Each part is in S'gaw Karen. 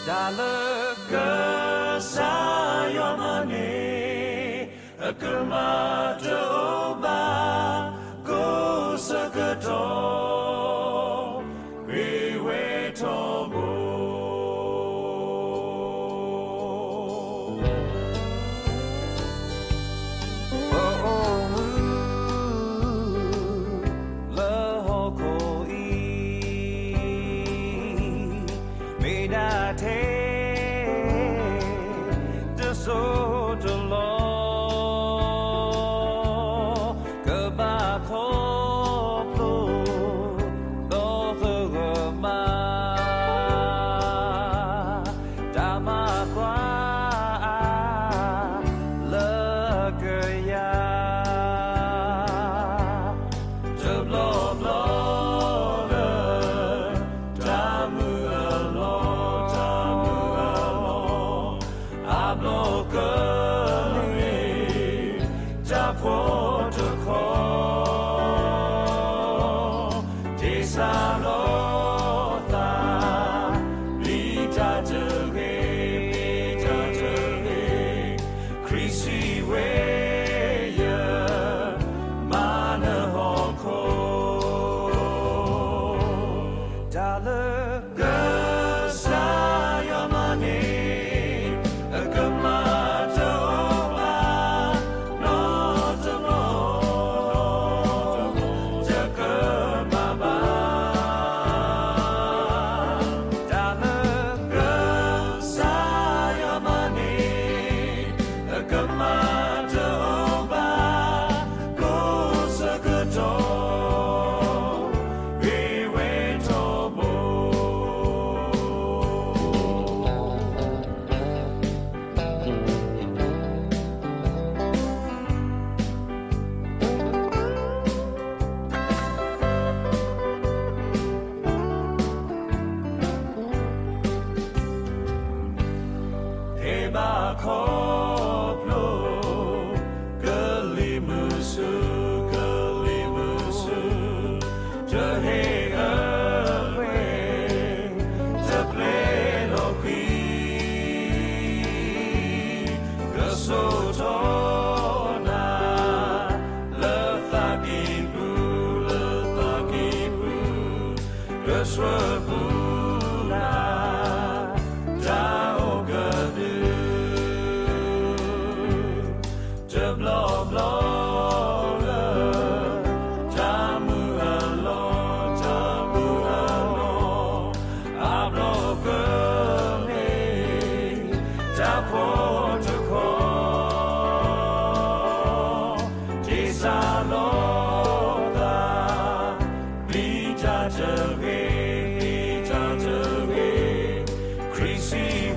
တၢ်လၢကစၢ်ယွၤမၤန့ၣ် အကမၣ်တအိၣ်ဘၣ် ကိးဆၢကတီၢ် ဂ့ၤဝဲထီဘိ ပအိၣ်မူလၢဟီၣ်ခိၣ်အံၤ မ့ၢ်ဒၣ်ထဲတစိၢ်တလီၢ် ကဘၣ်ခီဖျိဒီးသဂၢၢ်မး တၢ်မၤကွၢ်အါ လၢကယၤ တဘျီဘျီလၢ တၢ်မုၢ်အလီၢ် တၢ်မုၢ်အလီၢ် အါဘျီကန့ၣ် တၢ်ဖှီၣ်တခီ တ့စၢ်လီၤသး ပျံၤတၢ်တဂ့ၤ, ပျံၤတၢ်တဂ့ၤ, ခရံာ်စံးဝဲ ယမၤနဟီၣ်ခိၣ် တၢ်လၢ ကစၢ်ယွၤမၤန့ၣ် အကမၣ်တအိၣ်ဘၣ် နီတဘျီ တကမၣ်ဘၣ် တၢ်လၢ ကစၢ်ယွၤမၤန့ၣ် အကမၣ်တအိၣ်ဘၣ် ကိးဆၢကတီၢ် ဂ့ၤဝဲထီဘိ ဟဲဘၣ်ခီဖျိ ကလံၤမုၢ်ဆူၣ် ကလံၤမုၢ်ဆူၣ် တဟ့ၣ်အဝဲ တပျဲလီၤဃံ ကဆိၣ်ထီၣ်နၤ လၢသးကံၢ်ပူၤ လၢသးကံၢ်ပူၤ ကဆှၢပူၤနၤ တၢ်အိၣ်ကဒု တဘျီဘျီလၢ တၢ်မုၢ်အလီၢ် တၢ်မုၢ်အလီၢ် အါဘျီကန့ၣ် တၢ်ဖှီၣ်တခီ တ့စၢ်လီၤသး ပျံၤတၢ်တဂ့ၤ, ပျံၤတၢ်တဂ့ၤ, ခရံာ်စံး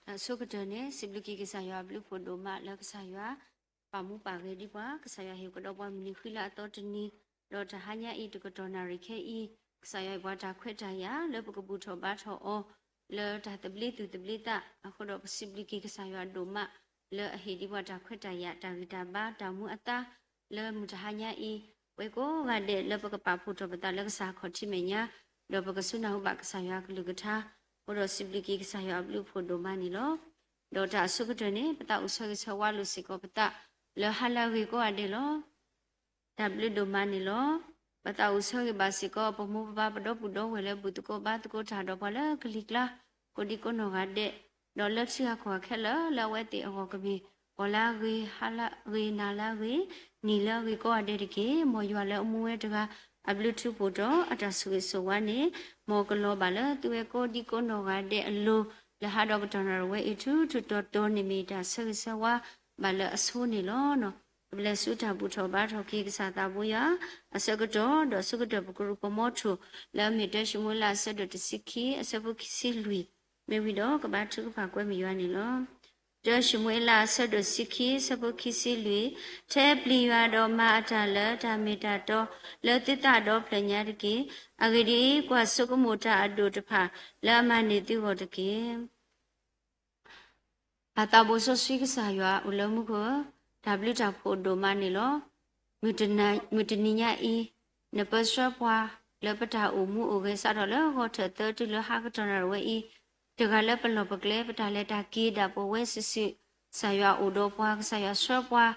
တၢ်ဆိကတၢၢ်န့ၣ် စံးဘျုးက့ၤကစၢ်ယွၤအဘျုးအဖှိၣ်ဒိၣ်မးလၢကစၢ်ယွၤ ပာ်မူပာ်ဂဲၤဒံးပှၤ, ကစၢ်ယွၤဟ့ၣ်ကဒီးပှၤမုၢ်နံၤဃံလၤအသီတနံၤ, ဒီးတဟါညါအံၤတကတီၢ်နၣ်ရံၣ်ခဲအံၤ, ကစၢ်ယွၤဟ့ၣ်ပှၤတၢ်ခွဲးတၢ်ယာ်လၢပကဘူၣ်ထီၣ်ဘါထီၣ်အီၤ လၢတၢ်သဘျ့သူၣ်သဘျ့သးအဃိဒီး ပစံးဘျုးက့ၤကစၢ်ယွၤဒိၣ်မး လၢအဟ့ၣ်ဒံးပှၤတၢ်ခွဲးတၢ်ယာ် တၢ်ဂံၢ်တၢ်ဘါ တၢ်မူအသါ လၢမုၢ်တဟါညါအံၤ, ပှၤကိးဂၤဒဲးလၢပကပာ်ဖှိၣ်ထီၣ်ပသးလၢကစၢ်ခီၣ်ထံးမဲာ်ညါ, ဒီးပကစူၢ်နၢ်ဟူဘၣ်ကစၢ်ယွၤအကလုၢ်ကထါ, အဃိဒီးစံးဘျုးက့ၤကစၢ်ယွၤအဘျုးအဖှိၣ်ဒိၣ်မးန့ၣ်လီၤ. ဒီးတၢ်အဆိကတၢၢ်န့ၣ် ပသးအိၣ်ဆၢဂ့ၤဆၢဝါလိာ်စ့ၢ်ကီးပသး လၢဟါလၢအဂ့ၤကိးဂၤဒဲးလီၤ. တၢ်ဘျုးဒိၣ်မးန့ၣ်လီၤ. ပသးအိၣ်ဆၢဂ့ၤဘၣ်စ့ၢ်ကီး ပမိၢ်ပပၢ်ပဒီပုၢ်ဒီဝဲၢ်လၢဘူၣ်သကိးဘါသကိးတၢ်ဒီးပှၤလၢကလံၤကျါ ကိးဒံကိးနီၢ်ဂၤဒဲး, ဒီးလၢထံဂၤကီၢ်ဂၤခဲလၢာ်လၢအဝဲသ့ၣ်အဂီၢ်ကမ့ၢ် ပှၤလၢအဂ့ၤ, ဟါလၢအဂ့ၤ, နၤလၢအဂ့ၤ, နံၣ်လၢအဂ့ၤကိးဂၤဒဲးတက့ၢ်. မ်ယွၤလၢအမူဝဲတဂၤ အဘျုးထူးဖှိၣ်ဒီးအတၢ်ဆိၣ်ဂ့ၤဆိၣ်ဝါန့ၣ် မ်ကလီၤဘၣ်လၢသုဝဲကိးဒံကိးနီၢ်ဂၤဒဲးအလိၤ လၢဟါဒီးကတီၢ်နၣ်ရံၣ်ဝဲအံၤ ထူထူတီတီန့ၣ်မ့ၢ်တၢ်ဆၢဂ့ၤဆၢဝါဘၣ်လၢအဆိန့ၣ်လီၤ. ပလဲၤဆူတၢ်ဘူၣ်ထီၣ်ဘါထီၣ်က့ၤကစၢ်သးဘိယွၤ အဆၢကတီၢ် ဒီးဆၢကတီၢ်ပကရူၢ်ပမီထိၣ် လၢအမ့ၢ်တၢၡမူၤအ့လးအဆၢဒိၣ်တဆံခံ အဆၢဖိခံဆံလွံၢ်, မ့ၢ်ဝံၤဒီးကဘါထုကဖၣ်ကွဲမုာ်ယွၤန့ၣ်လီၤ. တၢၡမူၤအ့လးအဆၢဒိၣ်တဆံခံ အဆၢဖိခံဆံလွံၢ်, ထဲပျံၤယွၤဒီးမၤအတၢ်လၢတၢ်မ့ၢ်တၢ်တီလၢသုသးဒီဖျၢၣ်ညါတက့ၢ်. အဂ့ၢ်ဒ်အံၤ, ကွၢ်ဆိကမိၣ်တၢ်အဒိၣ်တဖၣ်လၢအမၤန့ၢ်သုဂီၢ်တက့ၢ်. ပၢ်သးဘိစီဆှံကစၢ်ယွၤအိၣ်လၢမူခိၣ်ဧၢ, တၢ်ဘျုးတၢ်ဖှိၣ်ဒိၣ်မးန့ၣ်လီၤ. မုၢ်တနံၤညါအံၤ, နပၢဆှၢပှၤလၢပတၢ်အိၣ်မူအိၣ်ဂဲၤစးထီၣ်လၢဂီၤထၢၣ်သၢတုၤလၢဟါကတီၢ်နၣ်ရံၣ်ဝဲအံၤ, တဂၤလၢပလီၢ်ပကျဲ ပတၢ်လဲၤတၢ်က့ၤဒၣ်ပဝဲစုာ်စုာ်, ကစၢ်ယွၤအိၣ်ဒီးပှၤ, ကစၢ်ယွၤဆှၢပှၤ,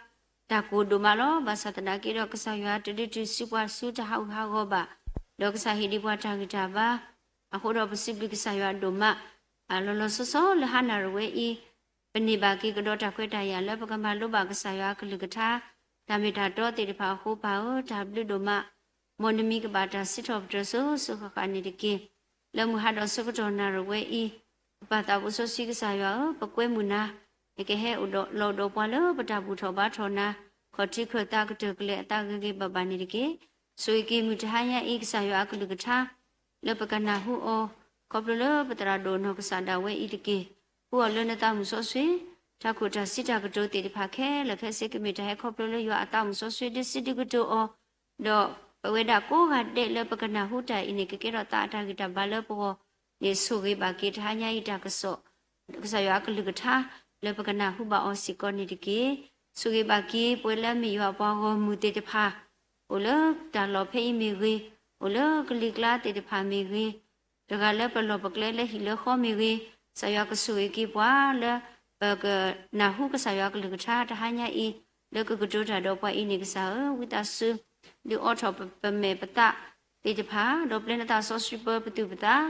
တၢ်ကိၢ်ဒိၣ်မးလီၤ. ဘၣ်ဆၣ်သနာ်က့ဒီး ကစၢ်ယွၤတဒုးတုၤစုပှၤဆူတၢ်ဟးဂူာ်ဟးဂီၤဘၣ်, ဒီးကစၢ်ဟ့ၣ်ဒံးပှၤတၢ်ဂံၢ်တၢ်ဘါ, အဃိဒီးပစံးဘျုးကစၢ်ယွၤဒိၣ်မး လီၤလီၤဆီဆီလၢဟါနၣ်ရံၣ်ဝဲအံၤ, ပန့ၢ်ဘၣ်က့ၤကဒီးတၢ်ခွဲးတၢ်ယာ်လၢပကမၤလိဘၣ်ကစၢ်ယွၤအကလုၢ်ကထါ, တၢ်မ့ၢ်တၢ်တီသ့ၣ်တဖၣ်အဃိ ပၢ်ဧၢ, တၢ်ဘျုးဒိၣ်မး, မ်နမံၤကဘၣ်တၢ်စံးထီၣ်ပတြၢၤစိၤစိၤဃၣ်ဃၣ်န့ၣ်တက့ၢ်. လၢမုၢ်ဟါဒီးဆၢကတီၢ်နၣ်ရံၣ်ဝဲအံၤ, ပပၢ်သးဘိစီဆှံကစၢ်ယွၤဧၢ, ပကွဲမုာ်နၤ, နကဟဲအိၣ်ဒီးလီၤဒီးပှၤလၢပတၢ်ဘူၣ်ထီၣ်ဘါထီၣ်နၤ, ခီၣ်ထံးခၢၣ်သးကတၢၢ်ကလဲာ်အသးဂ့ၤဂ့ၤဘၣ်ဘၣ်န့ၣ်တက့ၢ်. ဆိၣ်ဂ့ၤက့ၤမုၢ်တဟါညါအံၤ ကစၢ်ယွၤအကလုၢ်ကထါ လၢပကနၢ်ဟူအီၤ, ခီဖျိလၢပသရၣ်ဒိၣ်နီၢ်ကစၢ်ဒၣ်ဝဲအံၤတက့ၢ်. ဟူအီၤလၢနသးမုၢ်စီဆှံ, တၢ်ခိၣ်တၢ်စံးတၢ်ကတိၤသ့ၣ်တဖၣ်ခဲလၢာ်ခဲဆ့ ကမ့ၢ်တၢ်ဟဲခီဖျိလၢယွၤအသးမုၢ်စီဆှံ ဒုးစံးဒုးကတိၤအီၤ, ဒီးပဝဲဒၣ်ကိးဂၤဒဲးလၢပကနၢ်ဟူတၢ်အံၤန့ၣ် ကကဲထီၣ်သးအတၢ်ဂံၢ်တၢ်ဘါလၢပဂီၢ်န့ၣ် ဆိၣ်ဂ့ၤဘၣ်က့ၤတဟါညါအံၤတၢ်ကစီၣ် ကစၢ်ယွၤအကလုၢ်ကထါ လၢပကနၢ်ဟူဘၣ်အီၤစ့ၢ်ကီးန့ၣ်တက့ၢ်. ဆိၣ်ဂ့ၤဘၣ်က့ၤပဝဲလၢအမ့ၢ်ယွၤအပှၤဂီၢ်မုၢ်သ့ၣ်တဖၣ်, အိၣ်လၢတၢ်လီၢ်ဖဲအံၤမ့ၢ်ဂ့ၤ, အိၣ်လၢကလံၤကျါသ့ၣ်တဖၣ်မ့ၢ်ဂ့ၤ, တဂၤလၢပလီၢ်ပကျဲလၢဟံၣ်လၢဃီမ့ၢ်ဂ့ၤ, ကစၢ်ယွၤကဆိၣ်ဂ့ၤက့ၤပှၤလၢ ပကနၢ်ဟူကစၢ်ယွၤအကလုၢ်ကထါတဟါညါအံၤ, လၢကကတိၤတၢ်ဒီးပှၤအံၤန့ၣ် ကစၢ်ဧၢ, ဝံသးစူၤ ဒုးအိးထီၣ်ပမဲာ်ပသးသ့ၣ်တဖၣ်, ဒီးပျဲနသးစီဆှံပၢပသူၣ်ပသး,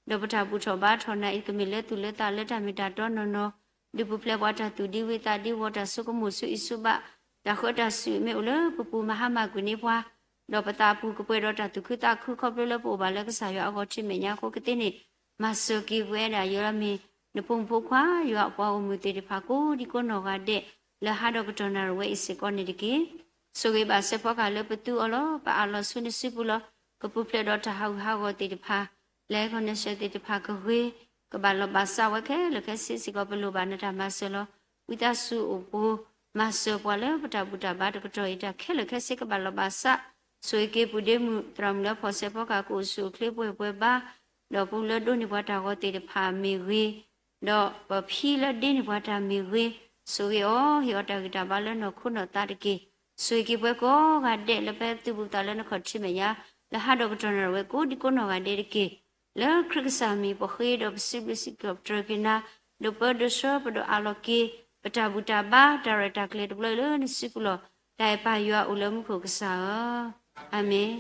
ဒီးပတၢ်ဘူၣ်ထီၣ်ဘါထီၣ်နၤအံၤ ကမ့ၢ်လၢသူၣ်လၢသးလၢတၢ်မ့ၢ်တၢ်တီနီၢ်နီၢ်, ဒုးပူၤဖျဲးပှၤတၢ်သူၣ်ဒံဝံသးဒံဝီၤ တၢ်ဆိကမိၣ်ဆူအံၤဆူဘၣ်, တၢ်ဃၢတၢ်စူၣ်မ့ၢ်အိၣ်လၢပပူၤမၤဟါမၢ်ကွံာ်န့ၢ်ပှၤ, ဒီးပသးပူၤကပှဲၤဒီးတၢ်သူၣ်ခုသးခုခီဖျိလၢပအိၣ်ဘၣ်လၢကစၢ်ယွၤအဂီၢ်ထံးမဲာ်ညါအဃိကသ့န့ၣ်, မၤစၢၤက့ၤပဝဲဒၣ်ယွၤမ့ၢ် နဖိမုၣ်ဖိခွါ ယွၤအပှၤဂီၢ်မုၢ်သ့ၣ်တဖၣ်ကိးဒံကိးနီၢ်ဂၤဒဲး လၢဟါဒီးကတီၢ်နၣ်ရံၣ်ဝဲအံၤစ့ၢ်ကီးန့ၣ်တက့ၢ်. ဆိၣ်ဂ့ၤဘၣ်စဲးဖီကဟၣ်လၢပသူအီၤလီၤ. ပအးလီၤဆူနစုပူၤလီၤ. ကပူၤဖျဲးဒီးတၢ်ဟးဂူာ်ဟးဂီၤသ့ၣ်တဖၣ်, လၢ connection သ့ၣ်တဖၣ်ကဂ့ၤ, ကဘၣ်လီၤဘၣ်စးဝဲခဲလၢာ်ခဲဆ့စ့ၢ်ကီး ပလိၣ်ဘၣ်နတၢ်မၤစၢၤလီၤ. ဝံသးစူၤအိၣ်ပိၤ မၤစၢၤပှၤလၢပတၢ်ဘူၣ်တၢ်ဘါတကတီၢ်အံၤ တၢ်ခဲလၢာ်ခဲဆ့ကဘၣ်လီၤဘၣ်စး, ဆိၣ်ဂ့ၤက့ၤပုၢ်ဒ့မုၣ် သရၣ်မုၣ်လၢဖီၣ်စဲးဖီကဟၣ် ကအိၣ်ဆူၣ်အိၣ်ချ့ပှဲၤပှဲၤဘါ, ဒီးပူၤလၢဒိးန့ၢ်ပှၤတၢ်ဂီၤသ့ၣ်တဖၣ်မ့ၢ်ဂ့ၤ, ဒီးပဖံလၢဒ့န့ၢ်ပှၤတၢ်မ့ၢ်ဂ့ၤ, ဆိၣ်ဂ့ၤအီၤ ဟ့ၣ်အီၤတၢ်ဂံၢ်တၢ်ဘါလၢနီၢ်ခိနီၢ်သးတက့ၢ်. ဆိၣ်ဂ့ၤက့ၤပှၤကိးဂၤဒဲးလၢပသူၣ်ပူၤသးလၢနခီၣ်ထံးမဲာ်ညါ, လၢဟါဒီးကတီၢ်နၣ်ရံၣ်ဝဲကိးဒံကိးနီၢ်ဂၤဒဲးတက့ၢ်. လၢခရံာ်ကစၢ်မံၤပဃ့ဒီးပစံးဘျုးစံးထီၣ်ပတြၢၤက့ၤနၤ, ဒိးပၢဒိးဆှၢပဒိးအးလီၤက့ၤ ပတၢ်ဘူၣ်တၢ်ဘါတၢ်ရဲၣ်တၢ်ကျဲၤတဘျီလၢနစုပူၤလီၤ. တၢ်အဲၣ်ပၢ်ယွၤအိၣ်လၢမူခိၣ်ကစၢ်ဧၢ, အၤမ့ၣ်.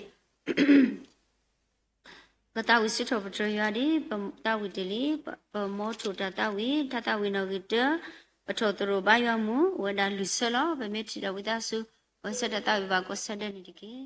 ပသးဝံၣ်စံးထီၣ်ပတြၢၤယွၤဒ်ပသးဝံၣ်တ့ၢ်လံ, ပမီထိၣ်တၢ်သးဝံၣ်, တၢ်သးဝံၣ်နီၣ်ဂံၢ်တၢ, ပထီၣ်သရိာ်ဘါယွၤမူး အိၣ်ဝဲဒၣ်လွံၢ်ဆၢလီၤ. ပမ့ၢ်ထံၣ်ဒီးဝံသးစူၤ ပဆၢတၢ်သးဝံၣ်ဘၣ်ကိးဆၢဒဲးန့ၣ်တက့ၢ်.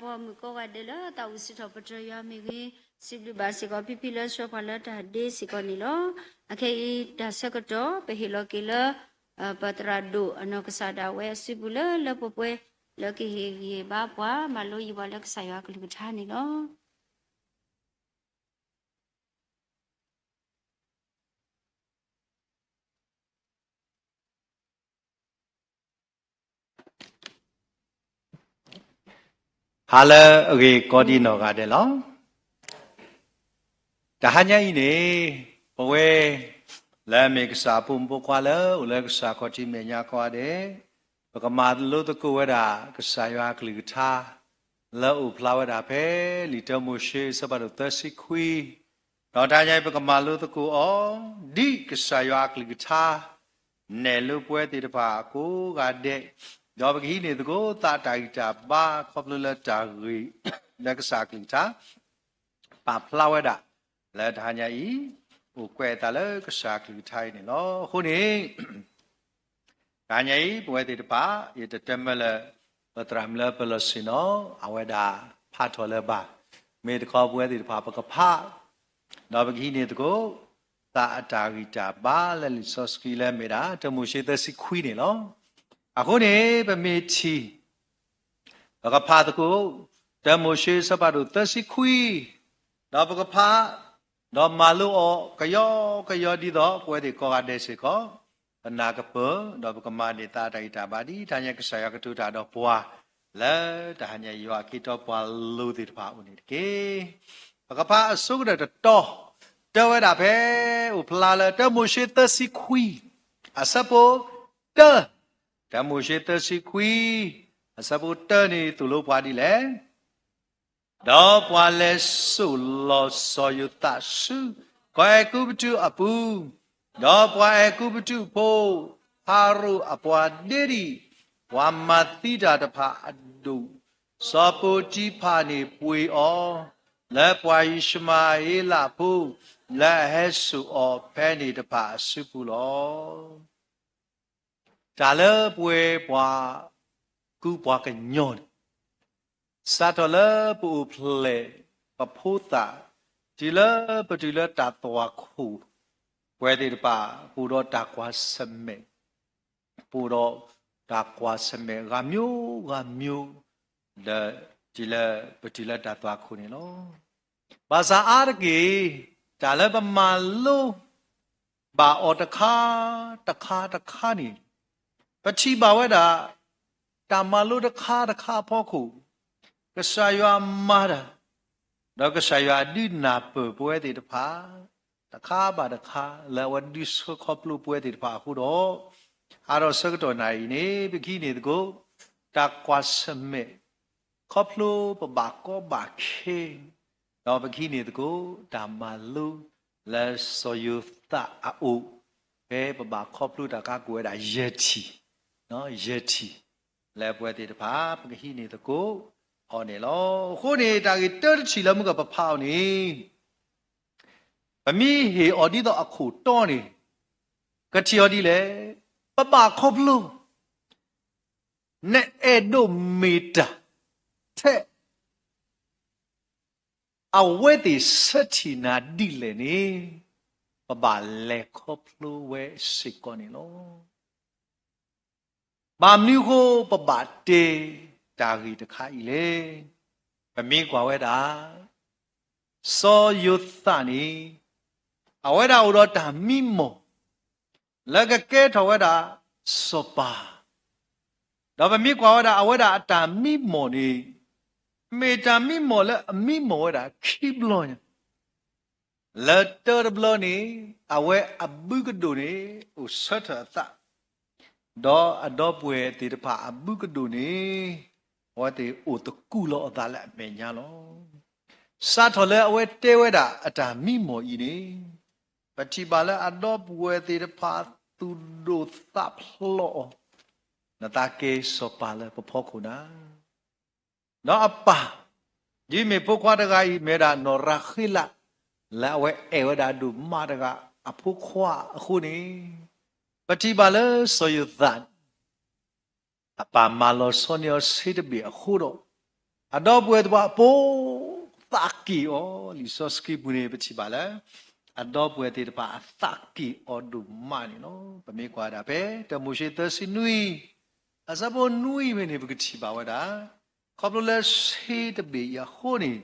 ပှၤမုၣ်ကိးဂၤဒဲးလၢသးအိၣ်စံးထီၣ်ပတြၢၤယွၤမ့ၢ်ဂ့ၤ, စံးဘျုးဘၣ်စ့ၢ်ကီးဖံဖံလၢဆှၢပှၤလၢတၢ်ဒ့စ့ၢ်ကီးန့ၣ်လီၤ. အခဲအံၤတၢ်ဆၢကတီၢ် ပဟ့ၣ်လီၤက့ၤလၢ ပသရၣ်ဒိၣ်အနီၢ်ကစၢ်ဒၣ်ဝဲအစုပူၤလၢလၢပှဲၤပှဲၤ လၢကဟ့ၣ်ဂံၢ်ဟ့ၣ်ဘါပှၤ မၤလိယံၤပှၤလၢကစၢ်ယွၤအကလုၢ်ကထါန့ၣ်လီၤ. ဟါလၢအဂ့ၤကိးဒံနီၢ်ဂၤဒဲးလီၤ. တဟါညါအံၤန့ၣ် ပဝဲ လၢအမ့ၢ်ကစၢ်အဖိမုၣ်ဖိခွါလၢအိၣ်လၢကစၢ်ခီၣ်ထံးမဲာ်ညါကိးဂၤဒဲး, ပကမၤလိသကိးဝဲဒၣ်ကစၢ်ယွၤအကလုၢ်ကထါ လၢအိၣ်ဖျါဝဲဒၣ်ဖဲလံာ်တၢမိၤၡ့အဆၢဖးဒိၣ်သၢဆံခွံ, ဒီးတဟါညါအံၤပကမၤလိသကိးအီၤ ဒ်ကစၢ်ယွၤအကလုၢ်ကထါ နဲၣ်လိပဝဲသ့ၣ်တဖၣ်အကိးဂၤဒဲး, ဒီးပကဟံးန့ၢ်သကိးသးအတၢ်ဂံၢ်တၢ်ဘါ ခီဖျိလၢတၢ်ဂ့ၢ်လၢကစၢ်အကလုၢ်ကထါ ပာ်ဖျါဝဲဒၣ် လၢတဟါညါအံၤ အိၣ်ကွဲးအသးလၢကစၢ်အကလုၢ်ကထါအံၤန့ၣ်လီၤ. အဃိန့ၣ် တဟါညါအံၤ ပဝဲသ့ၣ်တဖၣ် ယတတဲမၢလၢ ပသရၣ်မုၣ်လၢပလီၢ်ဆ့ၣ်နီၤ အဝဲဒၣ်ဖးထီၣ်လၢၤဘၣ်. မ့ၢ်တခီပဝဲသ့ၣ်တဖၣ်ပကဖး ဒီးပကဟံးန့ၢ်သကိး သးအတၢ်ဂံၢ်တၢ်ဘါလၢလံာ်စီဆှံလၢမ့ၢ်ဒၣ် တၢမိၤၡ့သၢဆံခွံန့ၣ်လီၤ. အဃိန့ၣ် ပမ့ၢ်ထံၣ် ပကဖးသကိး တၢမိၤၡ့အဆၢဖးဒိၣ်သၢဆံခွံ, ဒီးပကဖး ဒီးမၤလိအီၤကယီကယီဒ်သိး ပဝဲသ့ၣ်ကိးဂၤဒဲးစ့ၢ်ကီး ပနၢ်ကပၢၢ် ဒီးပကမၤန့ၢ်သးအတၢ်ဂံၢ်တၢ်ဘါဒ်တဟါညါကစၢ်ယွၤကတိၤတၢ်ဒီးပှၤ လၢတဟါညါယွၤအခ့အတီပှၤလိၤသ့ၣ်တဖၣ်အအိၣ်န့ၣ်တက့ၢ်. ပကဖးအဆိကတၢၢ်တတီၤ တဲဝဲဒၣ်ဖဲ အိၣ်ဖျါလၢတၢမိၤၡ့သၢဆံခွံ အဆၢဖိတၢ, တၢမိၤၡ့သၢဆံခွံ အဆၢဖိတၢန့ၣ်သိၣ်လိပှၤဒ်လဲၣ်. ဒီးပှၤလဲၤစိာ်လီၤစီၤယိၤသးဆူ ကီၢ်အဲၤကူပတူးအပူၤ, ဒီးပှၤအဲၤကူပတူးဖိ ဖၤရိၤအပှၤဒ့ဒံၣ် ပှၤမၤသံတၢ်တဖၣ်အဒိၣ်, စီၤပီတံဖၤန့ၣ်ပှ့ၤအီၤ လၢပှၤအံၣ်ၡမၤဧ့လးဖိ လၢအဟဲစိာ်အီၤဖဲန့ၣ်တဖၣ်အစုပူၤလီၤ. တၢ်လၢပဝဲပှၤကူပှၤကညီန့ၣ် စးထီၣ်လၢပအိၣ်ဖျဲၣ်ပဖိသၣ် တုၤလၢပတုၤလၢတၢ်သွၣ်ခိၣ်, ပဝဲသ့ၣ်တဖၣ် ပအိၣ်ဒီးတၢ်ကွၢ်ဆၢၣ်မဲာ်, ပအိၣ်ဒီးတၢ်ကွၢ်ဆၢၣ်မဲာ်ဂၤမျိုးဂၤမျိုး ဒီးတုၤလၢပတုၤလၢတၢ်သွၣ်ခိၣ်န့ၣ်လီၤ. ဘၣ်ဆၣ်အါတက့ၢ် တၢ်လၢပမၤလိ ဘၣ်အီၤတခါ တခါတခါန့ၣ် ပထံၣ်ဘၣ်ဝဲဒၣ် တၢ်မၤလိတခါတခါအဖီခိၣ် ကစၢ်ယွၤမၤတၢ် ဒီးကစၢ်ယွၤဒုးနၢ်ပၢၢ်ပဝဲသ့ၣ်တဖၣ် တခါဘၣ်တခါ လၢအဝဲဒုးဆှၢခီဖျိပဝဲသ့ၣ်တဖၣ်အဃိဒီး အါထီၣ်ဆၢကတီၢ်နၤအံၤန့ၣ် ပကဟံးန့ၢ်သကိး တၢ်ကွၢ်ဆၢၣ်မဲာ် ခီဖျိပဘၣ်ကီဘၣ်ခဲ ဒီးပကဟံးန့ၢ်သကိး တၢ်မၤလိ လၢစီၤယိၤသးအအိၣ် ဖဲပဘၣ်ခီဖျိတၢ်ကါကိၢ်ဝဲဒၣ်ယဲၢ်ထံၣ်, ယဲၢ်ထံၣ် လၢပဝဲသ့ၣ်တဖၣ် ပကဟံးန့ၢ်သကိးအီၤန့ၣ်လီၤ. အဃိန့ၣ် တၢ်ဂ့ၢ်တၢတထံၣ်လၢမုၢ်ကပဖးအီၤန့ၣ် ပမ့ၢ်ဟ့ၣ်အီၤဒ်သိးအခိၣ်တီန့ၣ် ကထံၣ်အီၤဒ်လဲၣ်, ပဘၣ်ခီဖျိ နအဲၣ်ဒိးမ့ၢ်တၢ် ထဲ အဝဲသ့ၣ်ဆၢထံၣ်နၤဒ်လဲၣ်န့ၣ် ပဘၣ်လဲၤခီဖျိဝဲစ့ၢ်ကီးန့ၣ်လီၤ. ဘၣ်မနုၤအဃိ ပဘၣ်တဲတၢ်ဂ့ၢ်တခါအံၤလဲၣ်. ပမ့ၢ်ကွၢ်ဝဲဒၣ် စီၤယိၤသးန့ၣ် အဝဲဒၣ်အိၣ်ဒီးတၢ်မံမီၢ် လၢကကဲထီၣ်ဝဲဒၣ်စီၤပၤ, ဒီးပမ့ၢ်ကွၢ်ဝဲဒၣ် အဝဲဒၣ်အတၢ်မံမီၢ်န့ၣ် မ့ၢ်တၢ်မံမီၢ်လၢအမံမီၢ်ဝဲဒၣ်ခံဘျီညါ လၢတၢတဘျီန့ၣ် အဝဲအဘုကဒိၣ်န့ၣ် အိၣ်ဆၢထၢၣ်အသး, ဒီးအဒီပုၢ်ဝဲၢ်သ့ၣ်တဖၣ်အဘုကဒိၣ်န့ၣ် အဝဲသ့ၣ်အိၣ်သကူးလီၤအသးလၢအမဲာ်ညါလီၤ. စးထီၣ်လၢအဝဲတဲဝဲဒၣ်အတၢ်မံမီၢ်အံၤန့ၣ် ပထံၣ်ဘၣ်လၢအဒီပုၢ်ဝဲၢ်သ့ၣ်တဖၣ်သူၣ်ဒိၣ်သးဖျိးအီၤ, နသးကဲစီၤပၤလၢပဖီခိၣ်နၤ ဒီးအပၢ် ဒ်မ့ၢ်ဖိခွါတဂၤအံၤ မ့ၢ်ဝဲဒၣ်နီၢ်ရၤဃ့လး လၢအဝဲအဲၣ်ဝဲဒၣ်ဒိၣ်မးတဂၤအဖိခွါအဃိန့ၣ်, ပထံၣ်ဘၣ်လၢစီၤယိၤသးန့ၣ် အပၢ်မၤလီၤဆီန့ၢ်အီၤဆ့တဘ့ၣ်အဃိဒီး, အဒီပုၢ်ဝဲၢ်သ့ၣ်တဖၣ်ပိာ်သးက့ၤအီၤ, လံာ်စီဆှံပူၤန့ၣ် ပထံၣ်ဘၣ်လၢ အဒီပုၢ်ဝဲၢ်သ့ၣ်တဖၣ်အသးက့ၤအီၤဒိၣ်မးန့ၣ်လီၤ. ပမ့ၢ်ကွၢ်ဒၣ်ဖဲ တၢမိၤၡ့သၢဆံနွံ အဆၢဖိနွံဖဲန့ၣ် ပကထံၣ်ဘၣ်ဝဲဒၣ်, ခီဖျိလၢဆ့တဘ့ၣ်အံၤအဃိန့ၣ်,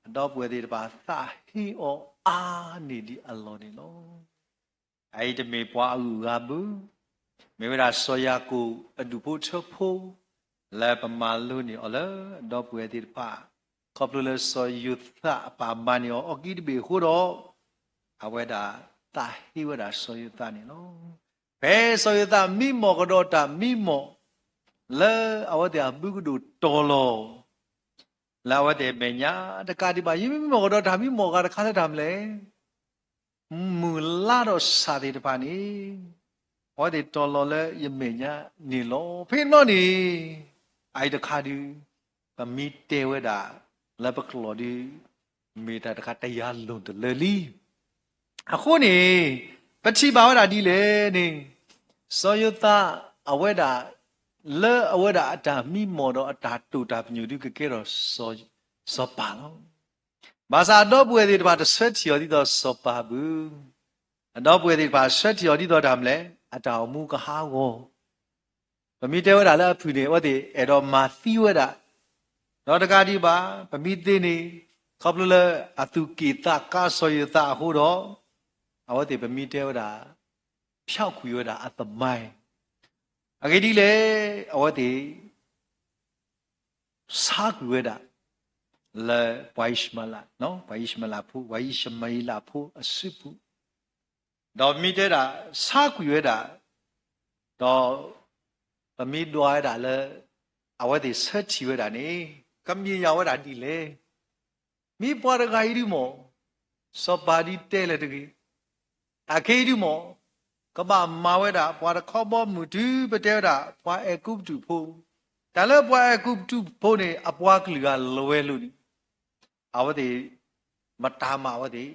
အဒီပုၢ်ဝဲၢ်သ့ၣ်တဖၣ်သးဟ့အီၤအါန့ၢ်ဒံးအလီၢ်န့ၣ်လီၤ. အအံၤတမ့ၢ်ပှၤအဂုၤအဂၤဘၣ်, မ့ၢ်ဝဲဒၣ်စီၤယၤကိာ်အဒူၣ်ဖိထၢဖိ, လၢပမၤလိန့ၢ်အီၤလၢအဒီပုၢ်ဝဲၢ်သ့ၣ်တဖၣ်, ခီဖျိလၢစီၤယိၤသးအပၢ်မၤန့ၢ်အီၤအီၣ်ကံတဘ့ၣ်အဃိဒီး, အဝဲဒၣ်သးဟ့ဝဲဒၣ်စီၤယိၤသးန့ၣ်လီၤ. ဖဲစီၤယိၤသးမံမီၢ်ကဒီးတၢ်မံမီၢ်, လၢအဝဲသ့ၣ်အဘုကဒိၣ်တီၤလီၤ လၢအဝဲသ့ၣ်အမဲာ်ညါတကးဒံးဘၣ်, ယမံမီၢ်ကဒီးတၢ်မံမီၢ်အဂၤတခါလၢတၢ်မနုၤလဲၣ်, မုၢ်လါဒီးဆၣ်သ့ၣ်တဖၣ်န့ၣ်, အဝဲသ့ၣ်တီၤလီၤလၢယမဲာ်ညါန့ၣ်လီၤ. ဖဲန့ၣ်န့ၣ်, အအံၤတခါဒုး, ပမ့ၢ်တဲဝဲဒၣ်လၢပကျိာ်ဒုး, မ့ၢ်တၢ်တခါတယၤလိၤတလၢလံ. အဃိန့ၣ်, ပထံၣ်ဘၣ်ဝဲဒၣ်ဒ်လဲၣ်န့ၣ်, စီၤယိၤသးအဝဲဒၣ်, လၢအဝဲဒၣ်အတၢ်မံမီၢ်ဒီးအတၢ်တိာ်တၢ်ပညိၣ်ဒုးကကဲထီၣ်စီၤပၤလီၤ. ဘၣ်ဆၣ်အဒီပုၢ်ဝဲၢ်သ့ၣ်တဖၣ်တဆၢထံၣ်အီၤဒ်သိးစီၤပၤဘၣ်. အဒီပုၢ်ဝဲၢ်သ့ၣ်တဖၣ်ဆၢထံၣ်အီၤဒ်သိးတၢ်မနုၤလဲၣ်, အတၢ်အိၣ်မူကဟးဂီၤ ပမ့ၢ်တဲဝဲဒၣ်လၢအဖုၣ်န့ၣ် အဝဲသ့ၣ်အဲၣ်ဒိးမၤသံဝဲဒၣ်, ဒီးတကးဒံးဘၣ်, ပမ့ၢ်သ့န့ၣ်, ခီဖျိလၢအသူၣ်က့ၣ်သးကါစီၤယိၤသးအဃိဒီး, အဝဲသ့ၣ်ပမ့ၢ်တဲဝဲဒၣ်, ဖျောက်ကွယ်ဝဲဒၣ်အသမိုင်း, အဂ့ၢ်ဒ်လဲၣ်, အဝဲသ့ၣ် ဆါကွံာ်ဝဲဒၣ် လၢပှၤအံၣ်ၡမၤလး, ပှၤအံၣ်ၡမၤလးဖိ, ပှၤအံၣ်ၡမၤအ့လးဖိအစုပူၤ, ဒီးပမ့ၢ်တဲဒၣ် ဆါကွံာ်ဝဲဒၣ်, ဒီးပမ့ၢ်ဒွးဝဲဒၣ်လၢ အဝဲသ့ၣ်ဆၢထံၣ်ဝဲဒၣ်န့ၣ်, ကမ့ၢ်ယၤဝဲဒၣ်ဒ်လဲၣ်. မ့ၢ်ပှၤတဂၤအံၤဒုးမ့ၢ်, စီၤပၤဒုးတဲလၢၤတဂ့ၤ. အခဲအံၤဒုးမ့ၢ်, ကဘၣ်မၤဝဲဒၣ်ပှၤတခီဘီမုၢ်တုၤပတဲဝဲဒၣ် ပှၤအဲၤကူပတူးဖိ, တၢ်လၢပှၤအဲၤကူပတူးဖိန့ၣ် အပှၤကလုာ်ဂၤလဲၤဝဲလိၤန့ၣ်, အဝဲသ့ၣ် မတၤမၤအဝဲသ့ၣ်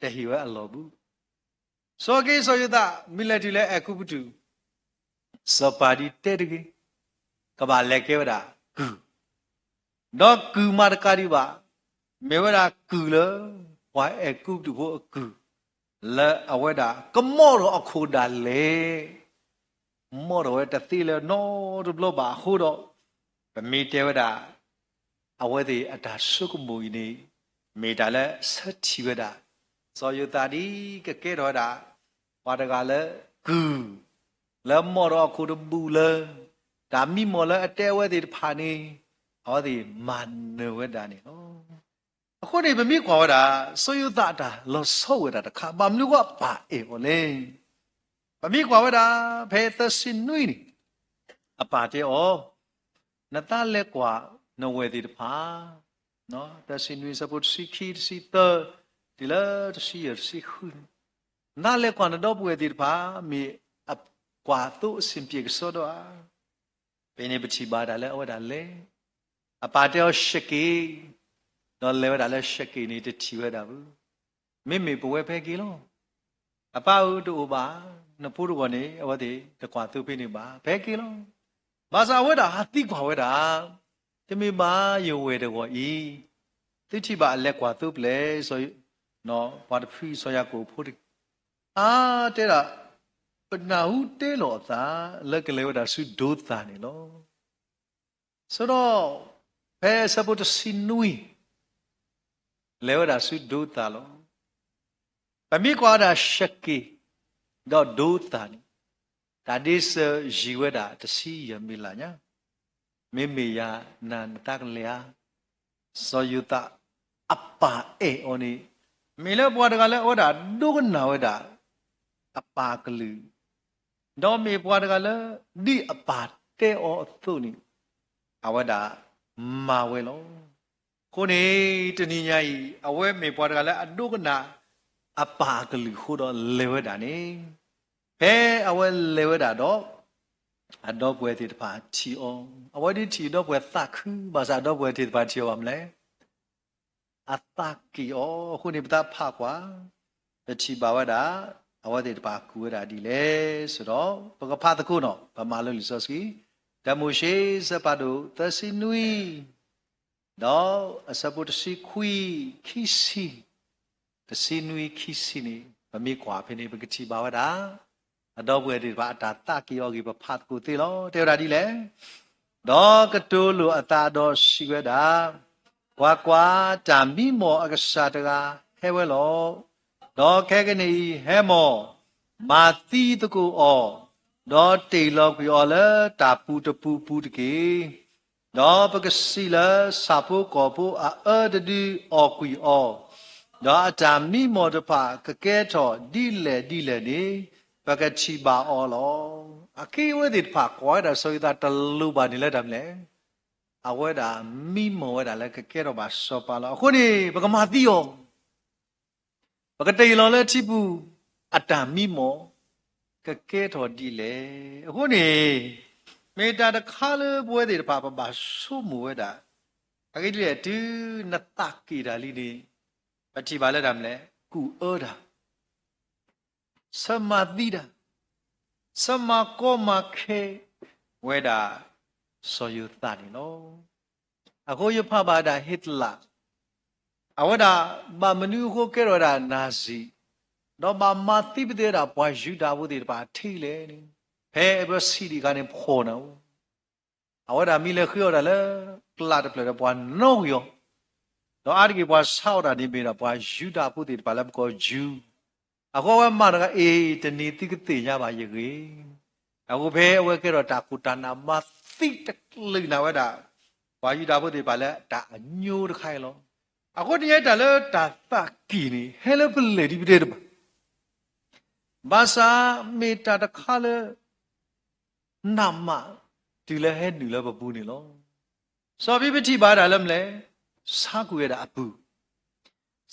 တဟ့ၣ်ဝဲအလီၢ်ဘၣ်. စီၤက့ၤစီၤယိၤသး မ့ၢ်လဲၤတုၤလၢအဲၤကူပတူး, စီၤပၤဒုးတဲတဂ့ၤ, ကဘၣ်လဲၤကဲဝဲဒၣ်ကုၢ်, ဒီးကုၢ်မးတကးဒံးဘၣ်, မ့ၢ်ဝဲဒၣ်ကုၢ်လၢ ပှၤအဲၤကူပတူးဖိအကုၢ်, လၢအဝဲဒၣ်ကမီၣ်ထီၣ်အခိၣ်ဒၣ်လဲာ်, မီၣ်ထီၣ်ဝဲတသ့လၢၤနီတဘျီဘၣ်အဃိဒီး, ပမ့ၢ်တဲဝဲဒၣ် အဝဲသ့ၣ်အတၢ်ဆိကမိၣ်အံၤန့ၣ်, မ့ၢ်တၢ်လၢဆၢထံၣ်ဝဲဒၣ်, စီၤယိၤသးဒ်ကကဲထီၣ်ဝဲဒၣ် ပှၤတဂၤလၢကုၢ်, လၢမီၣ်ထီၣ်အခိၣ်တဘူၣ်လၢ တၢ်မံမီၢ်လၢအတဲအဝဲသ့ၣ်တဖၣ်န့ၣ်, အဝဲသ့ၣ်မၤနၢၤဝဲဒၣ်န့ၣ်လီၤ. အဃိန့ၣ် ပမ့ၢ်ကွၢ်ဝဲဒၣ် စီၤယိၤသးအတၢ်လီၤဆီဝဲဒၣ်တခါ ဘၣ်မနုၤဃိအပၢ်အဲၣ်အီၤလဲၣ်. ပမ့ၢ်ကွၢ်ဝဲဒၣ် ဖဲသၢဆံနွံန့ၣ်, အပၢ်တဲအီၤ, နသးလဲၤကွၢ်နဝဲၢ်သ့ၣ်တဖၣ်, သၢဆံနွံ ဆၢဖိတဆံခံ တဆံသၢ တုၤလၢတဆံယဲၢ် တဆံဃုန့ၣ်, နသးလဲၤကွၢ်နဒီပုၢ်ဝဲၢ်သ့ၣ်တဖၣ် မ့ၢ်အကွၢ်သိအဆင်ပြေကစီဒီဧါ. ဖဲန့ၣ်ပထံၣ်ဘၣ်တၢ်လၢအဝဲဒၣ်လဲၤ, အပၢ်တဲအီၤရှက့ၤ, ဒီးလဲၤဝဲဒၣ်လၢရှက့ၤန့ၣ် တထံၣ်ဝဲဒၣ်ဘၣ်. မ့မ့ၢ်ပဝဲဖဲက့ၤလီၤ. အပၢ်ဧၢတအိၣ်ဘၣ်, နဖိတဂီၤန့ၣ် အဝဲသ့ၣ်တကွၢ်သိဖဲန့ၣ်ဘၣ်, ဖဲက့ၤလီၤ. ဘၣ်ဆၣ်အဝဲဒၣ်ဟးသံကွၢ်ဝဲဒၣ်, တမ့ၢ်ဘၣ်ယဝဲၢ်တဂီၤအံၤ, သုထံၣ်ဘၣ်အလဲၤကွၢ်သိဖဲလဲၣ်, ပှၤတဖုစီၤယၤကိာ်ဖိတဂၤ အါတဲဒၣ်, ပနၢ်ဟူတဲလီၤအသး လၢကလဲၤဝဲဒၣ်ဆူဒိသၤန့ၣ်လီၤ. ဆိုတော့, ဖဲအဆၢဖိတဆံနွံ, လဲၤဝဲဒၣ်ဆူဒိသၤလီၤ. ပမ့ၢ်ကွၢ်ဝဲဒၣ်ရှက့ၤ, ဒီးဒိသၤန့ၣ်, တၢ်ဒ့စၢၤယံၤဝဲဒၣ်တဆံယဲၢ်မံးလးညါ, မ့မ့ၢ်ယၤနၤနတၢ်ကလဲၤဧါ. စီၤယိၤသးအပၢ်အဲၣ်အီၤန့ၣ်, မ့ၢ်လၢပှၤတဂၤလၢအဝဲဒၣ်ဒိကနၣ်ဝဲဒၣ် အပၢ်ကလုၢ်, ဒီးမ့ၢ်ပှၤတဂၤလၢ ဒ်အပၢ်တဲအီၤအသိးန့ၣ်, အဝဲဒၣ်မၤဝဲလီၤ. အဃိန့ၣ် တနံၤညါအံၤ အဝဲမ့ၢ်ပှၤတဂၤလၢအဒိကနၣ် အပၢ်အကလုၢ်အဃိဒီးလဲၤဝဲဒၣ်န့ၣ်, ဖဲအဝဲလဲၤဝဲဒၣ်ဒီး အဒီပုၢ်ဝဲၢ်သ့ၣ်တဖၣ်ထံၣ်အီၤ, အဝဲဒၣ်ထံၣ်အဒီပုၢ်ဝဲၢ်သးခု, ဘၣ်ဆၣ်အဒီပုၢ်ဝဲၢ်သ့ၣ်တဖၣ်ထံၣ်အီၤဘၣ်မနုၤလဲၣ်, အသးက့ၤအီၤ. အဃိန့ၣ် ပသးဖးကွၢ်, ပထံၣ်ဘၣ်ဝဲဒၣ် အဝဲသ့ၣ်တဖၣ်ကူၣ်ဝဲဒၣ်ဒ်လဲၣ်. ဆိုတော့ ပကဖးသကိးနီၤ, ပမၤလိလံာ်စီဆှံ, တၢမိၤၡ့ အဆၢဖးဒိၣ် သၢဆံနွံ ဒီးအဆၢဖိတဆံခွံ, ခံဆံ, တဆံနွံ, ခံဆံန့ၣ် ပမ့ၢ်ကွၢ်ဖဲန့ၣ် ပကထံၣ်ဘၣ်ဝဲဒၣ် အဒီပုၢ်ဝဲၢ်သ့ၣ်တဖၣ်အတၢ်သးက့ၤအီၤဂ့ၢ် ပဖးသကိးသ့လီၤ. တဲဝဲဒၣ်ဒ်လဲၣ်, ဒီးကတိၤလိာ်အသးဒီးစံးဝဲဒၣ်, ကွၢ်ကွၢ်, တၢ်မံမီၢ်အကစၢ်တဂၤဟဲဝဲလီၤ. ဒီးခဲကနံၣ်အံၤဟဲမီၢ်, မၤသံသကိးအီၤ, ဒီးတ့ၢ်လီၤကွံာ်အီၤလၢတၢ်ပူၤတပူၤပူၤတက့ၢ်. ဒီးပကစံးလၢဆၣ်ဖိကီၢ်ဖိအအၢတဒုအီၣ်ကွံာ်အီၤ, ဒီးအတၢ်မံမီၢ်တဖၣ်ကကဲထီၣ်ဒ်လဲၣ်ဒ်လဲၣ်န့ၣ် ပကထံၣ်ဘၣ်အီၤလီၤ. အခံအဝဲသ့ၣ်တဖၣ်ကွၢ်ဝဲဒၣ်စီၤယိၤသးတလိၣ်ဘၣ်န့ၣ်လၢတၢ်မနုၤလဲၣ်, အဝဲဒၣ်မံမီၢ်ဝဲဒၣ်လၢကကဲထီၣ်ဘၣ်စီၤပၤလီၤ. အဃိန့ၣ် ပကမၤသံအီၤ ပကတ့ၢ်လီၤလၢထံပူၤ, အတၢ်မံမီၢ်ကကဲထီၣ်ဒ်လဲၣ်. အဃိန့ၣ် မ့ၢ်တၢ်တခါလၢပဝဲသ့ၣ်တဖၣ်ပဘၣ်ဆိကမိၣ်ဝဲဒၣ်, အဂ့ၢ်ဒ်လဲၣ် တုၤနသးက့ၤတၢ်လံန့ၣ် ပထံၣ်ဘၣ်လၢတၢ်မနုၤလဲၣ်, ကူၣ်အၢတၢ် ဆၢမၤသံတၢ်, ဆၢမၤကီမၤခဲဝဲဒၣ်စီၤယိၤသးန့ၣ်လီၤ. အဃိယဖးဘၣ်ဒၣ် Hitler, အဝဲဒၣ်ဘၣ်မနုၤအဃိကဲထီၣ်ဝဲဒၣ် Nazi, ဒီးဘၣ်မၤသံပသ့ၣ်ဝဲဒၣ်ပှၤယူဒၤဖိသ့ၣ်တဖၣ်ထဲလဲၣ်န့ၣ်, ဖဲအ့ဖြ့ၣ်တဆံတခါန့ၣ် ဖီၣ်န့ၣ် အဝဲဒၣ်မ့ၢ်လဲၤဃ့အီၣ်တၢ်လၢကျးတဖျၢၣ်ဒီးပှၤနီၣ်ကွံာ်အီၤ, ဒီးအါတက့ၢ်ပှၤဆါအီၣ်တၢ်န့ၣ်မ့ၢ်ဒၣ်ပှၤယူဒၤဖိသ့ၣ်တဖၣ်လၢပကိးယူၤ, အဃိအဝဲမၤတဂၤအံၤ တနံၤသုကသ့ၣ်ညါဘၣ်ယဂ့ၢ်, အဃိဖဲအဝဲကဲထီၣ်တၢ်ခိၣ်တၢ်နး မၤသံတကလုာ်နၤဝဲဒၣ် ပှၤယူဒၤဖိသ့ၣ်တဖၣ်လၢတၢ်အညိတခါအံၤလီၤ. အဃိတနံၤအံၤတၢ်လၢတၢ်သးက့ၤန့ၣ် ဟဲလၢပလဲၢ်ဒ်ပတဲတဘၣ် ဘၣ်ဆၣ်မ့ၢ်တၢ်တခါလၢ နးမး တုၤလၢဟဲနုာ်လၢပပူၤန့ၣ်လီၤ. စီၤပံပထံၣ်ဘၣ်ဒၣ်လၢမနုၤလဲၣ်, ဆါကွံာ်ဝဲဒၣ်အပုၢ်,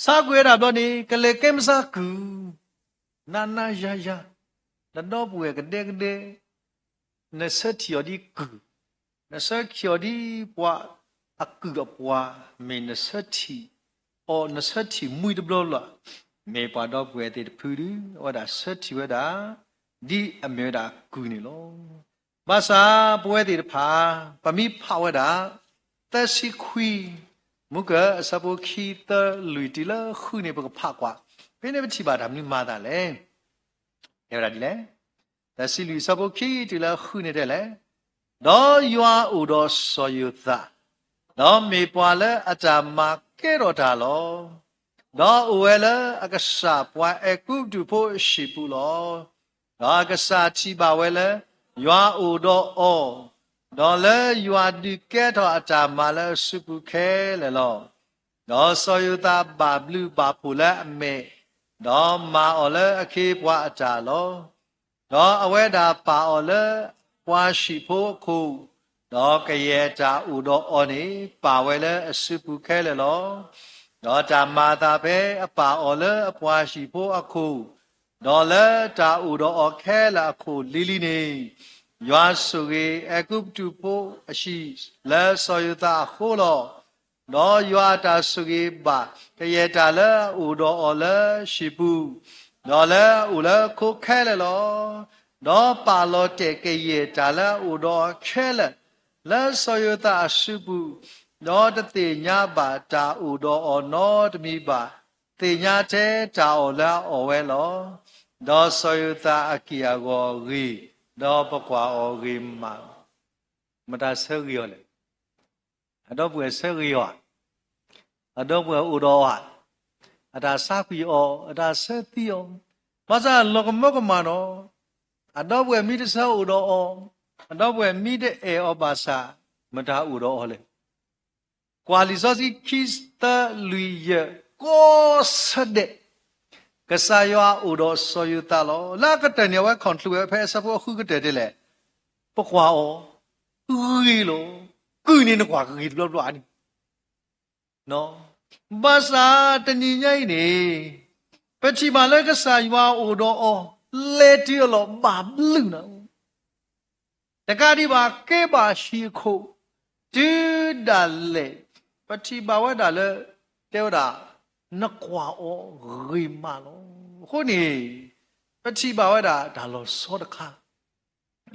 ဆါကွံာ်ဝဲဒၣ်ဘျီန့ၣ် ကလဲၤကဲမုၢ်ဆါကုၢ်, နးနးယၤယၤ, နဒီပုၢ်ဝဲၢ်ကဒဲကဒဲ, နဆၢထံၣ်အီၤဒ်ကုၢ်, နဆၢထံၣ်အီၤဒ်ပှၤအကုၢ်အပှၤ, မ့ၢ်နဆၢထံၣ်အီၤ နဆၢထံၣ်မှံတဘျီဘျီ, မ့ၢ်ပှၤဒီပုၢ်ဝဲၢ်သ့ၣ်တဖုဒုး အဝဲဒၣ်ဆၢထံၣ်ဝဲဒၣ် ဒ်အမ့ၢ်ဝဲဒၣ်ကုၢ်န့ၣ်လီၤ. ဘၣ်ဆၣ်ပဝဲသ့ၣ်တဖၣ် ပမ့ၢ်ဖးဝဲဒၣ် သၢဆံခွံ, မူကၢၢ်အဆၢဖိခံ သၢ လွံၢ်တုၤလၢဃုန့ၣ် ပကဖးကွၢ်, ဖဲန့ၣ်ပထံၣ်ဘၣ်တၢ်မနုၤမၤအသးလဲၣ်. တဲဝဲဒၣ်ဒ်လဲၣ်, သၢဆံလွံၢ်အဆၢဖိခံတုၤလၢဃုန့ၣ်တဲလဲၣ်, ဒီးယွၤအိၣ်ဒီးစီၤယိၤသး, ဒီးမ့ၢ်ပှၤလၢအတၢ်မၤကဲထီၣ်တၢ်လီၤ. ဒီးအိၣ်ဝဲလၢအကစၢ်ပှၤအဲၤကူပတူးဖိအဟံၣ်ပူၤလီၤ. ဒီးအကစၢ်ထံၣ်ဘၣ်ဝဲလၢ ယွၤအိၣ်ဒီးအီၤ, ဒီးလၢယွၤဒုးကဲထီၣ်အတၢ်မၤလၢအစုပူၤခဲလၢာ်လီၤ. ဒီးစီၤယိၤသးဘၣ်ဘျုးဘၣ်ဖှိၣ်လၢအမဲာ်, ဒီးမၤအီၤလၢအခ့အပှၤအတၢ်လီၤ. ဒီးအဝဲဒၣ်ပာ်အီၤလၢပှၤဟံၣ်ဖိအခိၣ်, ဒီးကယဲၢ်တၢ်အိၣ်ဒီးအီၤန့ၣ် ပာ်ဝဲလၢအစုပူၤခဲလၢာ်လီၤ. ဒီးတၢ်မၤအသးဖဲအပာ်အီၤလၢအပှၤဟံၣ်ဖိအခိၣ်, ဒီးလၢတၢ်အိၣ်ဒီးအီၤခဲလၢာ်အခိၣ်လံၤလံၤန့ၣ်, ယွၤဆိၣ်ဂ့ၤအဲၤကူပတူးဖိအဟံၣ်လၢစီၤယိၤသးအဃိလီၤ. ဒီးယွၤအတၢ်ဆိၣ်ဂ့ၤဘၣ်ကယဲၢ်တၢ်လၢအအိၣ်ဒီးအီၤလၢဟံၣ်ပူၤ, ဒီးလၢအအိၣ်လၢခိခဲလၢာ်လီၤ. ဒီးပာ်လီၤတဲာ်ကယဲၢ်တၢ်လၢအအိၣ်ဒီးအီၤခဲလၢာ် လၢစီၤယိၤသးအစုပူၤ, ဒီးတသ့ၣ်ညါဘၣ်တၢ်အိၣ်ဒီးအီၤနီတမံၤဘၣ်, သ့ၣ်ညါထဲတၢ်အီၣ်လၢအအီၣ်ဝဲလီၤ. ဒီးစီၤယိၤသးအက့ၢ်အဂီၤဂ့ၤ, ဒီးပကွၢ်အီၤဂ့ၤမးလီၤ. မတၤဆၢဂ့ၤအီၤလဲၣ်. အဒီပုၢ်ဝဲၢ်ဆၢဂ့ၤအီၤဧါ, အဒီပုၢ်ဝဲၢ်အိၣ်ဒီးအီၤဧါ, အတၢ်ဆါကွံာ်အီၤ, အတၢ်ဆၢသံအီၤ, ဘၣ်ဆၣ်လီၤကမၢကမၣ်နီၤ, အဒီပုၢ်ဝဲၢ်မ့ၢ်တဆၢအိၣ်ဒီးအီၤ, အဒီပုၢ်ဝဲၢ်မ့ၢ်တအဲၣ်အီၤဘၣ်ဆၣ်, မတၤအိၣ်ဒီးအီၤလဲၣ်. ကွၢ်လံာ်စီဆှံခံ သၢ လွံၢ် ယဲၢ် ကိးဆၢဒဲး, ကစၢ်ယွၤအိၣ်ဒီးစီၤယိၤသးလီၤ. လၢအကတၢၢ်န့ၣ် အဝဲ conclude ဝဲဖဲအဆၢဖိအဃုကတၢၢ်ဒ်လဲၣ်, ပကွၢ်အီၤဂ့ၤလီၤ. ကုၢ်န့ၣ်နကွၢ်ဂ့ၤတဘျီဘျီဧါန့ၣ် ဘၣ်ဆၣ်တနံၤညါအံၤန့ၣ်, ပထံၣ်ဘၣ်လၢကစၢ်ယွၤအိၣ်ဒီးအီၤ, လဲၤတုၤအလီၢ်ဘၣ်ဘျုးနၤ, တကးဒံးဘၣ်ကဲဘၣ်ဟံၣ်အခိၣ်, တုၤဒၣ်လဲာ်, ပထံၣ်ဘၣ်ဝဲဒၣ်လၢ, တဲဝဲဒၣ်, နကွၢ်အီၤဂ့ၤမးလီၤ. အဃိန့ၣ်, ပထံၣ်ဘၣ်ဝဲဒၣ်တၢ်လီၤဆီတခါ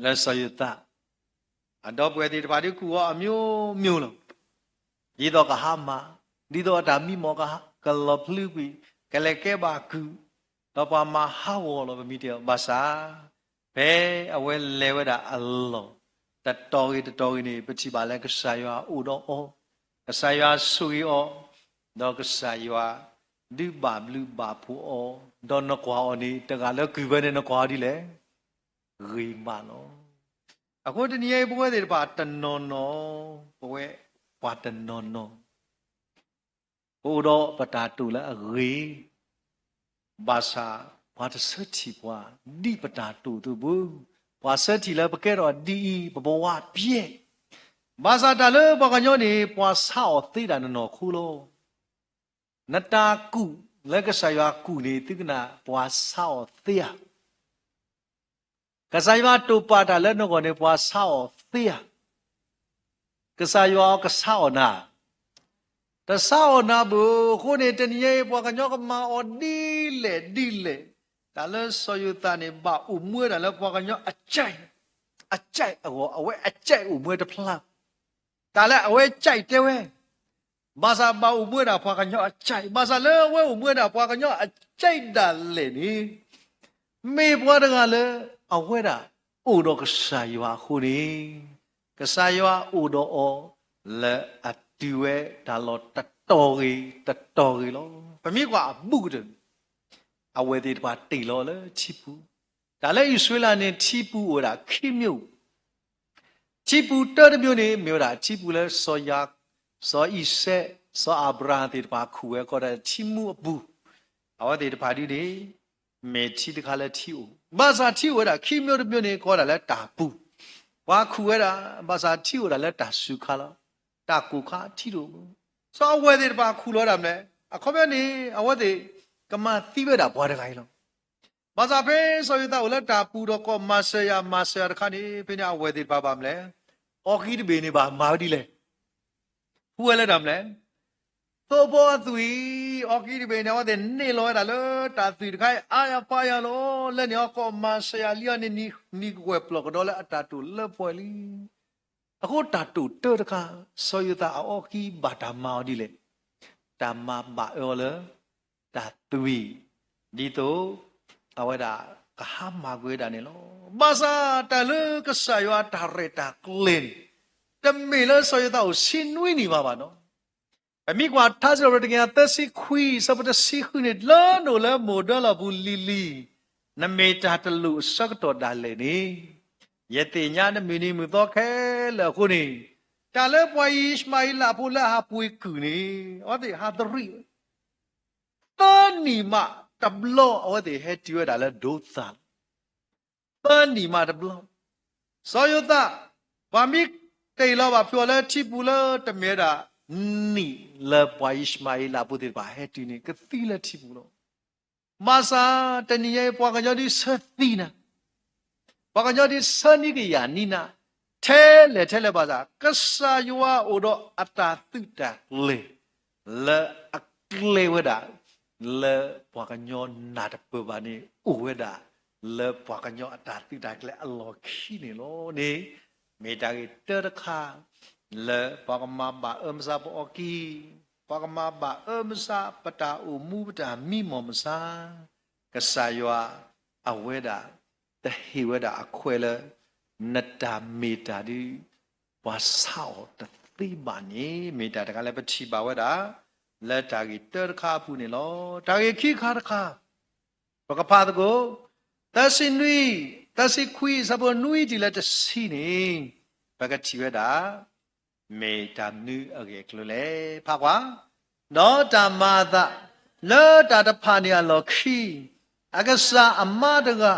လၢစီၤယိၤသး, အဒီပုၢ်ဝဲၢ်သ့ၣ်တဖၣ်ဒုးကူၣ်အီၤအမျိုးမျိုးလီၤ. ဒ်သိးကဟါမၢ်, ဒ်သိးအတၢ်မံမီၢ်ကလီၤဖျုကွံာ်, ကလဲၤကဲဘၣ်ကုၢ်, ဒီးပှၤမၤဟးဂီၤလီၤပမံၤတ့ၢ်အီၤ. ဘၣ်ဆၣ် ဖဲအဝဲလဲၤဝဲဒၣ်အလီၢ် တတီၤဂ့ၤတတီၤဂ့ၤန့ၣ် ပထံၣ်ဘၣ်လၢကစၢ်ယွၤအိၣ်ဒီးအီၤ, ကစၢ်ယွၤဆိၣ်ဂ့ၤအီၤ, ဒီးကစၢ်ယွၤဒုးဘၣ်ဘျုးဘၣ်ဖှိၣ်အီၤ, ဒီးနကွၢ်အီၤန့ၣ် တဂၤလၢကုၢ်ဝဲန့ၣ် နကွၢ်အီၤဒ်လဲၣ်, ဂ့ၤမးလီၤ. အဃိတနံၤအံၤ ပဝဲသ့ၣ်တဖၣ်တနီၤနီၤ, ပဝဲပှၤတနီၤနီၤ ပအိၣ်ဒီးပတၢ်တိာ်လၢအဂ့ၤ, ဘၣ်ဆၣ်ပှၤတဆၢထံၣ်ပှၤဒ်ပတၢ်တိာ်အသိးဘၣ်, ပှၤဆၢထံၣ်လၢပကဲထီၣ်ဒ်အံၤ ပဘဝပျဲ, ဘၣ်ဆၣ်တၢ်လၢပှၤကညီန့ၣ် ပှၤဆါအီၣ်သ့ဒၣ်နနီၢ်ခိလီၤ. နတၢ်ကူၣ်လၢကစၢ်ယွၤကူၣ်န့ၣ် သုကနၣ်ပှၤဆါအီၣ်သ့ဧါ. ကစၢ်ယွၤတိာ်ပာ်တၢ်လၢနဂီၢ်န့ၣ် ပှၤဆါအီၣ်သ့ဧါ. ကစၢ်ယွၤအီၤကဆါအီၣ်နၤ, တဆါအီၣ်နၤဘၣ်. အဃိန့ၣ် တနံၤအံၤ ပှၤကညီကမၤအီၤဒ်လဲၣ်ဒ်လဲၣ်, တၢ်လၢစီၤယိၤသးန့ၣ် ဘၣ်အိၣ်မူဝဲဒၣ်လၢပှၤကညီအကြိုက်, အကြိုက်အဂီၢ် အဝဲအကြိုက်အိၣ်မူဝဲတဖျါ, တၢ်လၢအဝဲကြိုက်တဲဝဲ ဘၣ်ဆၣ်ဘၣ်အိၣ်မူဝဲဒၣ်ပှၤကညီအကြိုက်, ဘၣ်ဆၣ်လၢအဝဲအိၣ်မူဝဲဒၣ်ပှၤကညီအကြိုက်ဒၣ်လဲာ်န့ၣ်, မ့ၢ်ပှၤတဂၤလၢအဝဲဒၣ်အိၣ်ဒီးကစၢ်ယွၤအဃိန့ၣ်, ကစၢ်ယွၤအိၣ်ဒီးအီၤလၢအတုၤဝဲတၢ်လီၢ်တတီၤဂ့ၤတတီၤဂ့ၤလီၤ. ပမ့ၢ်ကွၢ်အဘူးကတၢၢ်န့ၣ် အဝဲသ့ၣ်တဖၣ်တ့ၢ်လီၤလၢထံပူၤ, တၢ်လၢအံၣ်စရ့လးန့ၣ် ထံပူၤအိၣ်ဝဲဒၣ်ခံမျိုး, ထံပူၤတၢတမျိုးန့ၣ် မ့ၢ်ဝဲဒၣ်ထံပူၤလၢစီၤယၤ, စီၤအံၤစဲး, စီၤအၤဘြၤဟၣ်သ့ၣ်တဖၣ်ခူၣ်ဝဲ ကိးဒၣ်ထံမူအပူၤ, အဝဲသ့ၣ်တဖၣ်ဒ်န့ၣ် မ့ၢ်ထံတခါလၢထံအိၣ်, ဘၣ်ဆၣ်ထံအိၣ်ဝဲဒၣ်ခံမျိုးတမျိုးန့ၣ် ကိးဒၣ်လၢတၢ်ပူၤ, ပှၤခူၣ်ဝဲဒၣ်, ဘၣ်ဆၣ်ထံအိၣ်ဒၣ်လၢတၢ်စူၤခါလီၤ, တၢ်ကိၢ်ခါထံတအိၣ်, စီၤအဝဲသ့ၣ်တဖၣ်ခူၣ်လီၤဒၣ်မလဲၣ်, အခီပညီန့ၣ် အဝဲသ့ၣ်ကမၤသံဝဲဒၣ်ပှၤတဂၤအံၤလီၤ. ဘၣ်ဆၣ်ဖဲစီၤယိၤသးအိၣ်လၢတၢ်ပူၤဒီး ကီၢ်မၤစၢၤယၤမၤစၢၤယၤတခါန့ၣ် ဖဲန့ၣ်အဝဲသ့ၣ်တဖၣ်ဘၣ်မလဲၣ်, အီကံတဘ့ၣ်န့ၣ်ဘၣ်မၤဝဲဒ်လဲၣ်, ဟူဝဲလၢဒၣ်မလဲၣ်, သိဖိအသွံၣ်, အီကံတဘ့ၣ်န့ၣ် အဝဲသ့ၣ်န့ၢ်လီၤဝဲဒၣ်လၢတၢ်သွံၣ်တခါအံၤ အါယၤပှၤယၤလီၤ, လၢန့ၣ်အီၤကီၢ်မၤစၢၤယၤလံအီၤန့ၣ် နံၤကွဲၢ်ပျီၢ်ကဒီးလၢအတၢ်တိာ်လၢပှဲၤလံ. အဃိတၢ်တိာ်တၢတခါ, စီၤယိၤသးအအီကံဘၣ်တၢ်မၤအီၤဒ်လဲၣ်, တၢ်မၤဘၣ်အၢအီၤလၢ တၢ်သွံၣ်, ဒ်သိး အဝဲဒၣ်ကဟါမၢ်ကွံာ်ဝဲဒၣ်န့ၣ်လီၤ. ဘၣ်ဆၣ်တၢ်လၢကစၢ်ယွၤအတၢ်ရဲၣ်တၢ်ကျဲၤန့ၣ် တမ့ၢ်လၢစီၤယိၤသးအိၣ်ဆံနွံနံၣ်မးဘၣ်နီၤ. ပမ့ၢ်ကွၢ်ထါစံးထီၣ်ပတြၢၤ တကယၤသၢဆံခွံ ဆၢဖိတဆံဃုန့ၣ် လၢနအိၣ်လၢမိၢ်ဒၢလီၢ်ပူၤလံၤလံၤ, နမ့ၢ်တၢ်တလိၣ်အဆၢကတီၢ်ဒၣ်လဲာ်န့ၣ်, ယသ့ၣ်ညါနမုၢ်နံၤမုၢ်သီခဲလၢာ်အဃိန့ၣ်, တၢ်လၢပှၤအံၣ်ၡမၤအ့လးဖိလၢအဟးပှ့ၤကုၢ်န့ၣ် အဝဲသ့ၣ်ဟးသရံးဝဲ သၢနံၣ်မးတဘျီ အဝဲသ့ၣ်ဟဲတုၤဝဲဒၣ်လၢဒိသၣ်လီၤ. သၢနံၣ်မးတဘျီ, စီၤယိၤသး ပှၤမ့ၢ်တ့ၢ်လီၤဘၣ်ဖုးအီၤလၢထံပူၤလၢတမ့ၢ်ဝဲဒၣ် နံၣ်လၢပှၤအံၣ်ၡမၤအ့လးဖိသ့ၣ်တဖၣ်ဟဲတုၤန့ၣ် ကသံလၢထံပူၤလီၤ. ဘၣ်ဆၣ်တနံၤအံၤ ပှၤကညီဒ်ဆၢသံနၤ ပှၤကညီဒ်ဆၢနံကယၤနံနၤ, ထဲလဲၣ်ထဲလဲၣ်ဘၣ်ဆၣ် ကစၢ်ယွၤအိၣ်ဒီးအတၢ်သုးတၢ်ကျဲၤ လၢအကျဲၤဝဲဒၣ် လၢပှၤကညီနၢ်တပၢၢ်ဘၣ်န့ၣ် အိၣ်ဝဲဒၣ် လၢပှၤကညီအတၢ်သုးတၢ်ကျဲၤအလီၢ်ခံန့ၣ်လီၤန့ၣ်, မ့ၢ်တၢ်ဂ့ၢ်တၢတခါ လၢပှၤကမၤဘၣ်အၢမစါပအီကံ, ပှၤကမၤဘၣ်အၢမစါပတၢ်အိၣ်မူပတၢ်မံမီၢ်မစါ, ကစၢ်ယွၤအဝဲဒၣ် တဟ့ၣ်ဝဲဒၣ်အခွဲးလၢ နတၢ်မ့ၢ်တၢ်ဒ် ပှၤဆါအီၣ်တသ့ဘၣ်န့ၣ် မ့ၢ်တၢ်တခါလၢပထံၣ်ဘၣ်ဝဲဒၣ် လၢတၢ်ဂ့ၢ်တၢတခါအပူၤန့ၣ်လီၤ. တၢ်ဂ့ၢ်ခံခါတခါ ပကဖးသကိး သၢဆံနွံ, သၢဆံခွံ အဆၢဖိနွံတုၤလၢတဆံန့ၣ် ပကထံၣ်ဝဲဒၣ် မ့ၢ်တၢ်မနုၤအဂ့ၢ်အကျိၤလဲၣ်. ဖးကွၢ်, ဒီးတၢ်မၤအသး လၢတၢ်တဖၣ်န့ၣ်အလီၢ်ခံ အကစၢ်အမါတဂၤ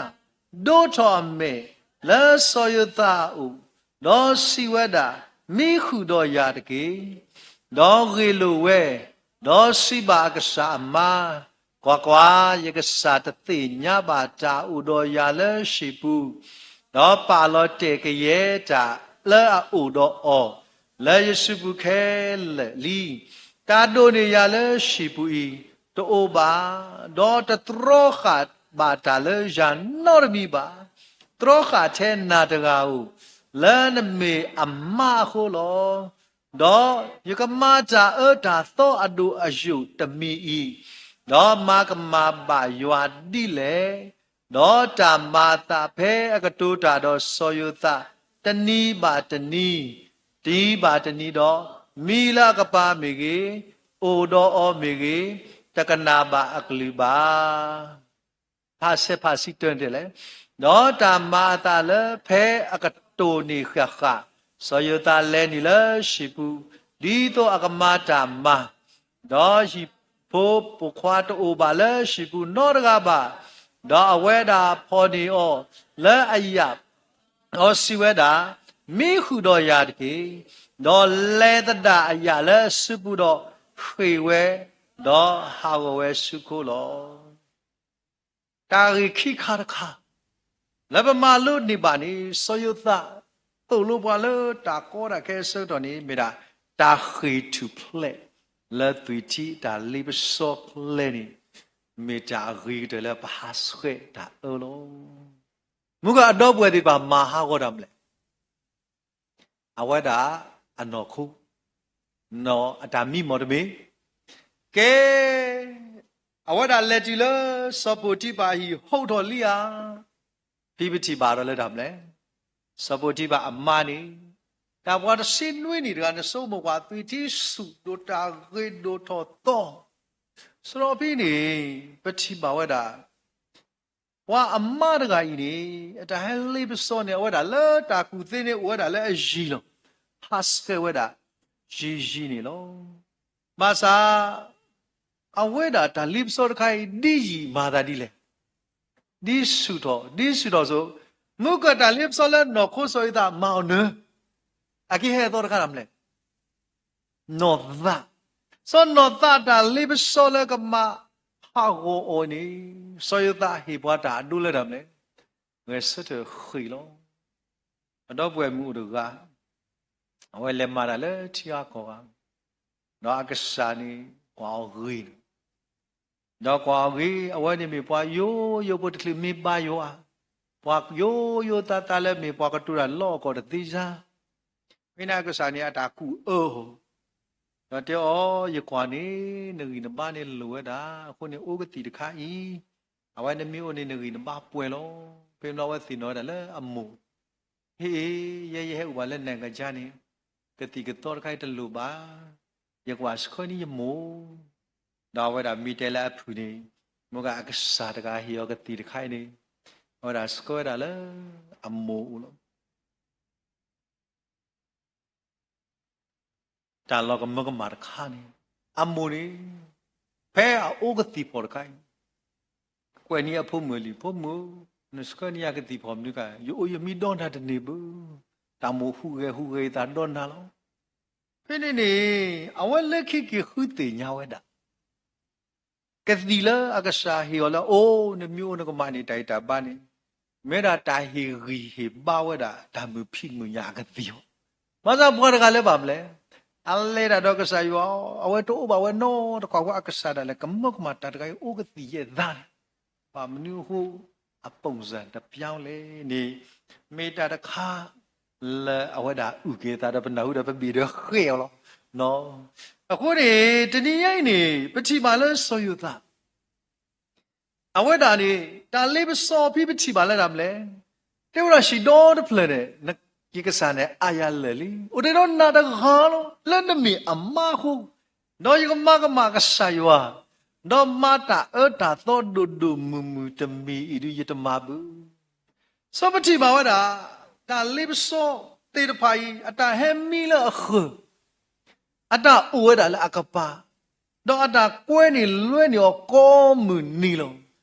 ဒိးထီၣ်အမဲာ်လၢစီၤယိၤသးအအိၣ်, ဒီးစံးဝဲဒၣ်, မံဃုာ်ဒီးယၤတက့ၢ်. ဒီးဂ့ၢ်လိာ်ဝဲ, ဒီးစံးဘၣ်အကစၢ်အမါ, ကွၢ်ကွၢ်, ယကစၢ်တသ့ၣ်ညါဘၣ်တၢ်အိၣ်ဒီးယၤလၢဟံၣ်ပူၤ, ဒီးပာ်လီၤတဲာ်ကယဲၢ်တၢ်လၢအအိၣ်ဒီးအီၤ လၢယစုပူၤခဲလၢာ်လံ. တၢ်ဒိၣ်န့ၢ်ယၤလၢဟံၣ်ပူၤအံၤ တအိၣ်ဘၣ်, ဒီးတတြီဃာ်ဘၣ်တၢ်လၢယၤနီတမံၤဘၣ်. တြီဃာ်ထဲနၤတဂၤဧိၤ, လၢနမ့ၢ်အမါအဃိလီၤ. ဒီးယကမၤတၢ်အၢတၢ်သီအဒိၣ်အယိာ်တမံၤအံၤ, ဒီးမၤကမၣ်ဘၣ်ယွၤဒ်လဲၣ်. ဒီးတၢ်မၤအသးဖဲအကတိၤတၢ်ဒီးစီၤယိၤသး တနံၤဘၣ်တနံၤ, တနံၤဘၣ်တနံၤဒီး, မံလၢအကပၤမ့ၢ်ဂ့ၤ, အိၣ်ဒီးအီၤမ့ၢ်ဂ့ၤ, တကနၣ်ဘၣ်အကလုၢ်ဘၣ်. ဖးဆဲးဖးဆံတၢန့ၣ်တဲလဲၣ်. ဒီးတၢ်မၤအသးလၢဖဲအကတိၤန့ၣ်ဃၣ်ဃၣ်, စီၤယိၤသးလဲၤနုာ်လၢဟံၣ်ပူၤ, ဒ်သိးအကမၤတၢ်မၤ, ဒီးဟံၣ်ဖိပိာ်ခွါတအိၣ်ဘၣ်လၢဟံၣ်ပူၤနီတဂၤဘၣ်, ဒီးအဝဲဒၣ်ဖီၣ်န့ၢ်အီၤလၢအယာ်, ဒီးစံးဝဲဒၣ်, မံဃုာ်ဒီးယၤတက့ၢ်. ဒီးလဲၤသဒၣ်အယာ်လၢအစုပူၤဒီးဃ့ၢ်ဝဲ, ဒီးဟးဂီၤဝဲဆူခိလီၤ. တၢ်ဂ့ၢ်ခံခါတခါ လၢပမၤလိန့ၢ်ဘၣ်န့ၣ် စီၤယိၤသးသိၣ်လိပှၤလၢတၢ်ကီတၢ်ခဲအဆၢကတီၢ်န့ၣ် မ့ၢ်ဒၣ်တၢ်ဃ့ၢ်ထူၣ်ဖျဲးလၢသွံၣ်ထံတၢ်လ့ပစီဖျဲးန့ၣ် မ့ၢ်တၢ်အဂ့ၤကတၢၢ်လၢပဟးဆှဲးတၢ်အၢလီၤ. မုၢ်ဂၤအဒီပုၢ်ဝဲၢ်သ့ၣ်တဖၣ်မၤဟးဂီၤတၢ်မနုၤလဲၣ်. အဝဲဒၣ်အနီၢ်ခိ, နီၢ်အတၢ်မံမီၢ်တမ့ၢ်, ကဲ, အဝဲဒၣ်လဲၤတုၤလၢစီၤပိၤတံဖၤအဟံၣ် ဟီထီၣ်လံဧါ. ဖံပထံၣ်ဘၣ်ဒီးလၢတၢ်မနုၤလဲၣ်. စီၤပိၤတံဖၤအမါန့ၣ် တၢ်ပှၤတဆံနွံနံၣ်တဂၤန့ၣ် ဆိကမိၣ်ကွၢ် သွံၣ်ထံဆူၣ်ဒိၣ်တၢ်ဂ့ၤဒိၣ်ထီၣ်သီ, စရီဖံန့ၣ် ပထံၣ်ဘၣ်ဝဲဒၣ် ပှၤအမါတဂၤအံၤန့ၣ် အတၢ်ဟဲလ့ပစီန့ၣ် အဝဲဒၣ်လၢတၢ်ကူၣ်သ့န့ၣ် အိၣ်ဝဲဒၣ်လၢအယံၤလီၤ. ဟးဆှဲးဝဲဒၣ်ယံၤယံၤန့ၣ်လီၤ. ဘၣ်ဆၣ် အဝဲဒၣ်တၢ်လ့ပစီတခါအံၤ ဒ်ယံာ်မၤသးဒ်လဲၣ်. ဒ်ဆူၣ်ထီၣ်, ဒ်ဆူၣ်ထီၣ်စိ, မုၢ်ကၢၢ်တၢ်လ့ပစီလၢနီၢ်ခိစီၤယိၤသးမၤအီၤနၢၤ, အကဟဲအသီတခါတၢ်မနုၤလဲၣ်. နီၢ်သး, စီၤနီၢ်သးတၢ်လ့ပစီလၢကမၤဟးဂီၤအီၤန့ၣ် စီၤယိၤသးဟ့ၣ်ပှၤတၢ်အဒိလၢတၢ်မနုၤလဲၣ်. ဂဲၤဆၢထၢၣ်ဃ့ၢ်လီၤ. အဒီပုၢ်ဝဲၢ်မုၣ်အိၣ်တဂၤ, အဝဲလဲၤမၤတၢ်လၢထံအါကီၢ်ဂၤ, ဒီးအကစၢ်န့ၣ်ကွၢ်အီၤဂ့ၤန့ၣ်, ဒီးကွၢ်အီၤဂ့ၤ အဝဲန့ၣ်မ့ၢ်ပှၤယိယိဖိတချုးမ့ၢ်ဘါယွၤ, ပှၤယိယိသးသးလၢမ့ၢ်ပှၤကတိၤတၢ်လီၢ်အကီၢ်တသ့စါ. ဖဲန့ၣ်အကစၢ်န့ၣ်အတၢ်ကူၣ်အၢအီၤ, ဒီးတဲအီၤ, ယကွၢ်န့ၣ် နဂံၢ်နဘါန့ၣ်လိၣ်ဝဲဒၣ်, အဃိန့ၣ်အိၣ်ကသံၣ်တခါအံၤ, အဝဲနမ့ၢ်အိၣ်န့ၣ်နဂံၢ်နဘါပှဲၤလီၤ. ဖဲန့ၣ်အဝဲသ့ၣ်နီၣ်ဝဲဒၣ်လၢအမိၢ်, ဟ့ၣ်, ယဲယဟဲအိၣ်ဘၣ်လၢနကစၢ်န့ၣ်, ကသံၣ်ကသီတခါအံၤတလိၣ်ဘၣ်, ယကွၢ်ဆှၢန့ၢ်ယမိၢ်. ဒီးအဝဲဒၣ်မ့ၢ်တဲလၢအဖုၣ်န့ၣ်, မုၢ်ဂၤအကစၢ်တဂၤဟ့ၣ်အီၤကသံၣ်တခါအံၤန့ၣ်, အဝဲဒၣ်ဆှၢဝဲဒၣ်လၢအမိၢ်အအိၣ်လီၤ. တၢ်လီၤကမၢကမၣ်တခါန့ၣ်, အမိၢ်န့ၣ်, ဖဲအအိၣ်ကသံၣ်ဖီၣ်တခါအံၤ, ကွဲးန့ၢ်အဖိမုၣ်လံ, ဖိမုၣ်, နဆှၢန့ၢ်ယၤကသံၣ်ဖီၣ်မနုၤကါ, ယအိၣ်ယမံဒီနၤတန့ၢ်ဘၣ်. တၢ်မိၣ်ဟူးဂဲၤဟူးဂဲၤယသးဒီနၤလီၤ. ဖဲန့ၣ်န့ၣ်, အဝဲလၢခံက့ၤဃုသ့ၣ်ညါဝဲဒၣ် ကသံၣ်လၢအကစၢ်ဟ့ၣ်အီၤလၢအအိၣ်, နမ့ၢ်အိၣ်နကမၤန့ၢ်တၢ်ဂံၢ်တၢ်ဘါန့ၣ်, မ့ၢ်ဒၣ်တၢ်ဟ့ၣ်ဂံၢ်ဟ့ၣ်ဘါဝဲဒၣ်တၢ်မုာ်ဖံးမုာ်ညၣ်အကသံၣ်လီၤ. ဘၣ်ဆၣ်ပှၤတဂၤလၢဘၣ်မနုၤလဲၣ်, အလဲၤတၢ်ဒီးကစၢ်ယွၤ, အဝဲတအိၣ်ဘၣ်ဝဲနီတခွါအဃိ အကစၢ်ဒၣ်လဲာ်ကမၢကမၣ်တၢ်တခါအံၤအိၣ်ကသံၣ်ယဲၢ်သးန့ၣ်, ဘၣ်မနုၤအဃိ အပုံစံတပြောင်းလဲၣ်န့ၣ်, မ့ၢ်တၢ်တခါလၢအဝဲဒၣ်အုၣ်က့ၤသးဒီးပနၢ်ဟူဒီးပဘ့ၣ်ဒီးဃဲၣ်အီၤလီၤ. အဃိန့ၣ် တနံၤညါအံၤန့ၣ် ပထံၣ်ဘၣ်လၢစီၤယိၤသး အဝဲဒၣ်န့ၣ် တၢ်လ့ပစီဖဲပထံၣ်ဘၣ်လၢတၢ်မနုၤလဲၣ်, တဲဝဲဒၣ် ဟံၣ်ဒီတဖျၢၣ်န့ၣ် ယကစၢ်န့ၣ်အါယၤလၢာ်လံ, အိၣ်တ့ၢ်ဒီးနၤတဂၤလီၤ, လၢနမ့ၢ်အမါအဃိ, ဒီးယကမၤကမၣ်ကစၢ်ယွၤ, ဒီးမၤတၢ်အၢတၢ်သီဒိၣ်ဒိၣ်မုၢ်မုၢ်တမံၤအံၤဒုး ယတမၤဘၣ်. စီၤပထံၣ်ဘၣ်ဝဲဒၣ် တၢ်လ့ပစီသ့ၣ်တဖၣ်အံၤ အတၢ်ဟဲမံလၢအဃၢၤ, အတၢ်အိၣ်ဝဲဒၣ်လၢအကပၤ, ဒီးအတၢ်ကွဲန့ၢ်လွဲန့ၢ်အီၤကိးမုၢ်နံၤလီၤ.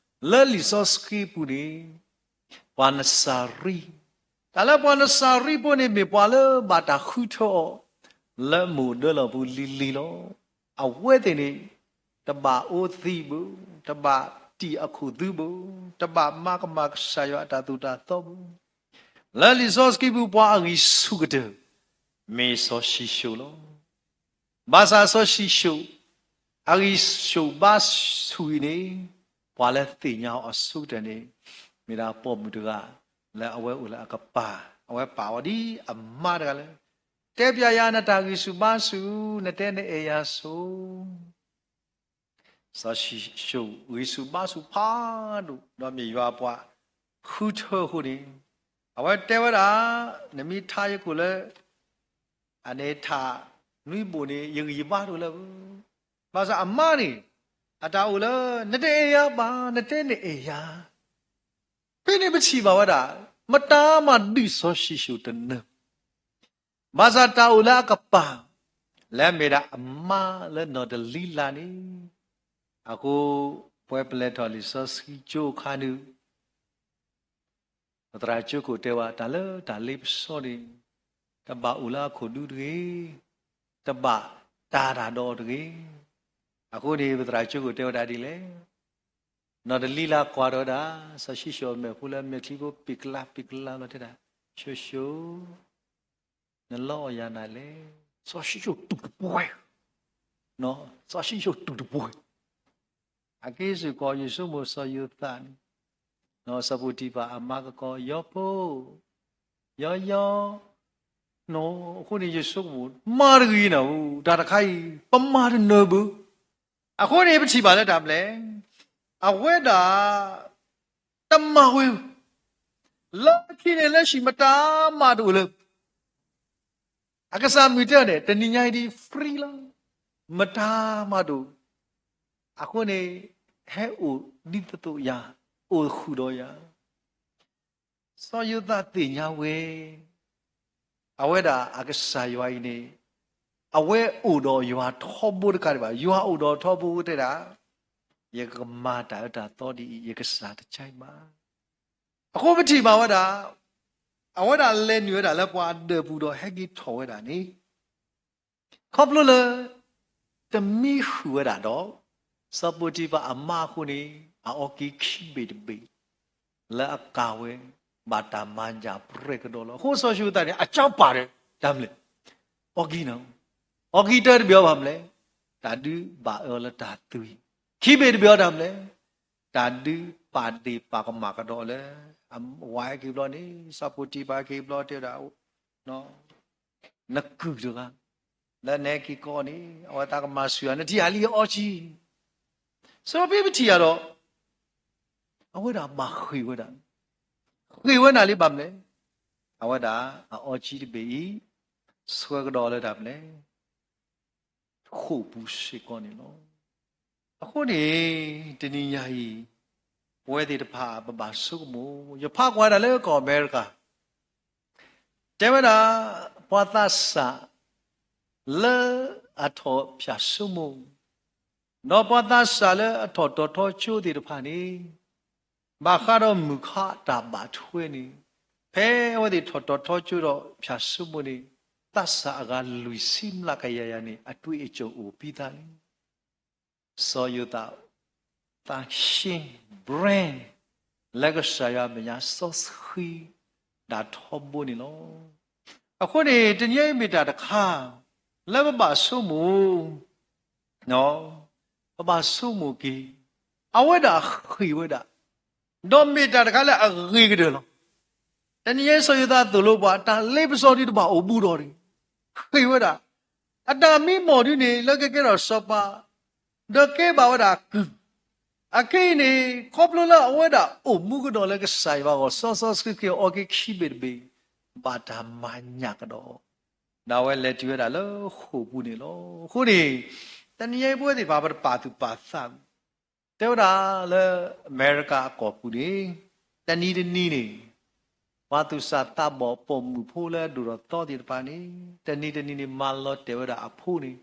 လၢလံာ်စီဆှံပူၤန့ၣ် ပှၤနစၤရံ, တၢ်လၢပှၤနစၤရံဖိန့ၣ် မ့ၢ်ပှၤလၢဘၣ်တၢ်ဃုထၢအီၤ လၢမူးဒၢလီၢ်ပူၤလံၤလံၤလီၤ. အဝဲသ့ၣ်န့ၣ် တဘၣ်အိၣ်သံးဘၣ်, တဘၣ်တံၢ်အခိၣ်သ့ဘၣ်, တဘၣ်မၤကမၣ်ကစၢ်ယွၤအတၢ်သိၣ်တၢ်သီဘၣ်. လၢလံာ်စီဆှံပူၤ ပှၤအဂံၢ်ဆူၣ်ကတၢၢ် မ့ၢ်စီၤၡံၣ်ၡိၣ်လီၤ. ဘၣ်ဆၣ်စီၤၡံၣ်ၡိၣ် အဂံၢ်ဆူၣ်ဘါဆူၣ်အံၤန့ၣ် ပှၤလၢသ့ၣ်ညါအီၤအဆိကတၢၢ်န့ၣ် မ့ၢ်ဒၣ်ပိာ်မုၣ်တဂၤ လၢအဝဲအိၣ်လၢအကပၤ, အဝဲပာ်အီၤဒ်အမါတဂၤလၢ တဲပၠးယၤနတၢ်ဂံၢ်ဆူၣ်ဘါဆူၣ်, နတဲနအဲၣ်ယၤဆိ. စီၤၡံၣ်စိၣ်ဂံၢ်ဆူၣ်ဘါဆူၣ်ဖးဒိၣ်, ဒီးမ့ၢ်ယွၤအပှၤဃုထၢအဃိန့ၣ်, အဝဲတဲဝဲဒၣ်, နမ့ၢ်ထါယခိၣ်လၢ အန့ၣ်ထးနွံဘိၣ်န့ၣ် ယဂံၢ်ယဘါတအိၣ်လၢၤဘၣ်. ဘၣ်ဆၣ်အမါန့ၣ် အတၢ်အိၣ်လၢ နတအဲၣ်ယၤဘၣ်, နတဲနအဲၣ်ယၤ. ဖဲန့ၣ်ပထံၣ်ဘၣ်ဝဲဒၣ် မတၤမၤဒုးစီၤၡံၣ်စိၣ်တနၢၤ, ဘၣ်ဆၣ်တၢ်အိၣ်လၢအကပၤ လၢအမ့ၢ်ဒၣ်အမါလၢနီၢ်ဒလံလၤန့ၣ်, အဃိ ပဝဲပလဲၤထီၣ်လံာ်စီဆှံကၠိအခါန့ၣ် ပသရၣ်ကၠိခိၣ်တဲဝဲ တၢ်လၢတၢ်လ့ပစီန့ၣ် တဘၣ်အိၣ်လၢအခိၣ်ဒူတဂ့ၤ, တဘၣ်တၤတၢ်ဒီးတဂ့ၤ. အဃိန့ၣ် ပသရၣ်ကၠိခိၣ်တဲဝဲဒၣ်ဒ်လဲၣ်, နီၢ်ဒလံလၤကွၢ်ထီၣ်ဝဲဒၣ် စီၤၡံၣ်စိၣ်အမဲာ်ဖိလၢအမဲာ်ချံဖိ ပ့ၤကလါပ့ၤကလါလီၤတဲဒၣ်, ၡိၣ်ၡိၣ် နလီအီၣ်ယၤနၤလဲၣ်. စီၤၡံၣ်စိၣ်တူၢ်တပှဲၤ, စီၤၡံၣ်စိၣ်တူၢ်တပှဲၤ. အက့ၢ်စ့ၢ်ကီး ယဆိကမိၣ်စီၤယိၤသးန့ၣ်, စီၤပီတံၤဖၢ်အမါကကီး ယီၤဖိ, ယီၤယီၤ, အဃိန့ၣ် ယဆိကမိၣ် မၤတဂ့ၤနၤဧၢ, တၢ်တခါအံၤ ပမၤတနၢၤဘၣ်. အဃိန့ၣ် ပထံၣ်ဘၣ်လၢတၢ်ဘျဲၣ်, အဝဲဒၣ် တမၤဝဲ, လၢခံန့ၣ်လၢဟံၣ်မတၤမၤတအိၣ်လၢၤ အကစၢ်မုၢ်တဲအီၤန့ၣ် တနံၤညါအံၤဒ် free လီၤ, မတၤမၤတအိၣ်, အဃိန့ၣ် ဟဲအိၣ်ဒ်သိးသိးယၤ, အိၣ်ဃုာ်ဒီးယၤ. စီၤယိၤသးသ့ၣ်ညါဝဲ, အဝဲဒၣ်အကစၢ်ယွၤအံၤန့ၣ် အဝဲအိၣ်ဒီးယွၤထီဘိတကးဒံးဘၣ်, ယွၤအိၣ်ဒီးထီဘိတဲဒၣ်, ယကမၤတၢ်အၢတၢ်သီဒ်အံၤ ယကစၢ်တကဲဘၣ်. အဃိပထံၣ်ဘၣ်ဝဲဒၣ်, အဝဲဒၣ်လဲၤနုာ်ဝဲဒၣ်လၢပှၤဒၢးပူၤဒီးဟဲက့ၤထီၣ်ဝဲဒၣ်န့ၣ် ခီဖျိလၢ တမံဃုာ်ဝဲဒၣ်ဒီး စီၤပီတံၤဖၢ်အမါအဃိန့ၣ် အအီက့ၤခံဘ့ၣ်တဘ့ၣ် လၢအကၤဝဲ ဘၣ်တၢ်မၤညၣ်ပြဲကဒီးလီၤ. အဃိစီၤယိၤသးန့ၣ် အကၠီပာ်ဒီး တၢ်မနုၤလဲၣ်, အီကံနၤ, အီကံတၢတဘ့ၣ်အီၤဘၣ်မနုၤလဲၣ်, တၢ်ဒုးဘၣ်အၢလၢတၢ်သွံၣ်, ခံဘ့ၣ်တဘ့ၣ်အီၤတၢ်မနုၤလဲၣ်, တၢ်ဒုးပာ်ဒ့ၣ်ပာ်ကမၣ်ကဒီးလၢ အဝၤဟဲက့ၤဘျီန့ၣ် စီၤပီတံၤဖၢ်ဟဲက့ၤဘျီတဲဝဲဒၣ် နကုၢ်တဂၤ လၢနဟဲက့ၤကိးန့ၣ် အဝဲသးကမၤစၢၤယၤ နထံၣ်ဧါလံအီကံ, စီၤပ့ပထံၣ်ယၤဒီး အဝဲဒၣ်ဘၣ်ဃ့ၢ်ဝဲဒၣ်, ဃ့ၢ်ဝဲဒၣ်လံဘၣ်မနုၤလဲၣ်, အဝဲဒၣ်အအီကံတဘ့ၣ်အံၤ ဆှၢကဒီးလၢတၢ်မနုၤလဲၣ် ဃိာ်ပူၤစ့ၢ်ကီးန့ၣ်လီၤ. အဃိန့ၣ် တနံၤညါအံၤ ပဝဲသ့ၣ်တဖၣ်ပဘၣ်ဆိကမိၣ်, ယဖးကွၢ်ဒၣ်လၢကီၢ်အမဲရကၤ တဲဝဲဒၣ် ပှၤသးစၢ်လၢအထီၣ်ဖၠၣ်စိမိၤ ဒီးပှၤသးစၢ်လၢအထီၣ်တီၤထီကၠိသ့ၣ်တဖၣ်န့ၣ် ဘၣ်ဃးဒီးမုၢ်ခါတၢ်ဘၣ်ထွဲန့ၣ် ဖဲအဝဲသ့ၣ်ထီၣ်တီၤထီကၠိဒီးဖၠၣ်စိမိၤန့ၣ် သးစၢ်အဂၤလွံၢ်ဆံမျးကယၤယၤန့ၣ် အတွေ့အကြုံအိၣ်ပသးလံ. စီၤယိၤသး သးရှ့ brain လၢကစၢ်ယွၤမဲာ်ညါစီဆှံဒၣ်ထီဘိန့ၣ်လီၤ. အဃိန့ၣ် တနံၤအံၤမ့ၢ်တၢ်တခါ လၢပဘၣ်ဆိကမိၣ် ပဘၣ်ဆိကမိၣ်က့ၤ အဝဲဒၣ်ဃ့ၢ်ဝဲဒၣ် ဒီးမ့ၢ်တၢ်တခါလၢအဂ့ၤကတၢၢ်လီၤ. တနံၤအံၤစီၤယိၤသးသိၣ်လိပှၤ တၢ်လ့ပစီဒုးတဘၣ်အိၣ်ဘူးဒီးတဂ့ၤ, ဃ့ၢ်ဝဲဒၣ် အတၢ်မံမီၢ်ဒုးန့ၣ် လၢကကဲထီၣ်စီၤပၤ ဒီးကဲဘၣ်ဝဲဒၣ်ကုၢ်, အခဲအံၤန့ၣ် ခီဖျိလၢအဝဲဒၣ်အိၣ်မူကဒီးလၢကစၢ်ယွၤအဂီၢ် စီစီဆှံက့ၤအီက့ၤခံဘ့ၣ်တဘ့ၣ် ဘၣ်တၢ်မၤညၣ်ကဒီး ဒီးအဝဲလဲၤတုၤဝဲဒၣ်လၢဃိာ်ပူၤန့ၣ်လီၤ. အဃိန့ၣ် တနံၤအံၤပဝဲသ့ၣ်တဖၣ် ပတပာ်သူၣ်ပာ်သး တဲဝဲဒၣ်လၢအမဲရကၤအကီၢ်ပူၤန့ၣ် တနံၤတနံၤန့ၣ် ပှၤသူၣ်စၢ်သးဘီၣ်ပိာ်မုၣ်ဖိလၢအဒိၣ်ထီၣ်သီသ့ၣ်တဖၣ်န့ၣ် တနံၤတနံၤန့ၣ် မၤလီၤတဲာ်ဝဲဒၣ်အဖိန့ၣ်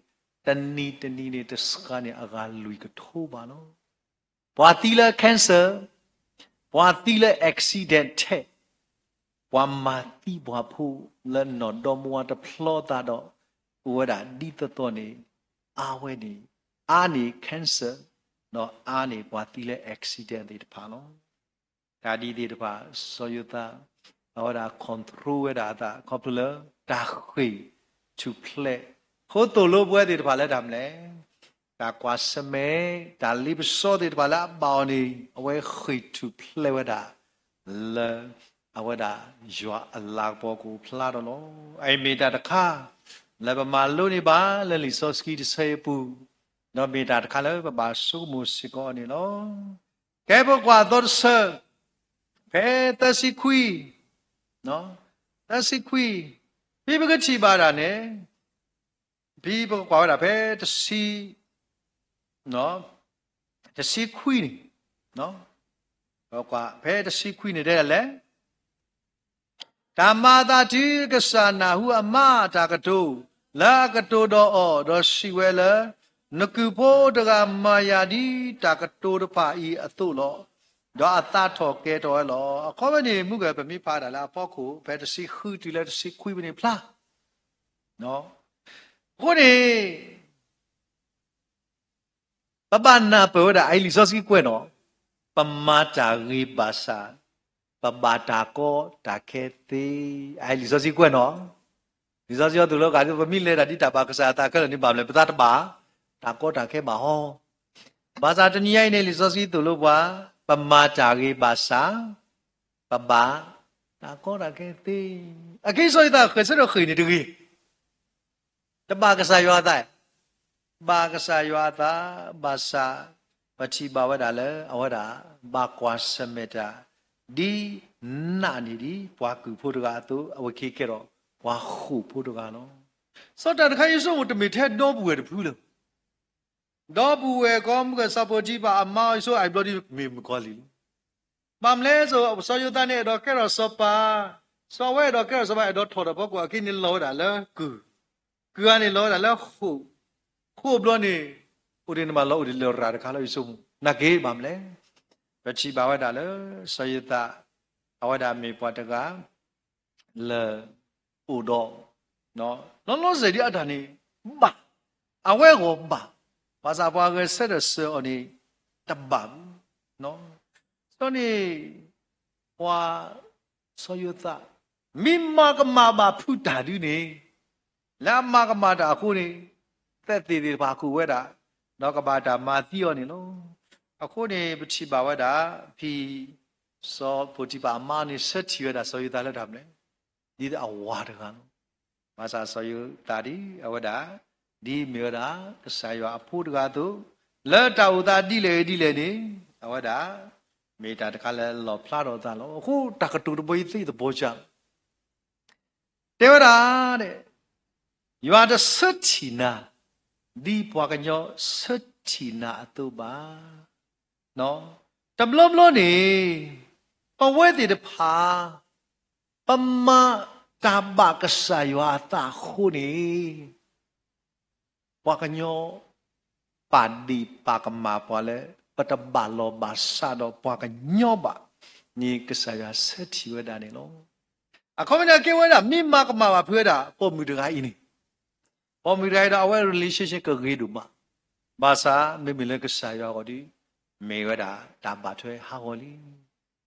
တနံၤတနံၤန့ၣ် တစှၤန့ၣ် အဂၤလွံၢ်ကထိဘၣ်လီၤ. ပှၤသံလၢ cancer, ပှၤသံလၢ accident ထဲး ပှၤမၤသံပှၤဖိလၢနီၢ်ဒီမါဝါတဖျီသးဒီး အိၣ်ဝဲဒၣ်ဒ်သိးသိးန့ၣ် အါဝဲန့ၣ် အါန့ၢ် cancer ဒီးအါန့ၢ်ပှၤသံလၢ accident သ့ၣ်တဖၣ်လီၤ. တၢ်ဒ်သ့ၣ်တဖၣ် စီၤယိၤသး အဝဲဒၣ် control ဝဲဒၣ်အသး ခီဖျိလၢတၢ်ဃ့ၢ်ထူၣ်ဖျဲး ဃိသိၣ်လိပဝဲသ့ၣ်တဖၣ်လၢတၢ်မနုၤလဲၣ်, တၢ်ကွၢ်ဆၢၣ်မဲာ် တၢ်လ့ပစီသ့ၣ်တဖၣ်လၢအဘၣ်အီၤန့ၣ် အဝဲဃ့ၢ်ထူၣ်ဖျဲးဝဲဒၣ် လၢ အဝဲဒၣ်ယွၤအလၤကပီၤကအိၣ်ဖျါထီၣ်လီၤ. အအံၤမ့ၢ်တၢ်တခါ လၢပမၤလိန့ၢ်ဘၣ်လၢလံာ်စီဆှံတဆၢအံၤအပူၤ, ဒီးမ့ၢ်တၢ်တခါလၢပဘၣ်ဆိကမိၣ်စ့ၢ်ကီးန့ၣ်လီၤ. ကဲ ပကွၢ်အသီတဆၢ, ဖဲသၢဆံခွံ, သၢဆံခွံ, ဖဲပကထံၣ်ဘၣ်တၢ်န့ၣ်, ဖဲပကကွၢ်ဝဲဒၣ်ဖဲတဆံ, တဆံခွံန့ၣ်, ပကွၢ်ဖဲတဆံခွံန့ၣ်တဲဒ်လဲၣ်, တၢ်မၤအသးတုၤကစၢ်နၢ်ဟူအမါအတၢ်ကတိၤ, လၢအကတိၤဒီးအီၤ, ဒီးစံးဝဲလၢ, နကုၢ်ဖိတဂၤမၤယၤဒ်တၢ်ကတိၤတဖၣ်အံၤအသိးလီၤ. ဒီးအသးထီၣ်ကဲထီၣ်ဝဲလီၤ. အခီပညီန့ၣ် မုၢ်ဂဲၤ ပမ့ၢ်ဖးဒၣ်လၢအဖီခိၣ် ဖဲတဆံဃုတုၤလၢတဆံခွံဖဲန့ၣ်ဖျါ အဃိန့ၣ် ပဘၣ်နၢ်ပၢၢ်ဝဲဒၣ် အအံၤလံာ်စီဆှံကွဲးနီၤ, ပမၤတၢ်ဂ့ၤဘၣ်ဆၣ် ပဘၣ်တၢ်ကီတၢ်ခဲသ့. အအံၤလံာ်စီဆှံကွဲးနီၤ, လံာ်စီဆှံအသိၣ်လိကဒီး ပမ့ၢ်လဲၤတၢ်ဒ်တၢ်ဘၣ်ကစၢ်အသးခဲလၢာ်န့ၣ် ဘၣ်မလဲၣ် ပသးတဘၣ်တၢ်ကီတၢ်ခဲဘၣ်ဟီ. ဘၣ်ဆၣ်တနံၤညါအံၤန့ၣ် လံာ်စီဆှံသိၣ်လိပှၤ, ပမၤတၢ်ဂ့ၤဘၣ်ဆၣ် ပဘၣ်တၢ်ကီတၢ်ခဲသ့. အကဲစီၤယိၤသးဃဲၤဆၢထၢၣ်ဃ့ၢ်န့ၣ်တဂ့ၤ တဘၣ်ကစၢ်ယွၤအသး, ဘၣ်ကစၢ်ယွၤအသး, ဘၣ်ဆၣ် ပထံၣ်ဘၣ်ဝဲဒၣ်လၢ အဝဲဒၣ် ဘၣ်ကွၢ်ဆၢၣ်မဲာ်တၢ် ဒ်နးန့ၢ်ဒံး ပှၤကုၢ်ဖိတဂၤအသိး အဝဲက့ၤကဲထီၣ် ပှၤဃိာ်ဖိတဂၤလီၤ. စီၤတၢ်တခါယဆိကမိၣ်တမ့ၢ်ထဲဒီပုၢ်ဝဲၢ်တဖုလၢၤ ဒီပုၢ်ဝဲၢ်ကီ မုၢ်ဂဲၤစီၤပီတံဖၤအမါအီၤ ယဆိကမိၣ်အဘျီဒ်မ့ၢ်မုၣ်ကီၤလံၢ်လီၤ. ဘၣ်မလဲၣ် စီၤယိၤသးန့ၣ် အဲၣ်ဒိးကဲထီၣ်စီၤပၤ, စီၤဝဲအဲၣ်ဒိးကဲထီၣ်စီၤပၤ အဲၣ်ဒိးထီၣ်ဒီးဖီခိၣ် အက့န့ၣ်လီၤဝဲဒၣ်လၢကုၢ်, ကုၢ်ဂၤန့ၣ်လီၤဝဲဒၣ်လၢဃိာ်, ဃိာ်ဘျီန့ၣ် အိၣ်ဒံးန့ၣ်မးလီၤအိၣ်ဒံးလၢရၤတခါလၢယဆိကမိၣ် နာ်က့ဘၣ်မလဲၣ်. ပထံၣ်ဘၣ်ဝဲဒၣ်လၢ စီၤယိၤသး အဝဲဒၣ်မ့ၢ်ပှၤတဂၤ လၢ အိၣ်ဒီး လီၤလီၤဆဲးဆဲးဒ်အတၢ်န့ၣ် ဘၣ်, အဝဲအဂီၢ်ဘၣ်, ဘၣ်ဆၣ်ပှၤဂဲၤဆၢထၢၣ်စၢၤအီၤန့ၣ် တဘၣ်ဘူး. ဒီးန့ၣ် ပှၤ စီၤယိၤသး မ့ၢ်မၤကမၣ်ဘၣ်ဖုတၢ်ဒုန့ၣ် လၢအမၤကမၣ်တၢ်အဃိန့ၣ် သဲးသ့ၣ်သ့ၣ်တဖၣ်ကူၣ်ဝဲဒၣ် ဒီးကဘၣ်တၢ်မၤသံအီၤန့ၣ်လီၤ. အဃိန့ၣ် ပထံၣ်ဘၣ်ဝဲဒၣ် ဖံ စီၤပိၤတံဖၤအမါန့ၣ် ဆၢထံၣ်ဝဲဒၣ်စီၤယိၤသးလၢတၢ်မနုၤလဲၣ်, ဒ်သိးအဝၤတဂၤလီၤ. ဘၣ်ဆၣ်စီၤယိၤသးဒ်အဝဲဒၣ် ဒ်မ့ၢ်ဝဲဒၣ် ကစၢ်ယွၤအဖိတဂၤအသိး လၢတၢ်အိၣ်သးဒ်လဲၣ်ဂ့ၤဒ်လဲၣ်န့ၣ် အဝဲဒၣ် မ့ၢ်တၢ်တခါလၢလီၣ်ဖျါထီၣ်အသးလီၤ. အဃိတၢ်ကတိၤတဘိအံၤသ့ၣ်တဘီစၢ်လီၤ. တဲဝဲဒၣ် ယွၤတဆၢထံၣ်နၤ ဒ်ပှၤကညီဆၢထံၣ်နၤအသိးဘၣ်. တဘျီဘျီန့ၣ် ပဝဲသ့ၣ်တဖၣ် ပမၤတၢ်ဘၣ်ကစၢ်ယွၤအသးအဃိန့ၣ် ပှၤကညီ ပာ်ဒ့ၣ်ပာ်ကမၣ်ပှၤလၢ ပတဘၣ်လီၢ်ဘၣ်စးဒီးပှၤကညီဘၣ်န့ၣ် ကစၢ်ယွၤဆၢထံၣ်ဝဲဒၣ်န့ၣ်လီၤ. အခီပညီကဲဝဲဒၣ် မ့ၢ်မၤကမၣ်ဘၣ်ဖုဝဲဒၣ် ပိာ်မုၣ်တဂၤအံၤန့ၣ်, ပိာ်မုၣ်တဂၤအံၤဒီးအဝဲ relationship ကဂ့ၤဒိၣ်မး, ဘၣ်ဆၣ်မ့မ့ၢ်လၢကစၢ်ယွၤအဂီၢ်ဒီး မ့ၢ်ဝဲဒၣ်တၢ်ဘၣ်ထွဲဟးဂီၤလံ.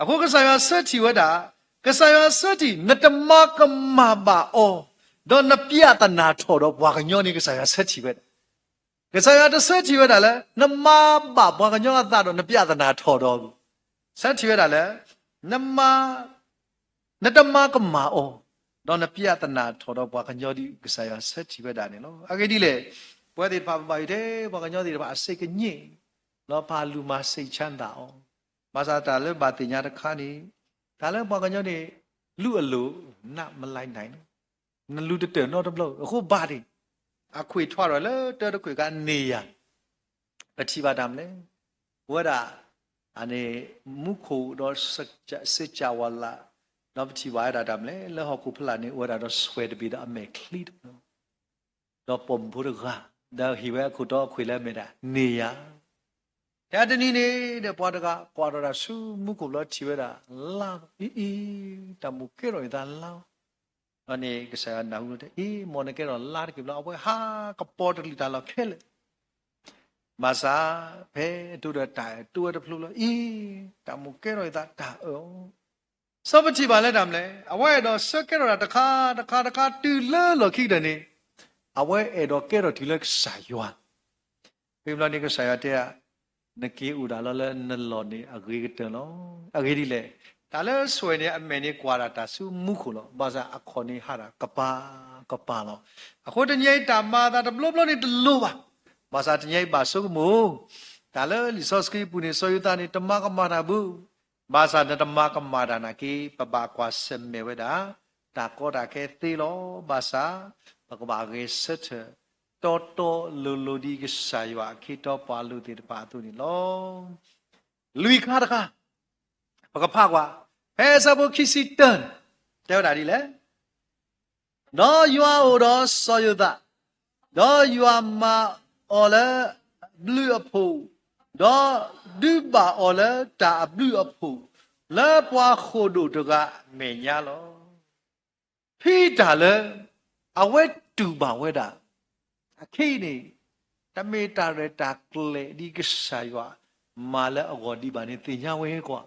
အဃိကစၢ်ယွၤဆၢထံၣ်ဝဲဒၣ်, ကစၢ်ယွၤဆၢထံၣ် နတမၤကမၣ်ဘၣ်အီၤ, ဒီးနပျးသနာ်ထီၣ်ဒီးပှၤကညီန့ၣ် ကစၢ်ယွၤဆၢထံၣ်ဝဲဒၣ်. ကစၢ်ယွၤတဆၢထံၣ်ဝဲဒၣ်လၢ နမၤဘၣ်ပှၤကညီအသးဒီးနပျးသနာ်ထီၣ်ဒီး, ဆၢထံၣ်ဝဲဒၣ်လၢ နမၤ နတမၤကမၣ်အီၤ, ဒီးနပျးသနာ်ထီၣ်ဒီးပှၤကညီဒ် ကစၢ်ယွၤဆၢထံၣ်ဝဲဒၣ်န့ၣ်လီၤ. အဂ့ၢ်ဒ်လဲၣ်, ပဝဲသ့ၣ်တဖၣ်ပဘၣ်ယိၣ်ထဲ ပှၤကညီသ့ၣ်တဖၣ်အစ့ကည့ၣ်, ဒီးပာ်လုၢ်မၤစံးဆၢနသးအီၤ, ဘၣ်ဆၣ်တၢ်လၢဘၣ်သ့ၣ်ညါတခါန့ၣ်, တၢ်လၢပှၤကညီန့ၣ် လူအလိၤ နမလၢ်နၢ်, နလူတတၢၢ်နီတဘျီ အဃိဘၣ်န့ၣ်, အခွံၣ်ထွးထီၣ်လၢတၢတခွံၣ်ခါန့ၢ်ယၤ ပထံၣ်ဘၣ်တၢ်မနုၤလဲၣ်, ပဝဲဒၣ် အန့ၣ် မူခိၣ်ဒီး စ့ၢ်ကၢ်ဝါလး, ဒီးပထံၣ်ဘၣ်ဝဲဒၣ်တၢ်မနုၤလဲၣ်, လၢဟီၣ်ခိၣ်ဖျၢၣ်န့ၣ် အိၣ်ဝဲဒၣ်ဒီးစွဲၣ်တဘ့ၣ်ဒီးအမဲာ်ချံတဘ့ၣ်, ဒီးပိာ်မုၣ်ဖိတဂၤ, ဒီးဟ့ၣ်ဝဲအခိၣ်တီအခွံၣ်လၢအမ့ၢ်ဒၣ် န့ၢ်ယၤ တနံၤန့ၣ်ဒီး ပှၤတဂၤကွၢ်ထီၣ်တၢ်ဆူမူခိၣ်ဘျီထံၣ်ဝဲဒၣ်လါလီၤ, အံၤအံၤ, တၢ်မိၣ်ကဲထီၣ်အသးလါလီၤ. ဒီးန့ၣ်ကစၢ်ယွၤနၢ်ဟူလီၤတဲ အံၤ မ်နကဲထီၣ်လါတက့ၢ်ဘျီ အဝဲဟးကပီၤတလုၢ်တၢ်လီၢ်ခဲလၢာ်, ဘၣ်ဆၣ် ဖဲအတိဒီးတၢ်အၢၣ်တိဝဲတဖျိလီၤ, အံၤ တၢ်မိၣ်ကဲထီၣ်အသးတၢ်အၢၣ်အီၤ စီၤပထံၣ်ဘၣ်လၢတၢ်မနုၤလဲၣ်, အဝဲအဲၣ်ဒိးဆၢကဲထီၣ်တၢ်တခါတခါတခါတုၤလၢလီၢ်ခံကတၢၢ်န့ၣ်, အဝဲအဲၣ်ဒိးကဲထီၣ်တုၤလၢကစၢ်ယွၤ, ဖဲဘျီန့ၣ်ကစၢ်ယွၤတဲဒၣ်, နက့ၤအိၣ်ဒၣ်လီၤလၢနလီၢ်န့ၣ်အဂ့ၤကတၢၢ်လီၤ. အဂ့ၢ်ဒ်လဲၣ်, တၢ်လၢစွဲၣ်န့ၣ် အမဲာ်န့ၣ်ကွၢ်ဒၣ်တၢ်ဆူမူခိၣ်လီၤ. ဘၣ်ဆၣ်အခီၣ်န့ၣ်ဟးဒၣ်ကပၤကပၤလီၤ. အဃိတနံၤအံၤတၢ်မၤအသးတဘျီဘျီန့ၣ်တလိၤဘၣ်. ဘၣ်ဆၣ်တနံၤအံၤဘၣ်ဆိကမိၣ်, တၢ်လၢလံာ်စီဆှံပူၤန့ၣ် စီၤယိၤသးန့ၣ် တမၤကမၣ်တၢ်ဘၣ်. ဘၣ်ဆၣ်နတမၤကမၣ်တၢ်နာ်က့ ပဘၣ်ကွၢ်ဆၢၣ်မဲာ်ဝဲဒၣ် တၢ်ကီတၢ်ခဲသ့လီၤ. ဘၣ်ဆၣ် ပကဘၣ်ဂဲၤဆၢထၢၣ် တီတီလိၤလိၤဒ်ကစၢ်ယွၤအခ့အပှၤအလိၤသ့ၣ်တဖၣ်အသိးန့ၣ်လီၤ. လွံၢ်ခါတခါ ပကဖးကွၢ်, ဖဲအဆၢဖိခံဆံတၢန့ၣ် တဲဝဲဒၣ်ဒ်လဲၣ်. ဒီးယွၤအိၣ်ဒီးစီၤယိၤသး, ဒီးယွၤမၤအီၤလၢအဘျုးအဖှိၣ်, ဒီးဒုးဘၣ်အီၤလၢတၢ်အဘျုးအဖှိၣ်, လၢပှၤဃိာ်ဒိၣ်တဂၤအမဲာ်ညါလီၤ. ဖဲတၢ်လၢ အဝဲတူၢ်ဘၣ်ဝဲဒၣ် အခဲအံၤန့ၣ် တမ့ၢ်တၢ်ရဲၣ်တၢ်ကျဲၤဒ်ကစၢ်ယွၤမၤလၢအဂီၢ်ဒံးဘၣ်န့ၣ် သ့ၣ်ညါဝဲကွၢ်.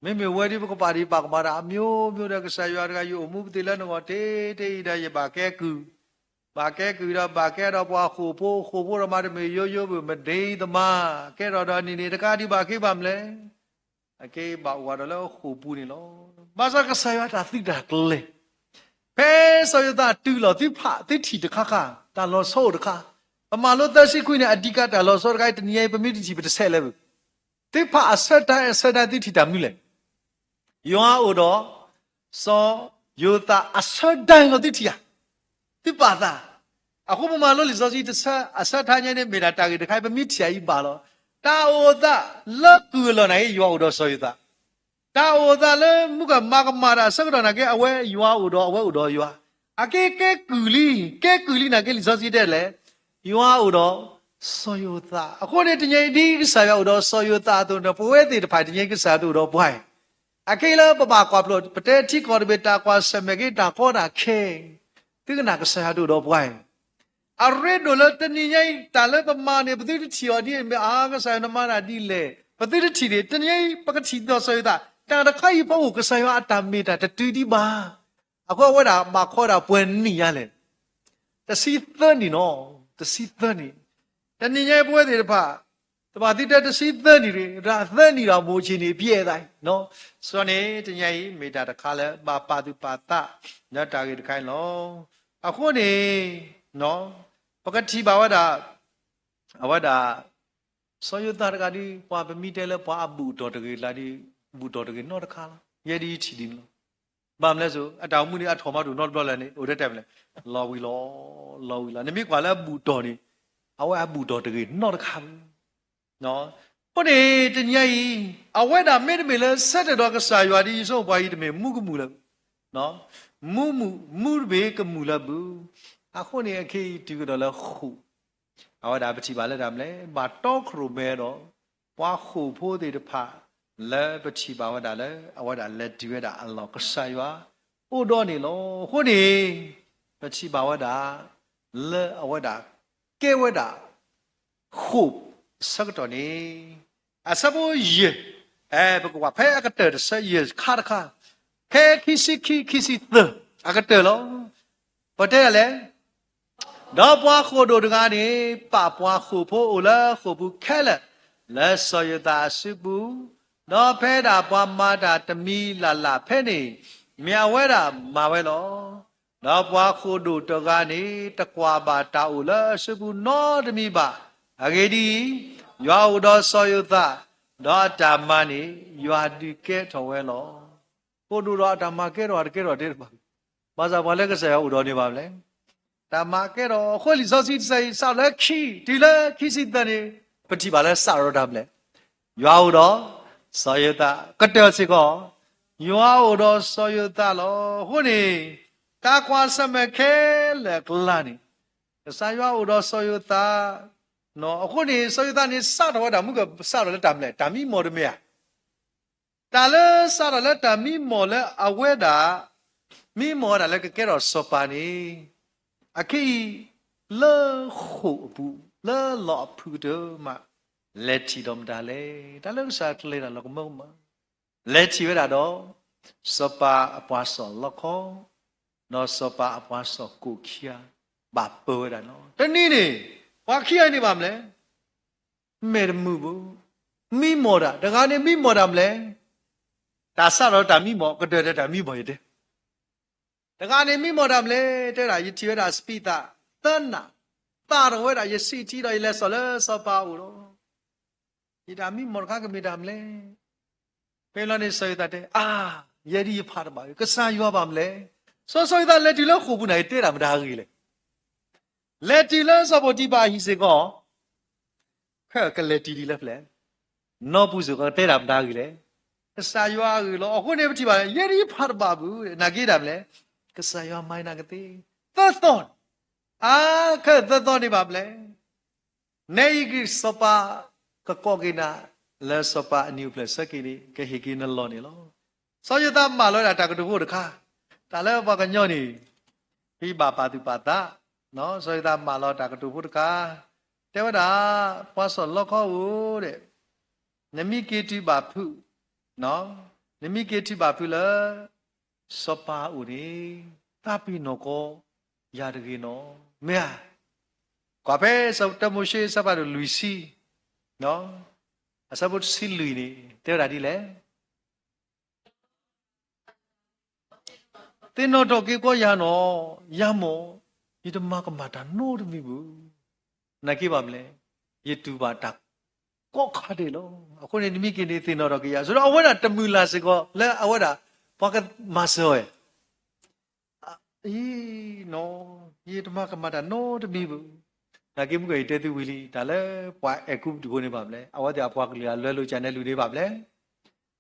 မ့မ့ၢ်ဝဲဒ်ပကပာ်ဒံးပာ်ကမၣ်တၢ်အမျိုးမျိုးဒီး ကစၢ်ယွၤတဂၤ ယအိၣ်မူပသ့ၣ်လၢနဂီၢ်တ့တ့အံၤဒီး ယဘၣ်ကဲကုၢ်, ဘၣ်ကဲကုၢ်ဒီးဘၣ်ကဲဒီးပှၤဃိာ်ဖိ, ဃိာ်ဖိဒီးမၤတမ့ၢ်ယိယိဘၣ် မဒ့သမါ, ကဲထီၣ်ဒီးန့ၣ်န့ၣ်တကးဒံးဘၣ်က့ၤဘၣ်မလဲၣ်. အကဲဘၣ်အိၣ်ဝဲဒီးလၢဃိာ်ပူၤန့ၣ်လီၤ. ဘၣ်ဆၣ်ကစၢ်ယွၤတၢ်သုးတၢ်ကျဲၤ ဖဲစီၤယိၤသးတုၤလီၤ သုဖးသုထံၣ်တခါခါ တၢ်လီၤဆီအိၣ်တခါ, ပမၤလိသၢဆံခွံန့ၣ် အဓိကတၢ်လီၤဆီတခါအံၤ တနံၤအံၤ ပမ့ၢ်တထံၣ်ပတဆဲးလၢၤဘၣ်. သုဖးအဆၢတၢ်အဆၢတၢ်သုထံၣ်တၢ်မနုၤလဲၣ်. ယွၤအိၣ်ဒီး စီၤယိၤသးအဆၢတၢ်လီၤသုထံၣ်ဧါ. သုပာ်သး, အဃိပမၤလိလံာ်စီဆှံတဆၢ အဆၢတၢ်ညါန့ၣ် မ့ၢ်ဒၣ်တၢ်ဂ့ၢ်တခါအံၤ ပမ့ၢ်ထံၣ်အံၤဘၣ်လီၤ. တၢ်အိၣ်သးလၢကုၢ်အလီၢ်နာ်က့ ယွၤအိၣ်ဒီးစီၤယိၤသး တၢ်အိၣ်သးလၢမူကမၤကမၣ်တၢ်အဆၢကတီၢ်နာ်က့ အဝဲယွၤအိၣ်ဒီးအဝဲအိၣ်ဒီးယွၤ, အကဲကဲကုၢ်လံ, ကဲကုၢ်လံနာ်က့ လံာ်စီဆှံတဲလဲၣ်, ယွၤအိၣ်ဒီးစီၤယိၤသး. အဃိန့ၣ် တနံၤအံၤဒ်ကစၢ်ယွၤအိၣ်ဒီးစီၤယိၤသးအသိးန့ၣ် ပဝဲသ့ၣ်တဖၣ်တနံၤအံၤ ကစၢ်ယွၤအိၣ်ဒီးပှၤအံၤ, အကဲလၢပဘၣ်ကွၢ်ဖျိး ပတဲထံကီၢ်တဘ့ၣ် တၢ်ကွၢ်ဆၢၣ်မဲာ်က့ၤ တၢ်ကီတၢ်ခဲ သုကနၣ်ကစၢ်ယွၤဒိၣ်ဒီးပှၤအံၤ အရ့ဒိၣ်လၢတနံၤညါအံၤ တၢ်လၢပမၤန့ၣ် ပသုတထံၣ်အီၤဒ်အမ့ၢ် အါ ကစၢ်ယွၤနမၤတၢ်ဒ်လဲၣ် ပသုတထံၣ်န့ၣ် တနံၤညါအံၤ ပကထံၣ်ဒီးစီၤယိၤသး တၢ်တခါအံၤဖီခိၣ် ကစၢ်ယွၤအတၢ်မ့ၢ်တၢ်တတုၤဒံးဘၣ်. အဃိအဝဲဒၣ်ဘၣ်ခီဒၣ်ပှဲၤနံၣ်ညါလဲၣ်, တဆံသၢနံၣ်နီၤ, တဆံသၢနံၣ်, တနံၤညါအံၤပဝဲသ့ၣ်တဖၣ် တဘၣ်သံတဲတဆံသၢနံၣ်ရ့ၣ် တၢ်သၢနံၣ်ဒီးမိၢ်ဆ့ၣ်န့ၣ် ပျဲသးအံၤ စီၤန့ၣ် တနံၤညါအံၤ မ့ၢ်တၢ်တခါလၢဘၣ်ပာ်သူၣ်ပာ်သး လၢတၢ်ဂ့ၢ်တခါအံၤလီၤ. အဃိန့ၣ် ပကထံၣ်ဘၣ်ဝဲဒၣ် အဝဲဒၣ် စီၤယိၤသးတဂၤဒီး ပှၤပမ့ၢ်တဲလၢပှၤအဘူၣ်အတီၢ်တဂ့ၤလၢ်ဒီး ဘူၣ်တီၢ်တဂ့ၤနီတခါလီၤ. ယဲဒ်ယထံၣ်ဒ်န့ၣ်လီၤ. ဘၣ်မနုၤလဲၣ်စိ အတၢ်အိၣ်မူန့ၣ် အထီၣ်မၤတအိၣ်နီတဘျီလၢာ်န့ၣ် အိၣ်ဒၣ်တဲမလဲၣ်, လီၤဝံၤလီၤ, လီၤဝံၤလီၤ. နမ့ၢ်ကွၢ်လၢအဘူၣ်အတီၢ်န့ၣ် အဝဲအဘူၣ်အတီၢ်တဂ့ၤနီတခါဘၣ်. အဃိန့ၣ် တနံၤညါအံၤ အဝဲဒၣ်မ့တမ့ၢ်လၢဆၢတဲာ်ဒီးကစၢ်ယွၤဒ်ယဆိကမိၣ်ပှၤအံၤ တမ့ၢ်မူကမူၣ်လၢၤ, မူမူၣ် မူတဘ့ၣ်ကမူၣ်လၢၤဘၣ်. အဃိန့ၣ် အခဲအံၤတုၤကဒီးလၢဃိာ် အဝဲဒၣ်ပထံၣ်ဘၣ်လၢတၢ်မလဲၣ်, ဘၣ်တီခိၣ်ရိၣ်မဲဒီး ပှၤဃိာ်ဖိသ့ၣ်တဖၣ် လၢပထံၣ်ဘၣ်ဝဲဒၣ်လၢ အဝဲဒၣ်လဲၤတုၤဝဲဒၣ်အလီၢ် ကစၢ်ယွၤအိၣ်ဒီးန့ၣ်လီၤ. အဃိန့ၣ် ပထံၣ်ဘၣ်ဝဲဒၣ် လၢအဝဲဒၣ် ကဲဝဲဒၣ် ဃိာ်အဆၢကတီၢ်န့ၣ် အဆၢဖိယဲၢ်, ပကကွၢ်ဖဲအကတၢၢ်တဆၢယဲၢ်ခါတခါ, ခဲခံဆံခံ ခံဆံသၢ အကတၢၢ်လီၤ. ပတဲဒ်လဲၣ်, ဒီးပှၤဃိာ်ဒိၣ်တဂၤန့ၣ် ပာ်ပှၤဃိာ်ဖိအိၣ်လၢဃိာ်ပူၤခဲလၢာ် လၢစီၤယိၤသးအစုပူၤ, ဒီးဖဲဒၣ်ပှၤမၤတၢ်တမံၤလၢ်လၢ်ဖဲန့ၣ် မ့ၢ်အဝဲဒၣ်မၤဝဲလီၤ. ဒီးပှၤဃိာ်ဒိၣ်တဂၤန့ၣ် တကွၢ်ဘၣ်တၢ်အိၣ်လၢအစုပူၤနီတမံၤဘၣ်. အဂ့ၢ်ဒ်အံၤ, ယွၤအိၣ်ဒီးစီၤယိၤသး, ဒီးအတၢ်မၤန့ၣ် ယွၤဒုးကဲထီၣ်ဝဲလီၤ. ဃိာ်ဒိၣ်ဒီးအတၢ်မၤကဲထီၣ် တကဲထီၣ်တဲတဘၣ်, ဘၣ်ဆၣ်ပှၤလၢကစၢ်ယွၤအိၣ်ဒီးန့ၣ်ဘၣ်မလဲၣ်. တၢ်မၤကဲထီၣ်အဃိ လံာ်စီဆှံတဆၢအံၤ စးလၢခံ တုၤလၢခံဆံသၢန့ၣ် ပထံၣ်ဘၣ်လၢစးထီၣ်တၢ်မလဲၣ်. ယွၤအိၣ်ဒီးစီၤယိၤသး ကတၢၢ်စ့ၢ်ကီး, ယွၤအိၣ်ဒီးစီၤယိၤသးလီၤ. အဃိန့ၣ် တၢ်ကွၢ်ဆၢၣ်မဲာ်ခဲလၢာ်အကျါန့ၣ် ကစၢ်ယွၤအိၣ်ဒီးစီၤယိၤသး, အဃိန့ၣ် စီၤယိၤသးန့ၣ် စးထီၣ်ဝဲဒၣ်မုၢ်ကစးထီၣ်လၢတၢ်မလဲၣ်, တၢ်မံမီၢ်တမ့ၢ်ဧါ. တၢ်လၢစးထီၣ်လၢတၢ်မံမီၢ်လၢအဝဲဒၣ် မံမီၢ်ဝဲဒၣ်လၢကကဲထီၣ်စီၤပၤန့ၣ် အခဲအံၤ လၢဃိာ်အပူၤ လၢလီၢ်အဖုကတၢၢ်မး လဲၤထံၣ်ဒီးမတၤလဲၣ်. တၢ်လၢကစၢ်ကျဲၤတၢ်လီၤကမၢကမၣ် လဲၤထံၣ်ဝဲဒၣ်ဒီး စီၤပၤအပှၤစီၣ်လီခီ ဒီးစီၤပၤအပှၤစီၣ်ကိၣ်ခံဂၤ ဘၣ်ပၢဝဲဒၣ်လီၤ. တနံၤန့ၣ် ပှၤခံဂၤအံၤန့ၣ်ဘၣ်မလဲၣ်, မဲာ်တမုာ်ဘၣ်, မံမီၢ်တၢ်, တဂၤန့ၣ်မံမီၢ်တၢ်မလဲၣ်. တၢ်စးထီၣ်တၢ်မံမီၢ် ကတၢၢ်ဒီးတၢ်မံမီၢ်ယတဲ. တဂၤန့ၣ်မံမီၢ်တၢ်မနုၤလဲၣ် တဲဝဲဒၣ် ယထံၣ်ဝဲဒၣ်စပံးသၣ်သၢနၣ်, သၣ်ထီၣ်ဝဲဒၣ် ယစံးထံဒီးယလဲၤစိာ်လၢစီၤပၤအအိၣ်လီၤ. ယတၢ်မံမီၢ်တခါကမ့ၢ်တၢ်မနုၤလဲၣ်. ဖဲလီၤန့ၣ်စီၤယိၤသးတဲ အါ, ယဲဒၣ်ယဖးတဘၣ်, ကစၢ်ယွၤဘၣ်မနုၤလဲၣ်. စီၤစီၤယိၤသးလဲၤတုၤလၢဃိာ်ပူၤန့ၣ် တဲဒၣ်မတၤအဂ့ၢ်လဲၣ်. လဲၤတုၤလၢစီၤပီတံဖၤအဟံၣ်စ့ၢ်ကီး ခဲကလဲၤတုၤဒ်လဲၣ်ဖဲလဲၣ်, နီၢ်ပူၤစ့ၢ်ကီးကတဲဒၣ်မတၤအဂ့ၢ်လဲၣ်. ကစၢ်ယွၤအဂ့ၢ်လီၤ. အဃိန့ၣ်ပထံၣ်ဘၣ် ယဲဒၣ်ယဖးတဘၣ်ဘၣ်, နာ်က့ဒၣ်မနုၤလဲၣ်. ကစၢ်ယွၤမၤနၤကသ့, သၢသီ, အါ, ခဲသၢသီန့ၣ်ဘၣ်မနုၤလဲၣ်. နဲအံၤက့ၤစီၤပၤ ကကိးက့ၤနၤ လၢစီၤပၤအနံၣ်အိၣ်ဖျဲၣ်ဆၢက့ၤန့ၣ် ကဟ့ၣ်က့ၤနလီၢ်န့ၣ်လီၤ. စီၤယိၤသးမၢလီၤဝဲဒၣ်တၢ်ကတိၤဖိတခါ, တၢ်လၢပှၤကညီန့ၣ် ဟံးဘၣ်ပာ်သူၣ်ပာ်သး, စီၤယိၤသးမၢလီၤတၢ်ကတိၤဖိတခါ, တဲဝဲဒၣ်, ပှၤစီၢ်လီခီဧၢ, နမ့ၢ်က့ၤတုၤဘၣ်ဖုး, နမ့ၢ်က့ၤတုၤဘၣ်ဖုးလၢ စီၤပၤအအိၣ်န့ၣ် သးပ့ၤနီၣ်ကီးယၤတဂ့ၤနီၤ, မ့ၢ်ဧါ. ကွၢ်ဖဲတၢမိၤၡ့ အဆၢဖးဒိၣ်လွံၢ်ဆံ, အဆၢဖိတဆံလွံၢ်န့ၣ် တဲဝဲဒၣ်ဒ်လဲၣ်. သ့ၣ်နီၣ်ထီၣ်က့ၤကီးယၤနီၤ, ယၤမ့ၢ်, ယတမၤကမၣ်တၢ်နီတမံၤဘၣ်. နာ်က့ဘၣ်မနုၤလဲၣ်, ယတူၢ်ဘၣ်တၢ်ကိးခါဒဲးလီၤ. အဃိန့ၣ် နမ့ၢ်က့ၤန့ၣ်သ့ၣ်နီၣ်ထီၣ်က့ၤယၤ, ဆိဒီးအဝဲဒၣ်တမုာ်လၤစ့ၢ်ကီး လၢအဝဲဒၣ် ပှၤကမၤစၢၤဝဲ အံၤနီၤ, ယတမၤကမၣ်တၢ်နီတမံၤဘၣ်. နာ်က့မုၢ်ကီၢ်အံၤတဲသုဝံၤလံ, တၢ်လၢပှၤအဲၤကူပတူးဖိန့ၣ်ဘၣ်မနုၤလဲၣ်, အဝဲသ့ၣ်အပှၤကလုာ်အလွဲလိာ်ကၠးနဲလူၤန့ၣ်ဘၣ်မနုၤလဲၣ်,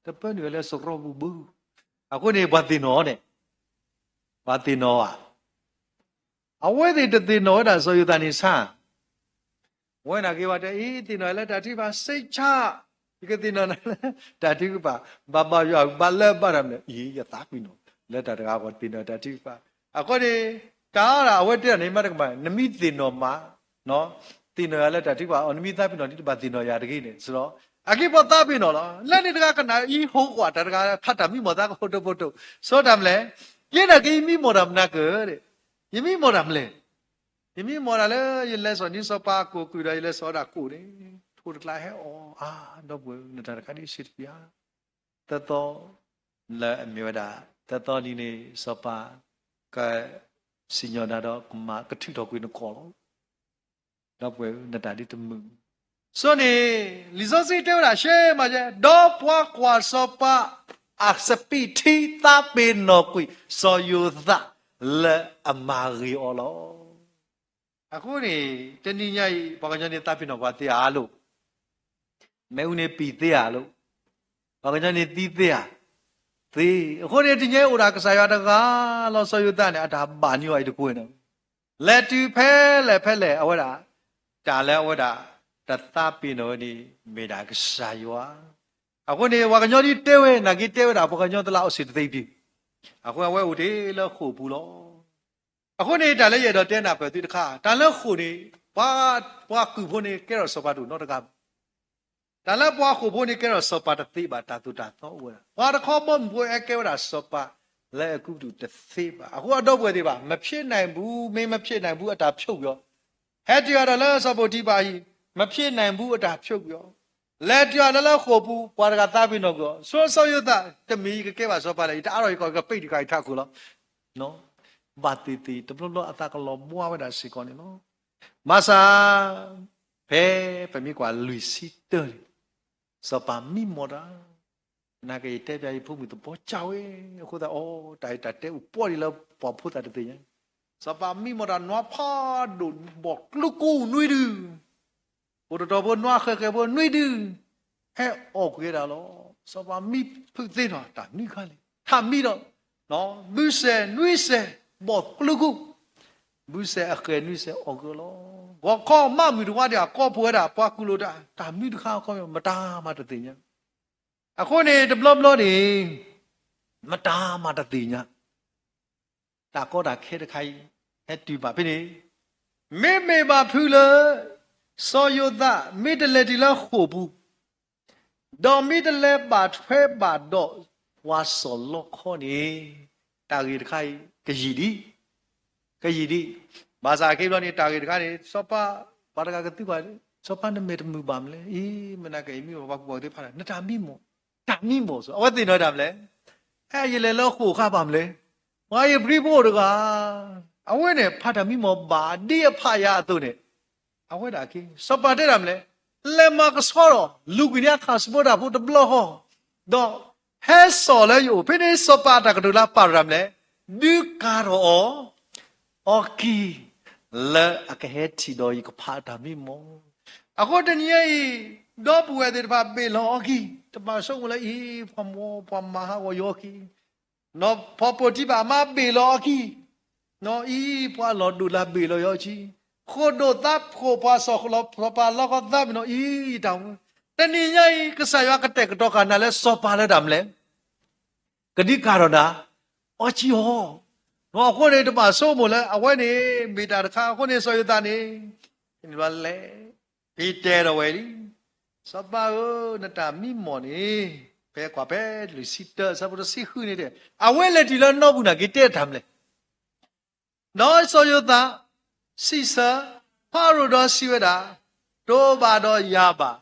တပၢနုာ်ဝဲလၢစရီပူၤဘၣ်. အဃိန့ၣ် ပှၤသ့ၣ်နီၣ်န့ၣ်, ပှၤသ့ၣ်နီၣ်ဧါ. အဝဲသ့ၣ်တသ့ၣ်နီၣ်ဝဲဒၣ်စီၤယိၤသးန့ၣ်ဆါ ဝဲနာ်က့ၤဝဲတဲ အံၤသ့ၣ်နီၣ်လၢတၢ်ထုကဖၣ်စ့ၢ်ကီး, ယကသ့ၣ်နီၣ်နၤလၢတၢ်ထုကဖၣ်, ဘၣ်ဘၣ်ယွၤဘၣ်လၢဘၣ်တၢ်မနုၤလဲၣ်, အံၤယသးပ့ၤနီၣ် လၢတၢ်တဂၤအဂီၢ်သ့ၣ်နီၣ်တၢ်ထုကဖၣ်. အဃိန့ၣ် တၢ်အါဒၣ်အဝဲတဲဒၣ်န့ၣ် မ့ၢ်တကမၣ် နမ့ၢ်သ့ၣ်နီၣ်မး, သ့ၣ်နီၣ်ယၤလၢတၢ်ထုကဖၣ်အီၤ နမ့ၢ်သးပ့ၤနီၣ်ဒ်တဘၣ်သ့ၣ်နီၣ်ယၤတဂ့ၤန့ၣ် ဆိဒီး အက့ၤပှၤသးပ့ၤနီၣ်လီၤ. လၢန့ၣ်တဂၤကနၣ်အံၤဟိကွၢ်တၢ်တဂၤ ဖးတၢ်မံမီၢ်သးကဖိးတိၤဖိးတိၤ, ဆိတၢ်မနုၤလဲၣ်, က့ၤနာ်က့ၤယမံမီၢ်တၢ်မနုၤကၢး, ယမံမီၢ်တၢ်မနုၤလဲၣ်. ယမံမီၢ်တၢ်လၢယလဲၤစိာ်န့ၢ်စီၤပၤကိၣ်ကုၢ်ဒီးယလဲၤစိာ်ဝဲဒၣ်ကိၣ်န့ၣ် ထိၣ်တကျါဟဲအီၣ်အါ, ဒီပုၢ်ဝဲၢ် နတၢ်တခါဒ်စံးတပျၢ်, သၢသီ လၢအမ့ၢ်ဝဲဒၣ် သၢသီလံန့ၣ် စီၤပၤ ကစံၣ်ညီၣ်နၤဒီးကမၤကထုးထီၣ်ကွံာ်နကီၢ်လီၤ. ဒီပုၢ်ဝဲၢ် နတၢ်ဒ်တမုာ်, ဆိန့ၣ် လံာ်စီဆှံတဲဝဲဒၣ်ရှဲမးယဲ, ဒီးပှၤကွၢ်စီၤပၤအစပံးထံသးပ့ၤနီၣ်ကွံာ် စီၤယိၤသး လၢအမၤဂ့ၤအီၤလီၤ. အဃိန့ၣ် တနံၤညါအံၤ ပှၤကညီန့ၣ်သးပ့ၤနီၣ်ပှၤသ့ဧါလိၤ, မ့ၣ်အူန့ၣ်ပံာ်သ့ဧါလိၤ, ပှၤကညီန့ၣ်သံသ့ဧါ, သ့. အဃိန့ၣ် တနံၤညါအံၤအိၣ်ဒၣ်ကစၢ်ယွၤတဂၤလီၤ. စီၤယိၤသးန့ၣ် အတၢ်ဘၣ်န့ၢ်အီၤအံၤတကိးန့ၣ်, လဲၤတုၤဖဲလဲၣ်ဖဲလဲၣ် အဝဲဒၣ် တၢ်လၢအဝဲဒၣ် တသးပ့ၤနီၣ်ဝဲန့ၣ် မ့ၢ်ဒၣ်ကစၢ်ယွၤ. အဃိန့ၣ် ပှၤကညီဒ်တဲဝဲ နာ်က့တဲဝဲဒၣ် ပှၤကညီတလးအီစ့ၣ်တသ့ပျုၤ, အဃိအဝဲအိၣ်တ့ၢ်လၢဃိာ်ပူၤလီၤ. အဃိန့ၣ် တၢ်လၢယအဲၣ်ဒိးတဲနၢ်ပၢၢ်သုတခါ, တၢ်လၢဃိာ်န့ၣ် ပှၤ ပှၤကုၢ်ဖိန့ၣ် ကဲထီၣ်စီၤပၤတအိၣ်နီတဂၤဘၣ်. တၢ်လၢပှၤဃိာ်ဖိန့ၣ် ကဲထီၣ်စီၤပၤတသ့ဘၣ်, တၢ်သိၣ်တၢ်သီအိၣ်ဝဲဒၣ်. ပှၤတခီဘီမုၢ်ဖိအဲၣ်ကဲဝဲဒၣ်စီၤပၤ လၢအဲၤကူပတူးတသ့ဘၣ်. အဃိအဒီပုၢ်ဝဲၢ်သ့ၣ်တဖၣ် မဖြစ်နိုင်ဘူး, မင်းမဖြစ်နိုင်ဘူး အတၢ်ဖျိကွံာ်အီၤ, ဟဲတုၤအဒီးလၢစီၤပီၤတံဖၤအဟံၣ် မဖြစ်နိုင်ဘူး အတၢ်ဖျိကွံာ်အီၤ, လဲၤတုၤအဒီးလၢဃိာ်ပူၤ ပှၤတဂၤသးပ့ၤနီၣ်ကွံာ်အီၤ, ဆိစီၤယိၤသး တမ့ၢ်ယကကဲဘၣ်စီၤပၤလဲၣ်, ယတအါထီၣ်ယကီၢ် ယကပ့ၢ်တခါယထးခိၣ်လီၤ. ဘၣ်သ့ၣ်သ့ၣ် တဘျီဘျီအသးကလီၤဘှါဝဲဒၣ်စ့ၢ်ကီးန့ၣ်လီၤ. ဘၣ်ဆၣ် ဖဲပမ့ၢ်ကွၢ်လွံၢ်ဆံတၢန့ၣ် စီၤပၤမံမီၢ်တၢ်, နာ်က့ယတဲပျၢ်ယဖိမုၣ်သဘီကၢ်ဝဲ, အဃိသတး အီ တၢ်အံၤတၢ်တဲအိၣ်ပှီၣ်ဒံးလၢပှၤဖိသၣ်တသ့ၣ်ညါ, စီၤပၤမံမီၢ်တၢ်နွါဖးဒိၣ်ဘီၣ်ကျိကိနွံဒု အိၣ်တတီၤဖိနွါဃဲၤဃဲၤဖိနွံဒု ဟဲအီၣ်ကွံာ်ဝဲဒၣ်လီၤ. စီၤပၤမံဖုးသ့ထီၣ်တၢ်မံခါလဲၣ်, ထးမံဒီး ဘုစဲၤနွံစဲၤ ဘီၣ်ကျိကိ, ဘုစဲၤအဃဲၤနွံစဲၤအီၣ်ကွံာ်လီၤ. ဂီၤခီမးမုၢ်တဝါဒံး အကိးဖှိၣ်ဝဲဒၣ်ပှၤကူၣ်လိာ်တၢ်, တၢ်မံတခါခီ မတၤမးတသ့ၣ်ညါ. အဃိန့ၣ် တဘျီဘျီန့ၣ် မတၤမးတသ့ၣ်ညါ တၢ်ကီတၢ်ခဲတခါအံၤ ဟဲတုၤဘၣ်ဖဲန့ၣ်, မ့မ့ၢ်ဘၣ်ဖုးလၢ စီၤယိၤသး မ့ၢ်တလဲၤတုၤလၢဃိာ်ပူၤ, ဒီးမ့ၢ်တလဲၤဘၣ်ထွဲဘၣ်ဒီးပှၤစီၢ်လီခီန့ၣ် တၢ်ဂ့ၢ်တခါအံၤ ကယံာ်ဒံး, ကယံာ်ဒံး. ဘၣ်ဆၣ်အခဲအံၤဘျီန့ၣ် တၢ်ဂ့ၢ်တခါန့ၣ် စီၤပၤ ပှၤတဂၤကသံကွၢ် စီၤပၤနမဲာ်တမုာ်ဘၣ်မနုၤလဲၣ်. အံၤ မ့ၢ်နာ်က့ၤမ့ၢ်ပှၤကူၣ်ဘၣ်ကူၣ်သ့ဖးဒိၣ် နတၢ်မံမီၢ် တၢ်မံမီၢ်, အဝဲသ့ၣ်နီၣ်တၢ်မနုၤလဲၣ်, အဲ ယလဲၤလၢဃိာ်အခါဘၣ်မနုၤလဲၣ်, ပှၤဧ့ၤဘြံၤဖိတဂၤ အဝဲန့ၣ် ဖးတၢ်မံမီၢ်ဘၣ်ဒ်အဖးယၤအသိးန့ၣ်, အဝဲဒၣ်က့ၤ စီၤပၤတဲတၢ်မနုၤလဲၣ်, လဲၤမၤကဆှီဒီး လူၤကွံာ်န့ၢ်အခးစဖိတၢ်ဖိတဘျီဃီ, ဒီးဟဲစိာ်လၢယအိၣ်, ဖဲန့ၣ်စီၤပၤအတၢ်ကတိၤလၢအပာ်တၢ်မနုၤလဲၣ်, ဒုးကၤထီၣ်အီၤ အီကံၤ လၢအကဟဲထံၣ်ဒီးယကဖးတၢ်မံမီၢ်. အဃိတနံၤအံၤ ဒီပုၢ်ဝဲၢ်သ့ၣ်တဖၣ်ဘ့ၣ်လီၤအီကံၤ, တဘၣ်ဆိကမိၣ်လၢအံၤ ပှၤမၤဟးဂီၤယအီကံၤ, ဖီပိာ်ထံဘၣ်အမါဘ့ၣ်လီၤအီကံၤ, အံၤ ပှၤလီၢ်ဒိၣ်လၢဘ့ၣ်လီၤယအီကံၤ, ဃိာ်ဒိၣ်သးဖှိၣ်ပှၤစီၤလီၤစီၤပၤလီခီသးမ့ၢ်နီၤ, အံၤတၢ်ဝဲ, တနံၤညါအံၤ ကစၢ်ယွၤကတဲာ်ကတီၤဃာ်နၤလၢစီၤပၤလၢတၢ်မနုၤလဲၣ် ကဒုးကၤထီၣ်နၤ အီကံၤအီၤ, အဃိန့ၣ် တဘၣ်ဆိကမိၣ်လၢအဝဲန့ၣ် မ့ၢ်တၢ်တခါအဃိန့ၣ် စီၤယိၤသးန့ၣ် လဲၤ, ဖဲတဲဒီးဝဲလံ, စီၤပၤဧၢ, နတၢ်မံမီၢ်န့ၣ် ဖဲကွၢ်ဖဲလွံၢ်ဆံတၢ အဆၢဖိတဆံဃုန့ၣ်တဲ အဝဲလဲၤတုၤလၢနီၢ်ပူၤနာ်က့ၤတဲတၢ်မနုၤလဲၣ် ဒီးစီၤယိၤသး စံးဆၢ ဖၤရိၤဒီးစံးဝဲဒၣ်, တအိၣ်ဘၣ်ဒီးယၤဘၣ်,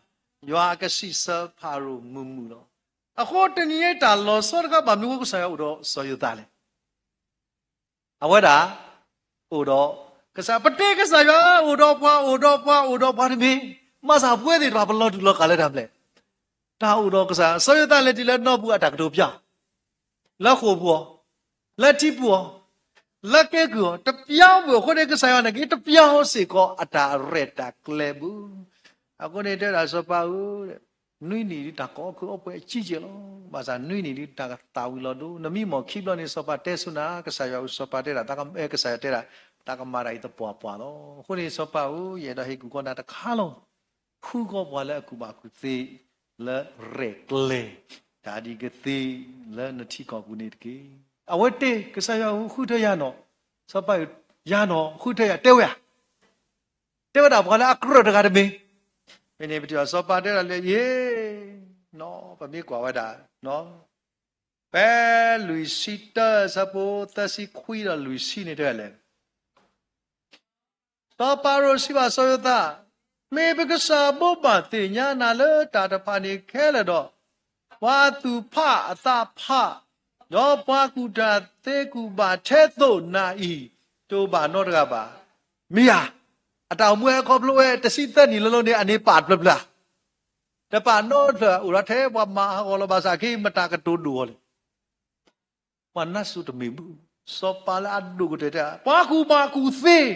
ယွၤကစံးဆၢဖၤရိၤမုာ်မုာ်လီၤ. အဃိတနံၤအံၤတၢ်လီၤဆီတခါဘၣ်မနုၤအဃိကစၢ်ယွၤအိၣ်ဒီးစီၤယိၤသးလဲၣ်. အဝဲဒၣ် အိၣ်ဒီးကစၢ်, ပတဲကစၢ်ယွၤအိၣ်ဒီးပှၤ အိၣ်ဒီးပှၤ အိၣ်ဒီးပှၤတမ့ၢ်, မၤစၢ်ပဝဲသ့ၣ်တဖၣ်ပလီၤတူာ်လီၤကာ်လၢတၢ်မနုၤလဲၣ် တၢ်အိၣ်ဒီးကစၢ်, စီၤယိၤသးလဲၤတုၤလၢနီၢ်ပူၤအတၢ်ကတိၤပျၢ်အီၤ, လၢဃိာ်ပူၤအီၤ, လၢထံပူၤအီၤ, လၢက့ကုၢ်အီၤ, တပျၢ်ဝဲအဃိန့ၣ် ကစၢ်ယွၤန့ၣ်က့ၤ တပျၢ်အီၤစ့ၢ်ကီးအတၢ်ရဲၣ်တၢ်ကျဲၤဘၣ်. အဃိန့ၣ်တဲဒၣ်စီၤပၤဧၢ, နွံနံၣ်ဒ်တၢ်ကိးအီၣ်ခုအီပှဲၤအကံကဲလီၤ. ဘၣ်ဆၣ်နွံနံၣ်ဒ်တၢ်သၣ်ဝံၤလီၤဒိ, နမံမီၢ်ခံဘျီန့ၣ် စီၤပၤတဲဆူနၤ, ကစၢ်ယွၤဧၢ, စီၤပၤတဲဒၣ်, ကစၢ်ယွၤတဲဒၣ်, တၢ်ကမၤတၢ်အံၤသပှၢ်ပှၢ်လီၤ. အဃိန့ၣ်စီၤပၤဧၢ, ယအဲၣ်ဒိးဟ့ၣ်ကူၣ်ကီးနၤတခါလီၤ. ဃုကီးပှၤလၢအကူၣ်ဘၣ်ကူၣ်သ့ လၢရဲၣ်ကျဲၤ တၢ်ဒ်ကသ့ လၢနထံကီၢ်ပူၤန့ၣ်တက့ၢ်. အဝဲတဲကစၢ်ယွၤဧၢ, ဃုထၢယၤနီၢ်, စီၤပၤဧၢ, ယၤနီၢ်, ဃုထၢယၤ, တဲဝဲဧါ, တဲဝဲဒၣ်ပှၤလၢအကြၢးတဂၤတမ့ၢ်. မ့ၢ်န့ၣ်ပထံၣ်ဘၣ်စီၤပၤတဲဒၣ်လၢယ့ၢ်, နီၢ်, ပမ့ၢ်ကွၢ်ဝဲဒၣ် ဖဲလွံၢ်ဆံတၢ အဆၢဖိသၢဆံခွံဒီးလွံၢ်ဆံန့ၣ်တဲလဲၣ် စီၤပၤရိၤစံးဘၣ်စီၤယိၤသး, မ့ၢ်ပကစၢ်ဘိးဘၣ်သ့ၣ်ညါနၤလၢတၢ်တဖၣ်န့ၣ်ခဲလၢာ်ဒီး, ပှၤသူၣ်ဖးအသးဖး, ဒီးပှၤကူၣ်တၢ်သ့ကူၣ်ဘၣ်ထဲသိးနၤအံၤ, တအိၣ်ဘၣ်နီတဂၤဘၣ်. မ့ၢ်ဧါ, အတၢ်အိၣ်မူဟဲခီဖျိဝဲတဆံသၢနံၣ်လၢလီၤန့ၣ် အန့ၣ်ပာ်တဖျၢၣ်ဖျၢၣ်ဧါ, တပာ်နီတဖျၢၣ်, အိၣ်ဒီးထဲပှၤမၤဟးဂီၤလီၤ ဘၣ်ဆၣ်ခဲအံၤမတၤကတိၤဒိၣ်အီၤလဲၣ် ပှၤနါစိၤတမ့ၢ်ဘၣ်, စီၤပၤလၢအဒိၣ်ကတၢၢ်တဲ, ပှၤကူၣ်ဘၣ်ကူၣ်သ့,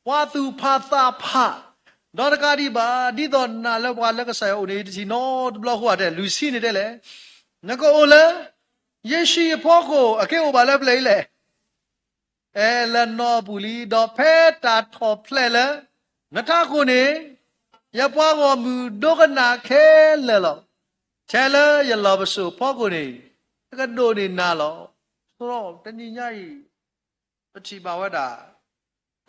ပှၤသူၣ်ဖးသးဖး, ဒီးတကးဒံးဘၣ်, ဒ်သိးနၤလၢပှၤလၢကစၢ်ယွၤအိၣ်န့ၣ် တထံၣ်နီတဘျီဃီဧါတဲ, လွံၢ်ဆံန့ၣ်တဲလဲၣ်, နကအိၣ်လၢ ယဟံၣ်အဖီခိၣ် အက့ၤအိၣ်ဘၣ်လၢပျဲၢ်အံၤလဲၣ် အဲၣ်လၢနီၢ်ပူၤလံ, ဒီးဖဲတၢ်ထီၣ်ဖျဲးလၢ နထးခိၣ်န့ၣ်, ယပှၤဂီၢ်မုၢ်ဒိကနၣ်ခဲလၢာ်လီၤ. ထဲလၢယလီၢ်ပစိာ်ဖီခိၣ်န့ၣ်, ကဒိးန့ၢ်နၤလီၤ. ဆိုတော့တနံၤညါအံၤ, ပထံၣ်ဘၣ်ဝဲဒၣ်,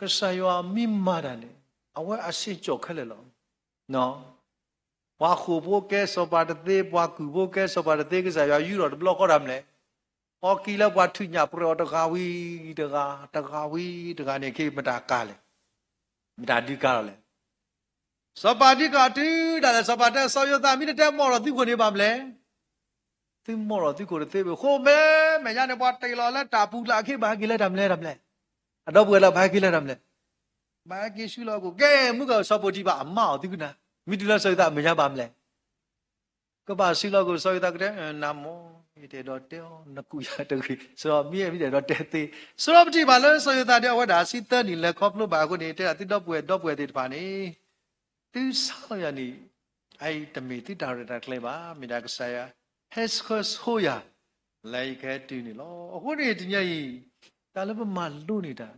ကစၢ်ယွၤမ့ၢ်မၤတၢ်န့ၣ်, အဝဲအဆ့ကၠီၣ်ခဲလၢာ်လီၤ. ပှၤဃိာ်ဖိကဲစီၤပၤတသ့, ပှၤကုၢ်ဖိကဲစီၤပၤတသ့, ကစၢ်ယွၤယူထီၣ်တဘျီဃီတၢ်မနုၤလဲၣ်, အီကံၤလၢပှၤထုးညၣ်ပြဲးအီၤတဂၤဝံၤတဂၤ, တဂၤဝံၤတဂၤန့ၣ် ခဲအံၤမတၤကၤလဲၣ်, မတၤဒုးကၤလီၤလဲၣ်. စီၤပၤဒုးကၤတုၤဒၣ်လဲာ် စီၤပၤတဲ စီၤယိၤသး မ့ၢ်တတဲမီၢ်ထီၣ်သုးခိၣ်န့ၣ်ဘၣ်မနုၤလဲၣ်, သုမီၢ်ထီၣ်သုးခိၣ်တသ့ဘၣ်. ဃိမဲမဲာ်ညါန့ၣ် ပှၤတ့ၢ်လီၤလၢတၢ်ပူၤကျါအခံ ဘၣ်ဟဲက့ၤလၢတၢ်မနုၤလဲၣ်, တၢ်မနုၤလဲၣ်, အဒီပုၢ်ဝဲၢ်လၢဘၣ်ဟဲက့ၤလၢတၢ်မနုၤလဲၣ်, ဘၣ်ဟဲက့ၤဆူလီၢ်ခိၣ်, ကဲ မုၢ်ကစီၤပီၤတံၤဖၣ်အမါအီၤသုကနၣ်, မ့ၢ်တုၤလၢစီၤယိၤသးအမဲာ်ညါဘၣ်မနုၤလဲၣ်, ကဘၣ်ဆူလီၢ်ခိၣ် စီၤယိၤသးကတဲ နမီၢ်, ယတအဲၣ်ဒိးတဲအီၤ, နကူၣ်ယၤတဂ့ၤ, စီၤမံမ့ၢ်တအဲၣ်ဒိးတဲသ့, ဆၢထီၣ်ပထံၣ်ဘၣ်လၢစီၤယိၤသးဒီးအဝဲဒၣ် ဆံသၢနံၣ်လဲၤခီဖျိဘၣ်အဃိန့ၣ် တဲဒၣ်သုဒီပုၢ်ဝဲၢ်ဒီပုၢ်ဝဲၢ်သ့ၣ်တဖၣ်န့ၣ် သုဆါလီၤယၤန့ၣ် အအံၤတမ့ၢ်သုတၢ်ရဲၣ်တၢ်ကျဲၤဘၣ်, မ့ၢ်ဒၣ်ကစၢ်ယွၤ ဟဲဆှၢဆိယၤ လၢယကဟဲတုၤန့ၣ်လီၤ. အဃိန့ၣ်တနံၤအံၤ တၢ်လၢပမၤလိန့ၢ်တၢ်,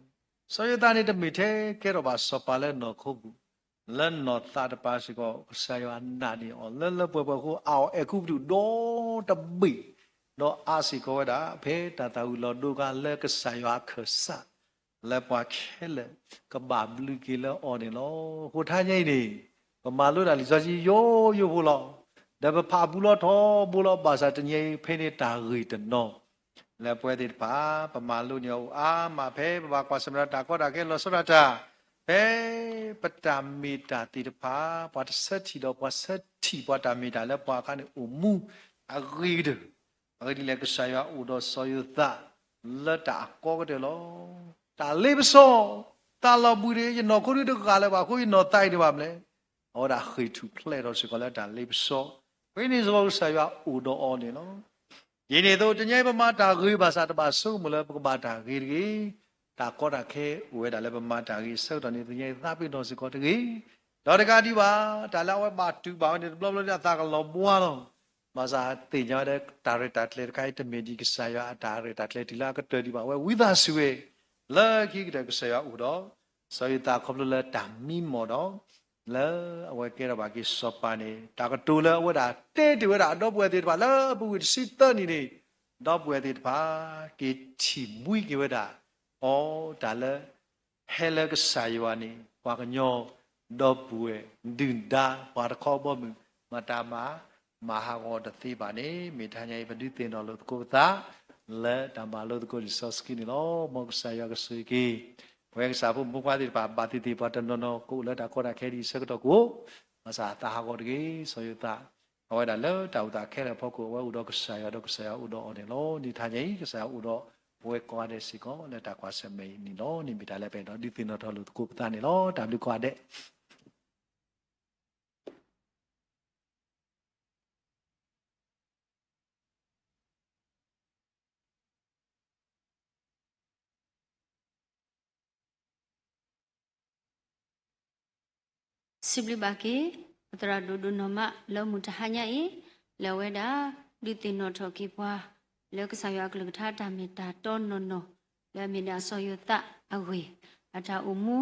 စီၤယိၤသးန့ၣ်တမ့ၢ်ထဲကဲထီၣ်ဘၣ်စီၤပၤလၢနီၢ်ခိပူၤ, လၢနီၢ်သးတပၤစ့ၢ်ကီး ကစၢ်ယွၤနာ်န့ၢ်အီၤ လၢလၢပှဲၤပှဲၤအဃိ အအီၣ်အဲၤကူပတူးဒီတဘ့ၣ်, ဒီးအါစ့ၢ်ကီးဝဲဒၣ် ဖဲတၢ်သၣ်ဝံၤလီၤဒိခါလၢကစၢ်ယွၤအခၢၣ်စး လၢပှၤခဲလၢာ်ကဘၣ်ဘျုးက့ၤလၢအီၤန့ၣ်လီၤ. အဃိထါညါအံၤန့ၣ် ပမၤလိတၢ်လံာ်စီဆှံယိယိဖိလီၤ. ဒီးပဖးပူလီၤထီဘိလီၤ ဘၣ်ဆၣ်တနံၤအံၤဖဲန့ၣ်တၢ်ဂ့ၢ်တနီၤ လၢပဝဲသ့ၣ်တဖၣ် ပမၤလိန့ၢ်အီၤအိၣ်အါမး ဖဲပဘၣ်ကွၢ်ဆၢၣ်မဲာ်ဒီးတၢ်ကီတၢ်ခဲလီၤဆီဒၣ်တၢ်, ဖဲပတၢ်မ့ၢ်တၢ်သ့ၣ်တဖၣ် ပှၤတဆၢထံၣ်ဒီးပှၤဆၢထံၣ်ပှၤတၢ်မ့ၢ်တၢ်လၢပှၤအခါန့ၣ်အိၣ်မူ, ဖဲ အဂ့ၤကတၢၢ်. အဂ့ၢ်ဒ်လဲၣ်, ကစၢ်ယွၤအိၣ်ဒီးစီၤယိၤသး လၢတၢ်အကီကတၢၢ်လီၤ. တၢ်လ့ပစီ, တၢ်လီၤဘှံးန့ၣ် ယနီၢ်ခိဒုးတဂၤလၢၤဘၣ်အဃိ ယနီၢ်သးအံၤန့ၣ်ဘၣ်မနုၤလဲၣ်. အဝဲဒၣ်ဃ့ၢ်ထူၣ်ဖျဲးထီၣ်စ့ၢ်ကီးလၢတၢ်လ့ပစီ, ဖဲန့ၣ်စ့ၢ်ကီးကစၢ်ယွၤအိၣ်ဒီးအီၤန့ၣ်လီၤ. ဒ်န့ၣ်အသိး တနံၤအံၤပမၤတၢ်ဂ့ၤဘၣ်ဆၣ် တဘၣ်ဆိကမိၣ်လၢပကဘၣ်တၢ်ဂ့ၤတဂ့ၤ. တၢ်ကီတၢ်ခဲအိၣ်ဝဲဒၣ်လၢပမၤတၢ်ဂ့ၤအဆၢကတီၢ်န့ၣ် တနံၤအံၤသးပ့ၤနီၣ်စ့ၢ်ကီးတဂ့ၤ. ဒီးတကးဒံးဘၣ်, တၢ်လၢအဝဲဘၣ်တူၢ်ဘၣ်ဝဲန့ၣ် တဘျီဘျီဒ်အသးကလီၤဘှါလီၤ. ဘၣ်ဆၣ်သ့ၣ်ညါဝဲဒၣ် တၢ်ရဲၣ်တၢ်ကျဲၤတခါအံၤ တမ့ၢ်ဒ်ကစၢ်ယွၤအတၢ်ရဲၣ်တၢ်ကျဲၤတုၤလၢအကတၢၢ်ဒံးဘၣ်. အဝဲဝံသးစူၤဝဲ လၢခံကတၢၢ်ကစၢ်ယွၤအိၣ်ဒီး စီၤယိၤသးခီဖျိလၢတၢ်မံမီၢ်ဒီး လၢအဝဲကဲထီၣ်ဘၣ်က့ၤစီၤပၤန့ၣ် တၢ်ကတိၤလၢအဝဲဒၣ်တဲတ့ၢ်ဝဲဒၣ်အဒီပုၢ်ဝဲၢ်သ့ၣ်တဖၣ်လၢအပူၤကွံာ်တဆံသၢနံၣ်န့ၣ် ဒီပုၢ်ဝဲၢ်သ့ၣ်တဖၣ် က့ၤထံၣ်ဘှံးက့ၤဝဲဒၣ် အီ တၢ်လၢ ဟဲလၢကစၢ်ယွၤန့ၣ် ပှၤကညီ ဒီပုၢ်ဝဲၢ် ဒုၣ်ဒါ ပှၤတခီဘီမုၢ် မတၤမၤ မၤဟးဂီၤတသ့ဘၣ်န့ၣ် မ့ၢ်တဟါညါအံၤ ပဒုးသ့ၣ်နီၣ်လိာ်သကိးပသး လၢတၢ်မၤလိသကိးလံာ်စီဆှံန့ၣ်လီၤ. မ်ကစၢ်ယွၤကဆိၣ်ဂ့ၤက့ၤ ပဝဲကစၢ်ဖိမုၣ်ဖိခွါသ့ၣ်တဖၣ် ဘၣ်သ့ၣ်သ့ၣ် ပှၤတနီၤနီၤ ကအိၣ်လၢတၢ်ကီတၢ်ခဲဒ်အံၤဆၢကတီၢ်ကအိၣ်, ဘၣ်ဆၣ်အသးဟးဂီၤတဂ့ၤ စီၤယိၤသး အဝဲဒၣ်လၢတၢ်အိၣ်သးခဲလၢာ်အဖီခိၣ် အဝဲအိၣ်ဒီးကစၢ်ယွၤဒီးကစၢ်ယွၤအိၣ်ဒီးအီၤန့ၣ်လီၤ. မ့ၢ်တဟါညါအံၤ ကစၢ်ယွၤအိၣ်ဒီးပဝဲကိးဂၤဒဲးစ့ၢ်ကီး လၢတၢ်ကွၢ်ဆၢၣ်မဲာ်အံၤန့ၣ်လီၤ. န့ၣ်မ့ၢ်တၢ်လၢပအဲၣ်ဒိးဒုးသ့ၣ်နီၣ်ထီၣ်လိာ်သကိးပသးန့ၣ်လီၤ. တၢ်ဘျုးကိးဂၤဒဲး စံးဘျုးဘၣ်က့ၤ ပသရၣ်ဒိၣ်ဒိၣ်နီၢ်မးလၢမုၢ်တဟါညါအံၤ လၢအဝဲဒၣ် ဒုးသ့ၣ်နီၣ်ထီၣ်က့ၤပှၤ လၢကစၢ်ယွၤအကလုၢ်ကထါတၢ်မ့ၢ်တၢ်တီနီၢ်နီၢ် လၢအမ့ၢ်ဒၣ်စီၤယိၤသးအဂ့ၢ် အတၢ်အိၣ်မူ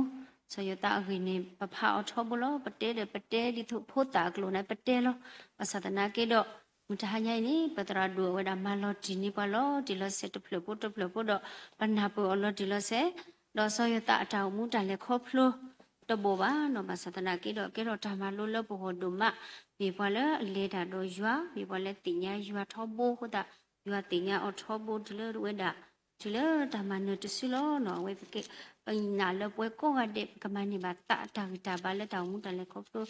စီၤယိၤသးအဂ့ၢ်န့ၣ် ပဖးအီၤထီဘိလီၤ. ပတဲဒီးပတဲဒ်သိးဖိသၣ်အကျိာ်န့ၣ် ပတဲလီၤ. ဘၣ်ဆၣ်သနာ်က့ဒီး မုၢ်တဟါညါအံၤန့ၣ် ပသရၣ်ဒိၣ်အဝဲဒၣ်မၤလီၤတံၢ်န့ၢ်ပှၤလီၤတံၢ်လီၤဆဲးတဖျၢၣ်ဖိတဖျၢၣ်ဖိဒီး ပနၢ်ပၢၢ်အီၤလီၤတံၢ်လီၤဆဲး ဒီးစီၤယိၤသးအတၢ်အိၣ်မူတၢ်လဲၤခီဖျိတဘီၣ်ဘၣ်နီၤ. ဘၣ်ဆၣ်သနာ်က့ဒီး ကဲထီၣ်တၢ်မၤလိလၢပဂီၢ်ဒိၣ်မး, မ့ၢ်ပှၤလၢအလဲၤတၢ်ဒီးယွၤ, မ့ၢ်ပှၤလၢသ့ၣ်ညါယွၤထီဘိအဃိသတး ယွၤသ့ၣ်ညါအီၤထီဘိတုၤလၢဝဲဒၣ် တုၤလၢတၢ်မၤနၢၤတစုလီၤနီၤ. အဝဲပကဲ ပနာ်လၢပဝဲကိးဂၤဒဲး ပကမၤန့ၢ်ဘၣ်သးအတၢ်ဂံၢ်တၢ်ဘါလၢတၢ်အိၣ်မူတၢ်လဲၤခီဖျိ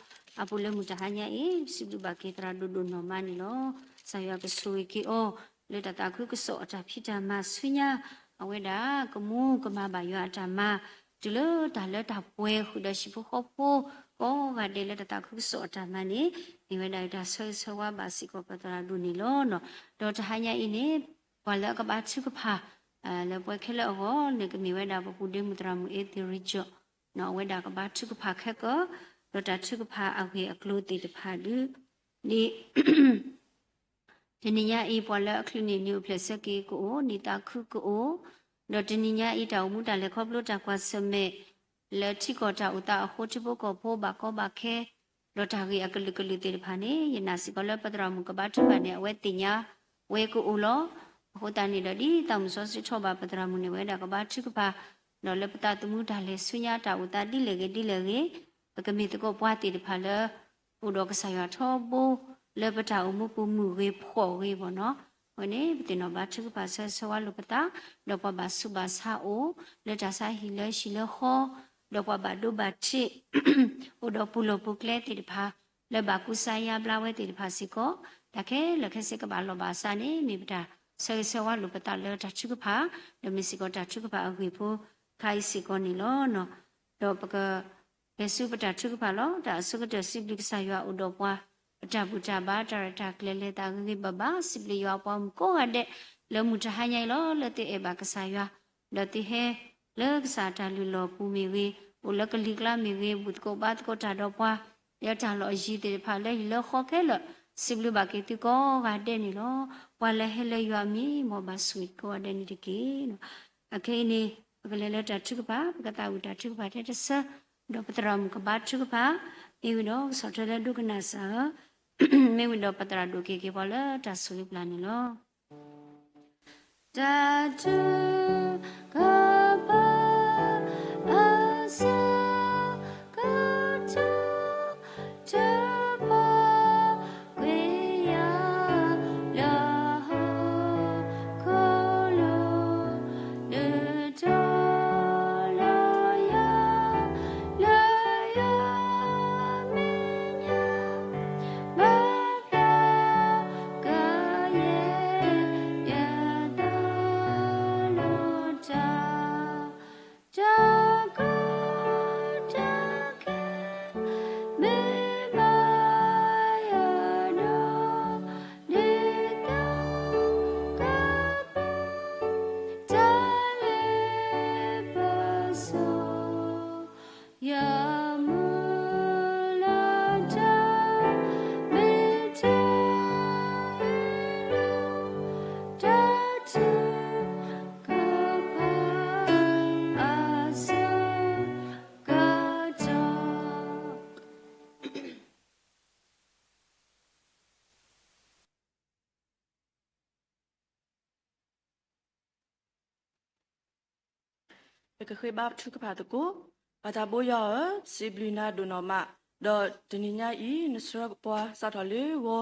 အပူၤလၢမုၢ်တဟါညါအံၤ စံးဘျုးဘၣ်က့ၤသရၣ်ဒိၣ်ဒိၣ်နီၢ်မးန့ၣ်လီၤ. ကစၢ်ယွၤကဆိၣ်ဂ့ၤက့ၤအီၤ လၢတၢ်သးခုကစီၣ်အတၢ်ဖံးတၢ်မၤဆူညါ အဝဲဒၣ်ကမူကမၤဘၣ်ယွၤအတၢ်မၤ တုၤလၢတၢ်လၢတၢ်ပှဲၤဃုာ်ဒီးဟံၣ်ဖိဃီဖိ ကိးဂၤဒဲးလၢတၢ်သးခုကစီၣ်အတၢ်မၤန့ၣ် မ့ၢ်ဝဲဒၣ်တၢ်ဆၢဂ့ၤဆၢဝါဘၣ်စ့ၢ်ကီးပသရၣ်ဒိၣ်န့ၣ်လီၤ. ဒီးတဟါညါအံၤန့ၣ် ပှၤလၢအကဘါထုကဖၣ် လၢပှဲၤခဲလၢာ်အဂီၢ်န့ၣ် ကမ့ၢ်ဝဲဒၣ်ပပူၤဒ့မုၣ်သရၣ်မုၣ်အ့သ့ၣ်ရံၣ်ကၠီၣ် အဝဲဒၣ်ကဘါထုကဖၣ်ခဲကၢၢ် ဒီးတၢ်ထုကဖၣ်အဂ့ၢ်အကျိၤသ့ၣ်တဖၣ်ဒ် ဒ် တနံၤညါအံၤ ပှၤလၢအချုးန့ၢ်နံၣ်အိၣ်ဖျဲၣ်ဆၢက့ၤကအိၣ်, နံၣ်သးခုကအိၣ်, ဒီးတနံၤညါအံၤ တၢ်အိၣ်မူတၢ်လဲၤခီဖျိတၢ်ကွၢ်ဆၢၣ်မဲာ် လၢထံကီၢ်တၢ်အိၣ်သးအဃိ ထံဖိကီၢ်ဖိဘၣ်ကီဘၣ်ခဲ ဒီးတၢ်ဂ့ၢ်အကလုာ်ကလုာ်သ့ၣ်တဖၣ်န့ၣ် ယနာ်စ့ၢ်ကီးလၢပသရၣ်မုၣ်ကဘါထုကဖၣ်န့ၣ် အဝဲသ့ၣ်ညါဝဲကအိၣ်လီၤ. အဃိသတးန့ၣ်ဒီး ဒ်သးမုၢ်စီဆှံထီၣ်ဘၣ်ပသရၣ်မုၣ်န့ၣ် ဝဲဒၣ်ကဘါထုကဖၣ် ဒီးလၢပသးသမူတၢ်လဲၤဆူညါတၢ်အိၣ်သးဒ်လဲၣ်ဂ့ၤဒ်လဲၣ်ဂ့ၤ ပကမ့ၢ်သကိးပှၤသ့ၣ်တဖၣ်လၢ အိၣ်ဒီးကစၢ်ယွၤထီဘိ လၢပတၢ်အိၣ်မူပူၤမုၢ်ဂ့ၤဖှီၣ်ဂ့ၤဘၣ်နီၤ. အဝဲန့ၣ် ပသ့ၣ်နီၣ်ဘါထုကဖၣ်ဆၢဂ့ၤဆၢဝါလိာ်ပသး ဒီးပှၤဘၣ်ဆူးဘၣ်ဆါအိၣ် လၢတၢ်ဆါဟံၣ်လၢဟံၣ်လၢဃီ ဒီးပှၤဘၣ်ဒိဘၣ်ထံး အိၣ်ဒီးပူၤလီၢ်ပူၤကျဲသ့ၣ်တဖၣ် လၢဘၣ်ကူစါယါဘျါဝဲသ့ၣ်တဖၣ်စ့ၢ်ကီး တၢ်ခဲလၢာ်ခဲဆ့ကဘၣ်လီၢ်ဘၣ်စးန့ၣ် မ့ၢ်ပတၢ်ဆၢဂ့ၤဆၢဝါလိာ်ပသးလၢတၢ်ထုကဖၣ် ဒီးမ့ၢ်စ့ၢ်ကီးတၢ်ထုကဖၣ်အဂ့ၢ်ဖိခါအံၤစ့ၢ်ကီးန့ၣ်လီၤ. ဒီးပက လဲၤဆူပတၢ်ထုကဖၣ်လီၤ. တၢ်အဆိကတၢၢ်စံးဘျုးကစၢ်ယွၤအိၣ်ဒီးပှၤ ပတၢ်ဘူၣ်တၢ်ဘါတၢ်ရဲၣ်တၢ်ကျဲၤလဲၤသးဂ့ၤဂ့ၤဘၣ်ဘၣ် စံးဘျုးယွၤပှၤမုၣ်ကိးဂၤဒဲး လၢမုၢ်တဟါညါအံၤလီၤ လၢသုအဲၣ်ဘၣ်ကစၢ်ယွၤ ဒီးသုဟဲလၢကစၢ်တၢ်လုၢ်လီၢ်ပူၤမ့ၢ်ဂ့ၤ အိၣ်လၢကလံၤကျါမ့ၢ်ဂ့ၤ ဘူၣ်သကိးဘါသကိးတၢ်ဒီးပှၤ လၢတၢ်လီၢ်အယံၤသ့ၣ်တဖၣ်လၢဟံၣ်လၢဃီခဲလၢာ် စံးဘျုးဘၣ်က့ၤသုကိးဂၤဒဲးန့ၣ်လီၤ. ပှၤလၢဟဲလၢယွၤအမံၤ မ်ဘၣ်ဆိၣ်ဂ့ၤကိးဂၤဒဲးန့ၣ်တက့ၢ်. အခဲအံၤန့ၣ် ပကလဲၤလၢတၢ်ထုကဖၣ် ပကသးဝံၣ်တၢ်ထုကဖၣ်ထဲတဆၢ ဒီးပသရၣ်မုၣ်ကဘါထုကဖၣ် မ့ၢ်ဝံၤဒီးကဆီၣ်ထွဲလၢဒိကနၣ်စၢ်ဧၢ မ့ၢ်ဝံၤဒီးပသရၣ်ဒိၣ်က့ၤက့ၤပှၤလၢတၢ်ဆိၣ်ဂ့ၤပျၢ်န့ၣ်လီၤ. တၢ်ထုကဖၣ် အဆၢကတီၢ် တဖၣ် ကွံာ်ယၤ လၢဟီၣ်ခိၣ်လိၤ ဒုးတီၤလီၤယၤ လၢယွၤမဲာ်ညါ ဘၣ်ဖျါက ပကဃ့ဘါထုကဖၣ်သကိး. ပၢ်သးဘိယွၤဧၢ, စံးဘျုးနၤဒိၣ်နီၢ်မး, ဒီးတနံၤညါအံၤ နဆှၢပှၤစးထီၣ်လၢဂီၤ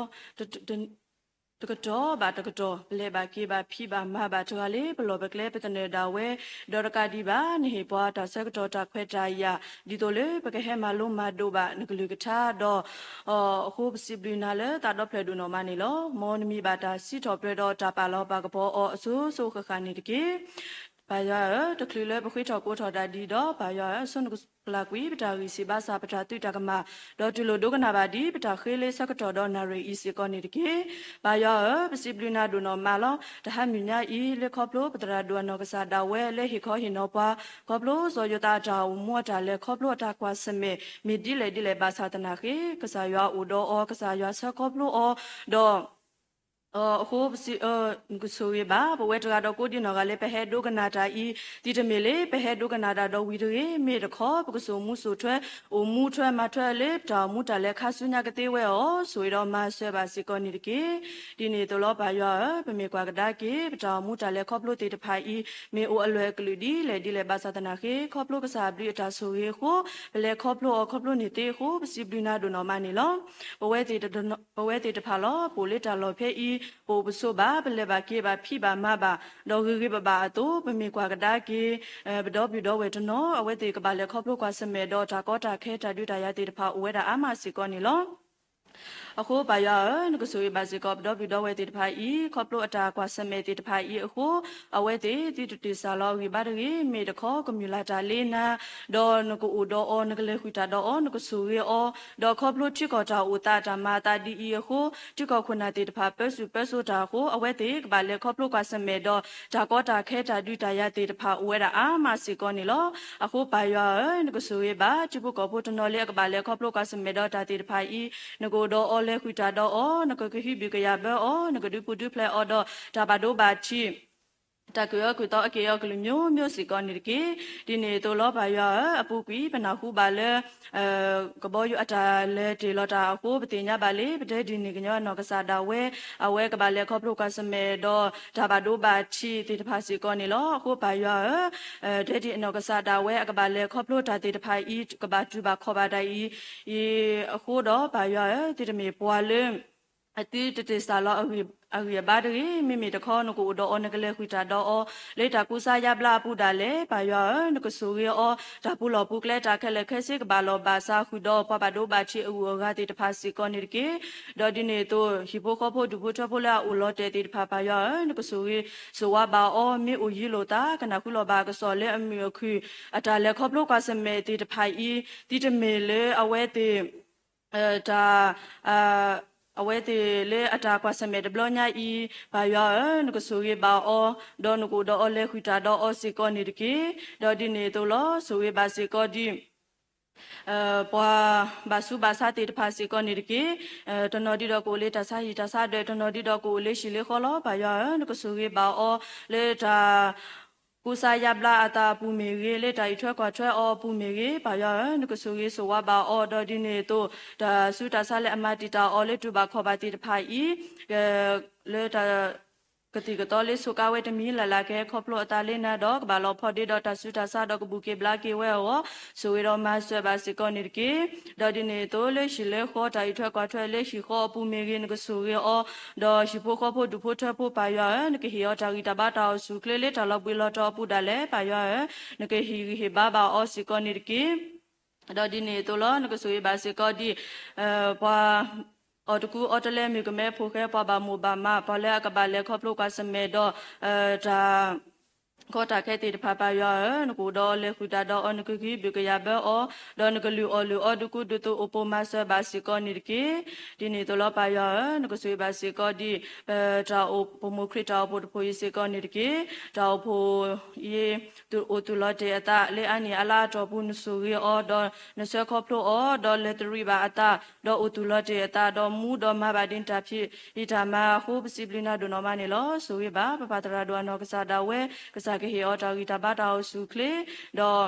တကတီၢ်ဘၣ်တကတီၢ်, ပလဲၤဘၣ်က့ၤဘၣ်ဖံးဘၣ်မၤဘၣ်တဂၤလၢပလီၢ်ပကျဲပသနၢၣ်ဒၣ်ဝဲ, ဒီးတကးဒံးဘၣ် နဟ့ၣ်ပှၤတၢ်ဆၢကတီၢ်တၢ်ခွဲးတၢ်ယာ် ဒ်သိးလၢပကဟဲမၤလိမၤဒိးဘၣ်နကလုၢ်ကထါဒီး အဃိပစံးဘျုးနၤလၢသးဒီဖျၢၣ်ဒိၣ်နီၢ်မးန့ၣ်လီၤ. မ်နမံၤဘၣ်တၢ်စံးထီၣ်ပတြၢၤဒီးတၢ်ပာ်လီၤပာ်ကပီၤအီၤအစိၤစိၤဃၣ်ဃၣ်န့ၣ်တက့ၢ်. ပၢ်ယွၤဧၢ, တချုးလၢပဃ့ထီၣ်ကိးထီၣ်တၢ်ဒံးဒီး ပၢ်ယွၤဧၢ, ဆိနကပျၢ်ကွံာ်ပတၢ်ဂံၢ်စၢ်ဘါစၢ် ပတၢ်သုးတၢ်ကမၣ်, ဒီးတူၢ်လိာ်ဒိကနၣ်ဘၣ်ဒ်ပတၢ်ဃ့လၢဆၢကတီၢ်ဒီးနၣ်ရံၣ်အံၤစ့ၢ်ကီးန့ၣ်တက့ၢ်. ပၢ်ယွၤဧၢ, ပစံးဘျုးနၤဒိၣ်နီၢ်မးလီၤ. တဟါမုၢ်ညါအံၤ လၢခီဖျိပသရၣ်ဒိၣ်အနီၢ်ကစၢ်ဒၣ်ဝဲလၢဟ့ၣ်ခီဟ့ၣ်နီၤပှၤ ခီဖျိစီၤယိၤသးအတၢ်အိၣ်မူအတၢ်လဲၤ ခီဖျိအတၢ်ကွၢ်ဆၢၣ်မဲာ် မ့ၢ်ဒ်လဲၣ်ဒ်လဲၣ်ဘၣ်ဆၣ်သနာ်က့ ကစၢ်ယွၤအိၣ်ဒီးအီၤ, ကစၢ်ယွၤဆၢခီဖျိအီၤ, ဒီး အဃိ နကဆိၣ်ဂ့ၤဘၣ် ပဝဲတဂၤဒီးကိးဒံနီၢ်ဂၤလၢပဟဲဒိကနၣ်တၢ်အံၤ, သံတမ့ၢ်လၢပဟဲဒိကနၣ်တၢ်ဒီးဝံၤတဂ့ၤ, မ့ၢ်တခီ ပကစိာ်မူစိာ်ထွဲ အိၣ်မူထွဲမၤထွဲလၢပတၢ်အိၣ်မူတၢ်လဲၤခါဆူညါကသ့ဝဲအီၤ, ဆိၣ်ဂ့ၤဒီးမၤစၢၤဘၣ်စ့ၢ်ကီးန့ၣ်တက့ၢ်. ဒ်န့ၣ်အသိးလီၤ ပၢ်ယွၤဧၢ, ပမ့ၢ်ကွၢ်ကဒါက့ၤ ပတၢ်အိၣ်မူတၢ်လဲၤခီဖျိသ့ၣ်တဖၣ်အံၤ မ့ၢ်အိၣ်အလွဲၢ်အကလုာ်ဒ်လဲၣ်ဒ်လဲၣ်ဘၣ်ဆၣ်သနာ်က့ ခီဖျိကစၢ်အဘျုးအတၢ်ဆိၣ်ဂ့ၤအဃိ ပလဲၤခီဖျိအီၤခီဖျိန့ၣ်သ့အဃိ ပစံးဘျုးနၤဒိၣ်နီၢ်မးန့ၣ်လီၤ. ပဝဲသ့ၣ်တဖၣ်လီၤ ပအိၣ်လၢတၢ်လီၢ်ဖဲအံၤ ပအိၣ်ပဆိးဘၣ် ပလဲၤဘၣ်က့ၤဘၣ်ဖံးဘၣ်မၤဘၣ် ဒီးဂ့ၤဂ့ၤဘၣ်ဘၣ်အသိး ပမ့ၢ်ကွၢ်ကဒါက့ၤ ပဒီပုၢ်ဒီဝဲၢ်တနီၤ အဝဲသ့ၣ်ကဘၣ်လဲၤခီဖျိကွၢ်ဆၢၣ်မဲာ်ဒီးတၢ်ကီတၢ်ခဲတၢ်ဒုးတၢ်ယၤသ့ၣ်တဖၣ်အိၣ်ဝဲဒၣ်အါမးစ့ၢ်ကီးန့ၣ်လီၤ. အဃိပၢ်ယွၤဧၢ, နကဆိၣ်ဂ့ၤဘၣ်စ့ၢ်ကီး ပဒီပုၢ်ဒီဝဲၢ်သ့ၣ်တဖၣ်အံၤ ခီဖျိအတၢ်ကွၢ်ဆၢၣ်မဲာ်သ့ၣ်တဖၣ်အံၤအဃိ အဝဲသ့ၣ်သုတတ့ၢ်စၢ်လီၤအဂံၢ်ဘါတဂ့ၤ, မ့ၢ်တခီကမုၢ်လၢ်တၢ်လ့နၤ, ဒီးနကအိၣ်ဒီးအီၤ နကလဲၤဃုာ်တၢ်ဒီးအီၤ နကဆိၣ်ဂ့ၤအီၤ, ဒီးခီဖျိထံကီၢ်တၢ်အိၣ်သးတၢ်မၤအသးဒ်အံၤအဃိ ထံကီၢ်ခိၣ်နၢ်သ့ၣ်တဖၣ်ပၢဆူၣ်ပၢစိးတၢ်အဃိ အဝဲသ့ၣ်ကဘၣ်လဲၤခီဖျိကွၢ်ဆၢၣ်မဲာ်ဒီး တၢ်ကီတၢ်ခဲတၢ်ဒုးတၢ်ယၤသ့ၣ်တဖၣ်အိၣ်ဝဲဒၣ်အါမးစ့ၢ်ကီးန့ၣ်လီၤ. အဃိပၢ်ယွၤဧၢ, နကဆိၣ်ဂ့ၤဘၣ် ထံဖိကီၢ်ဖိတနီၤလၢအကဘၣ်လဲၤခီဖျိကွၢ်ဆၢၣ်မဲာ်ဒီးတၢ်သ့ၣ်တဖၣ်အံၤ, နကအိၣ်ဒီးအီၤလဲၤဃုာ်တၢ်ဒီးအီၤ, နကကဟုဘံၣ်ကယာ်ဘၢအီၤ, နကဒုးပူၤဒုးဖျဲးအီၤဒီး တၢ်ဘၣ်ဒိဘၣ်ထံး တၢ်ကၢၣ်အၢကူၣ်သီအက့ၢ်အဂီၤကလုာ်မျိုးမျိုးစ့ၢ်ကီးန့ၣ်တက့ၢ်. ဒ်န့ၣ်အသိးလီၤပၢ်ယွၤဧၢ, အပူၤကွံာ်ပနၢ်ဟူဘၣ်လၢ ကဘီယူၤအတၢ်လဲၤတ့ၢ်လီၤတၢ်အဃိ ပသ့ၣ်ညါဘၣ်လၢ ပဒဲဒ်န့ၣ်ကညီအနီၢ်ကစၢ်ဒၣ်ဝဲ အဝဲကဘၣ်လဲၤခီဖျိကွၢ်ဆၢၣ်မဲာ်ဒီး တၢ်ဘၣ်ဒိဘၣ်ထံးသ့ၣ်တဖၣ်စ့ၢ်ကီးန့ၣ်လီၤ. အဃိပၢ်ယွၤဧၢ, ဒဲဒ်အနီၢ်ကစၢ်ဒၣ်ဝဲအကဘၣ်လဲၤခီဖျိတၢ်သ့ၣ်တဖၣ်အံၤ ကဘၣ်တူၢ်ဘၣ်ခီၣ်ဘၣ်တၢ်အံၤ အဃိဒီးပၢ်ယွၤဧၢ, သုတမ့ၢ်ပှၤလၢ အသုတတ့ၢ်စၢ်လီၤအဂံၢ်အဘါတဂ့ၤ, မ့မ့ၢ်တခီ နကအိၣ်ဒီးအီၤ နကလဲၤဃုာ်တၢ်ဒီးအီၤ လၢတၢ်ကူစါယါဘျါအပူၤဒၣ်လဲာ် ပၢ်ယွၤဧၢ, နကဆိၣ်ဂ့ၤအီၤ တၢ်ပူၤလီၢ်ပူၤကျဲတၢ်ခဲလၢာ်ခဲဆ့ကဘၣ်လီၢ်ဘၣ်စးဃုာ်ဒီး ပှၤဘၣ်ဒိဘၣ်ထံးအဂုၤအဂၤသ့ၣ်တဖၣ်စ့ၢ်ကီးန့ၣ်တက့ၢ်. ဒီးဒ်န့ၣ်အသိး ဟံၣ်ဖိဃီဖိဒူၣ်ဖိထၢဖိလၢအအိၣ်လီၤတဲာ်သ့ၣ်တဖၣ် ပၢ်ယွၤဧၢ, နကဆိၣ်ဂ့ၤစိာ်ဝါဘၣ်အီၤ မ့ၢ်အိၣ်ယံၤလိာ်သး ကနၢ်ဃုလီၤဘၣ်အကစီၣ်လၢအမုာ်အခုၣ် အတၢ်လဲၤခီဖျိကွၢ်ဆၢၣ်မဲာ်သ့ၣ်တဖၣ်အံၤ သုတမ့ၢ်လၢအဝဲသ့ၣ် တၢ် အဝဲသ့ၣ်လၢအတၢ်ကွၢ်ဆၢၣ်မဲာ်တဘျီညါအံၤ ပၢ်ယွၤဧၢ, နကဆိၣ်ဂ့ၤဘၣ်အီၤ, ဒီးနကအိၣ်ဒီးအီၤလဲၤဃုာ်တၢ်ဒီးအီၤစ့ၢ်ကီးန့ၣ်တက့ၢ်. ဒီးဒ်န့ၣ်အသိးလီၤ ဆိၣ်ဂ့ၤဘၣ်စ့ၢ်ကီးဒ် ပှၤဘၣ်ဆူးဘၣ်ဆါသ့ၣ်တဖၣ်စ့ၢ်ကီးန့ၣ်တက့ၢ်. တနီၤဒ်ဒီးကအိၣ်လၢတၢ်ဆါဟံၣ်တၢ်ဆါဒၢး, တနီၤဒ်ဒီးကအိၣ်လၢဟံၣ်လၢဃီလီၤ. ပၢ်ယွၤဧၢ, နကဆိၣ်ဂ့ၤဘၣ်အီၤလၢတၢ် ကူစါယါဘျါအသးအပူၤမ့ၢ်ဂ့ၤ, လၢတၢ်အံးထွဲကွၢ်ထွဲအီၤအပူၤမ့ၢ်ဂ့ၤ, ပၢ်ယွၤဧၢ, နကဆိၣ်ဂ့ၤစိာ်ဝါဘၣ်အီၤ, ဒီးဒ်န့ၣ်အသိး တၢ်ဆူးတၢ်ဆါလၢအမၤတံာ်တာ်အီၤလၢတူၢ်ဘၣ်ခီၣ်ဘၣ်သ့ၣ်တဖၣ်အံၤ လၢတၢ် ကသံၣ်ကသီလၢဆိးကါဝဲတမံၤလၢ်လၢ် ကဟဲခီဖျိအသးလၢနၤဒီး ကဘၣ်လီၤဖီဒ့ဒီးတၢ်ဆူးတၢ်ဆါဒီးကဘူၣ်က့ၤဘျါက့ၤဝဲအဂီၢ် ဆိၣ်ဂ့ၤဒီးမၤစၢၤဘၣ်စ့ၢ်ကီးန့ၣ်တက့ၢ်. ဒီးဒ်န့ၣ်အသိးလၢဟံၣ်လၢဃီတၢ်အံးထွဲကွၢ်ထွဲလၢဟံၣ်ဃီအပူၤမ့ၢ်ဂ့ၤ နကဆိၣ်ဂ့ၤအီၤ, ဒီးဟံၣ်ဖိဃီဖိဒူၣ်ဖိထၢဖိပၢ်ယွၤဧၢ, နကဟ့ၣ်အီၤတၢ်ဂံၢ်တၢ်ဘါတၢ်အိၣ်ဆူၣ်အိၣ်ချ့လၢတၢ်လီၤဘှံးလီၤတီၤအပူၤဒၣ်လဲာ် ပၢ်ယွၤဧၢ, နကဟ့ၣ်ဂံၢ်ဟ့ၣ်ဘါဘၣ်အီၤစ့ၢ်ကီးန့ၣ်တက့ၢ်. ဒီးဒ်န့ၣ်အသိးလီၤ နကဆိၣ်ဂ့ၤဘၣ်စ့ၢ်ကီးဒ် ပှၤ အီၣ်တကူအီတလဲမုၣ်ကမဲဖိဃဲ ပှၤဘၣ်မိၢ်ဘၣ်မး ပှၤလၢအကဘၣ်လဲၤခီဖျိကွၢ်ဆၢၣ်မဲာ်ဒီး တၢ် ကီတၢ်ခဲသ့ၣ်တဖၣ် ပၢ်ယွၤဧၢ, နကအိၣ်ဒီးအီၤလဲၤဃုာ်တၢ်ဒီးအီၤ နကကဟုဘၣ်ကယာ်ဘၢအီၤ, ဒီးနကလုၢ်အီၣ်လုၢ်အီဒူကူဒူသိးအိၣ်ပိၢ်မၤစၢၤဘၣ်စ့ၢ်ကီးန့ၣ်တက့ၢ်. ဒ်န့ၣ်အသိးလီၤ ပၢ်ယွၤဧၢ, နကဆိၣ်ဂ့ၤဘၣ်စ့ၢ်ကီးဒ် ပတၢ်အိၣ် ပမိၢ်ခရံာ်တၢ်အိၣ်ဖှိၣ်တဖှိၣ်အံၤစ့ၢ်ကီးန့ၣ်တက့ၢ်. တၢ်အိၣ်ဖှိၣ်အံၤ အိၣ်သူၣ်လီၤတဲာ်အသးလၢအါနံၣ်အလါအတီၢ်ပူၤ နဆိၣ်ဂ့ၤအီၤ ဒီးနဆှၢခီဖျိအီၤ ဒီးလဲၤတရံးဘၣ်အသး ဒီးအိၣ်သူၣ်လီၤတဲာ်အသး ဒီးမူဒီးမၤဘၣ်ဒ်နတၢ်ဖံးတၢ်မၤအဃိ ပစံးဘျုးနၤဒိၣ်နီၢ်မးန့ၣ်လီၤ. ဆိၣ်ဂ့ၤဘၣ် ပပၢ်သရၣ်ဒိၣ်အနီၢ်ကစၢ်ဒၣ်ဝဲ ကစၢ်ကဟ့ၣ်အီၤတၢ်ဂံၢ်တၢ်ဘါတၢ်အိၣ်ဆူၣ်အိၣ်ချ့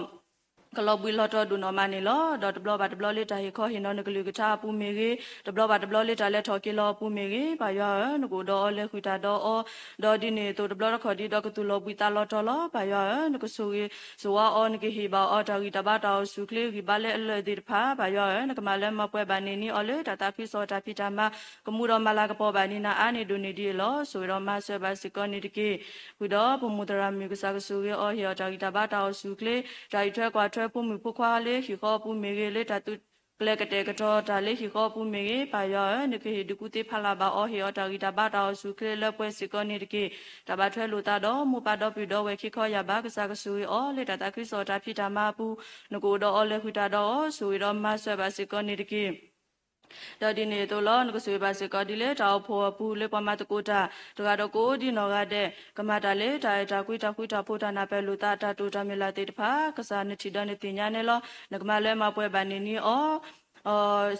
ဒီး ကလီၤဘှံးလီၤတီၤဒိၣ်နီၢ်မးန့ၣ်လီၤ. ဒီးတဘျီဘၣ်တဘျီလၢတၢ်ဟ့ၣ်ခီဟ့ၣ်နီၤနကလုၢ်ကထါအပူၤမ့ၢ်ဂ့ၤ, တဘျီဘၣ်တဘျီလၢတၢ်လဲၤထီၣ်က့ၤလီၤအပူၤမ့ၢ်ဂ့ၤ, ပၢ်ယွၤဧၢ, နကအိၣ်ဒီးအီၤလဲၤဃုာ်တၢ်ဒီးအီၤ, ဒီးဒ်န့ၣ်အသိးတဘျီတခီၣ်ဒံးဒီးကသူၣ်လီၤဘှံးသးလီၤတီၤလီၤ. ပၢ်ယွၤဧၢ, နကဆိၣ်ဂ့ၤဆိၣ်ဝါအီၤ, နကဟ့ၣ်ဘၣ်အီၤတၢ်ဂံၢ်တၢ်ဘါတၢ်အိၣ်ဆူၣ်အိၣ်ချ့ဂံၢ်ဘါလၢအလၢာ်သ့ၣ်တဖၣ်, ပၢ်ယွၤဧၢ, နကမၤလၢမၤပှဲၤဘၣ်န့ၢ်န့ၢ်အီၤလၢတၢ်သးခုကစီၣ်တၢ်ဖံးတၢ်မၤ ကမူဒီးမၤလၤကပီၤဘၣ်န့ၢ်နၤအါန့ၢ်ဒိၣ်န့ၢ်ဒံးအလီၢ်, ဆိၣ်ဂ့ၤဒီးမၤစၢၤဘၣ်စ့ၢ်ကီးန့ၣ်တက့ၢ်. ဃုာ်ဒီးပမိၢ်သရၣ်မုၣ်ကစၢ်ကဆိၣ်ဂ့ၤအီၤဟ့ၣ်အီၤတၢ်ဂံၢ်တၢ်ဘါတၢ်အိၣ်ဆူၣ်အိၣ်ချ့, တၢ်အံးထွဲကွၢ်ထွဲဖိမုၣ်ဖိခွါလၢဟံၣ်ဃီအပူၤမ့ၢ်ဂ့ၤ, လၢတၢ်သုးကျဲၤကတဲာ်ကတီၤတၢ်လၢဟံၣ်ဃီအပူၤမ့ၢ်ဂ့ၤ, ပၢ်ယွၤဧၢ, နကဟ့ၣ်ဒုးကူသ့ဖးလၢ်ဘၣ်အီၤ, ဟ့ၣ်အီၤတၢ်ဂံၢ်တၢ်ဘါတၢ်အိၣ်ဆူၣ်အိၣ်ချ့လၢပှဲၤစ့ၢ်ကီးန့ၣ်တက့ၢ်. တၢ်ဘၣ်ထွဲလိာ်သးဒီးမိၢ်ပၢ်ဒီပုၢ်ဒီဝဲၢ်ခံခီယၢ်ဘး ကစၢ်ကဆိၣ်ဂ့ၤအီၤ လၢတၢ်သးခုကစီၣ်တၢ်ဖံးတၢ်မၤအပူၤ, နကအိၣ်ဒီးအီၤလဲၤဃုာ်တၢ်ဒီးအီၤ, ဆိၣ်ဂ့ၤဒီးမၤစၢၤဘၣ်စ့ၢ်ကီးန့ၣ်တက့ၢ်. ဒီးဒ်န့ၣ်အသိးလီၤ, နကဆိၣ်ဂ့ၤဘၣ်စ့ၢ်ကီးဒ်လၢတၢ်အိၣ်ဖှိၣ်အပူၤလၢပှၤမၤသကိးတၢ် တဂၤဒီးကိးဒံနီၢ်ဂၤဒဲး, ကမၤတၢ်လၢတၢ်အဲၣ်တၢ်ကွံတၢ်ဃူတၢ်ဖိးတၢ်နၢ်ပၢၢ်လိာ်သးတၢ်တိာ်တၢ်မုၢ်လၢ်သ့ၣ်တဖၣ်, ကစၢ်နထံၣ်ဒီးနသ့ၣ်ညါန့ၣ်လီၤ. နကမၤလၢမၤပှဲၤဘၣ်န့ၢ်န့ၢ်အီၤ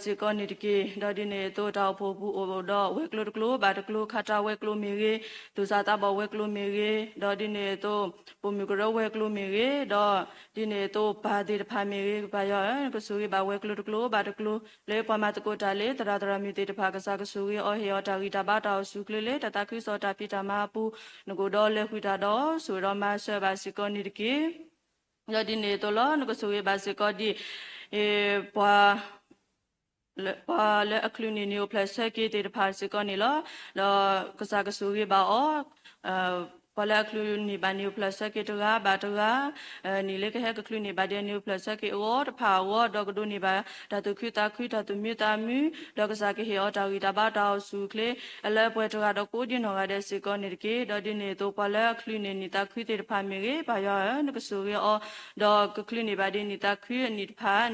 စ့ၢ်ကီးန့ၣ်တက့ၢ်. ဒီးဒ်န့ၣ်အသိးတၢ်အိၣ်ဖှိၣ်ပူၤအိၣ်ဒီးဝဲၤကျိၤတကျိၤဘၣ်တကျိၤ, ခးတၢ်ဝဲၤကျိၤမ့ၢ်ဂ့ၤ, သူၣ်စၢ်သးဘီၣ်ဝဲၤကျိၤမ့ၢ်ဂ့ၤ, ဒီးဒ်န့ၣ်အသိး ပိာ်မုၣ်ကရၢဝဲၤကျိၤမ့ၢ်ဂ့ၤ, ဒီးဒ်န့ၣ်အသိးပၢ်သ့ၣ်တဖၣ်မ့ၢ်ဂ့ၤ, ပၢ်ယွၤဧၢ, နကဆိၣ်ဂ့ၤဘၣ်ဝဲၤကျိၤတကျိၤဘၣ်တကျိၤ လၢပှၤမၤသကိးတၢ်လၢသရၣ်သရၣ်မုၣ်သ့ၣ်တဖၣ်, ကစၢ်ကဆိၣ်ဂ့ၤအီၤဟ့ၣ်အီၤတၢ်ဂံၢ်တၢ်ဘါတၢ်အိၣ်ဆူၣ်အိၣ်ချ့လၢတၢ်သးခုကစီၣ်တၢ်ဖံးတၢ်မၤအပူၤ, နကအိၣ်ဒီးလဲၤဃုာ်တၢ်ဒီး ဆိၣ်ဂ့ၤဒီးမၤစၢၤဘၣ်စ့ၢ်ကီးန့ၣ်တက့ၢ်. ဒီးဒ်န့ၣ်အသိးလီၤ, နကဆိၣ်ဂ့ၤဘၣ်စ့ၢ်ကီးဒ် ပှၤ ပှၤလၢအချုးန့ၢ်နံၣ်အိၣ်ဖျဲၣ်ဆၢက့ၤသ့ၣ်တဖၣ်စ့ၢ်ကီးန့ၣ်လီၤ. ဒီးကစၢ်ကဆိၣ်ဂ့ၤဘၣ်အီၤ, ပှၤလၢအချုးန့ၢ်ဘၣ်နံၣ်အိၣ်ဖျဲၣ်ဆၢက့ၤတဂၤဘၣ်တဂၤ, နံၣ်လၢကဟဲကချုးန့ၢ်ဘၣ်ဒ်နံၣ်အိၣ်ဖျဲၣ်ဆၢက့ၤအဂီၢ်တဖၣ်အဂီၢ်, ဒီးကဒိးန့ၢ်ဘၣ်တၢ်သူၣ်ခုသးခု တၢ်သူၣ်မံသးမုာ်, ဒီးကစၢ်ကဟ့ၣ်အီၤတၢ်ဂံၢ်တၢ်ဘါတၢ်အိၣ်ဆူၣ်အိၣ်ချ့ အလၢပှဲၤတဂၤဒီးကိးဒံနီၢ်ဂၤဒဲးစ့ၢ်ကီးန့ၣ်တက့ၢ်. ဒီးဒ်န့ၣ်အသိးပှၤလၢအချုးန့ၢ်နံၣ်သးခုသ့ၣ်တဖၣ်မ့ၢ်ဂ့ၤ, ပၢ်ယွၤဧၢ, နကဆိၣ်ဂ့ၤအီၤ, ဒီးကချုးန့ၢ်ဘၣ်ဒ်နံၣ်သးခုအနံၣ်တဖၣ်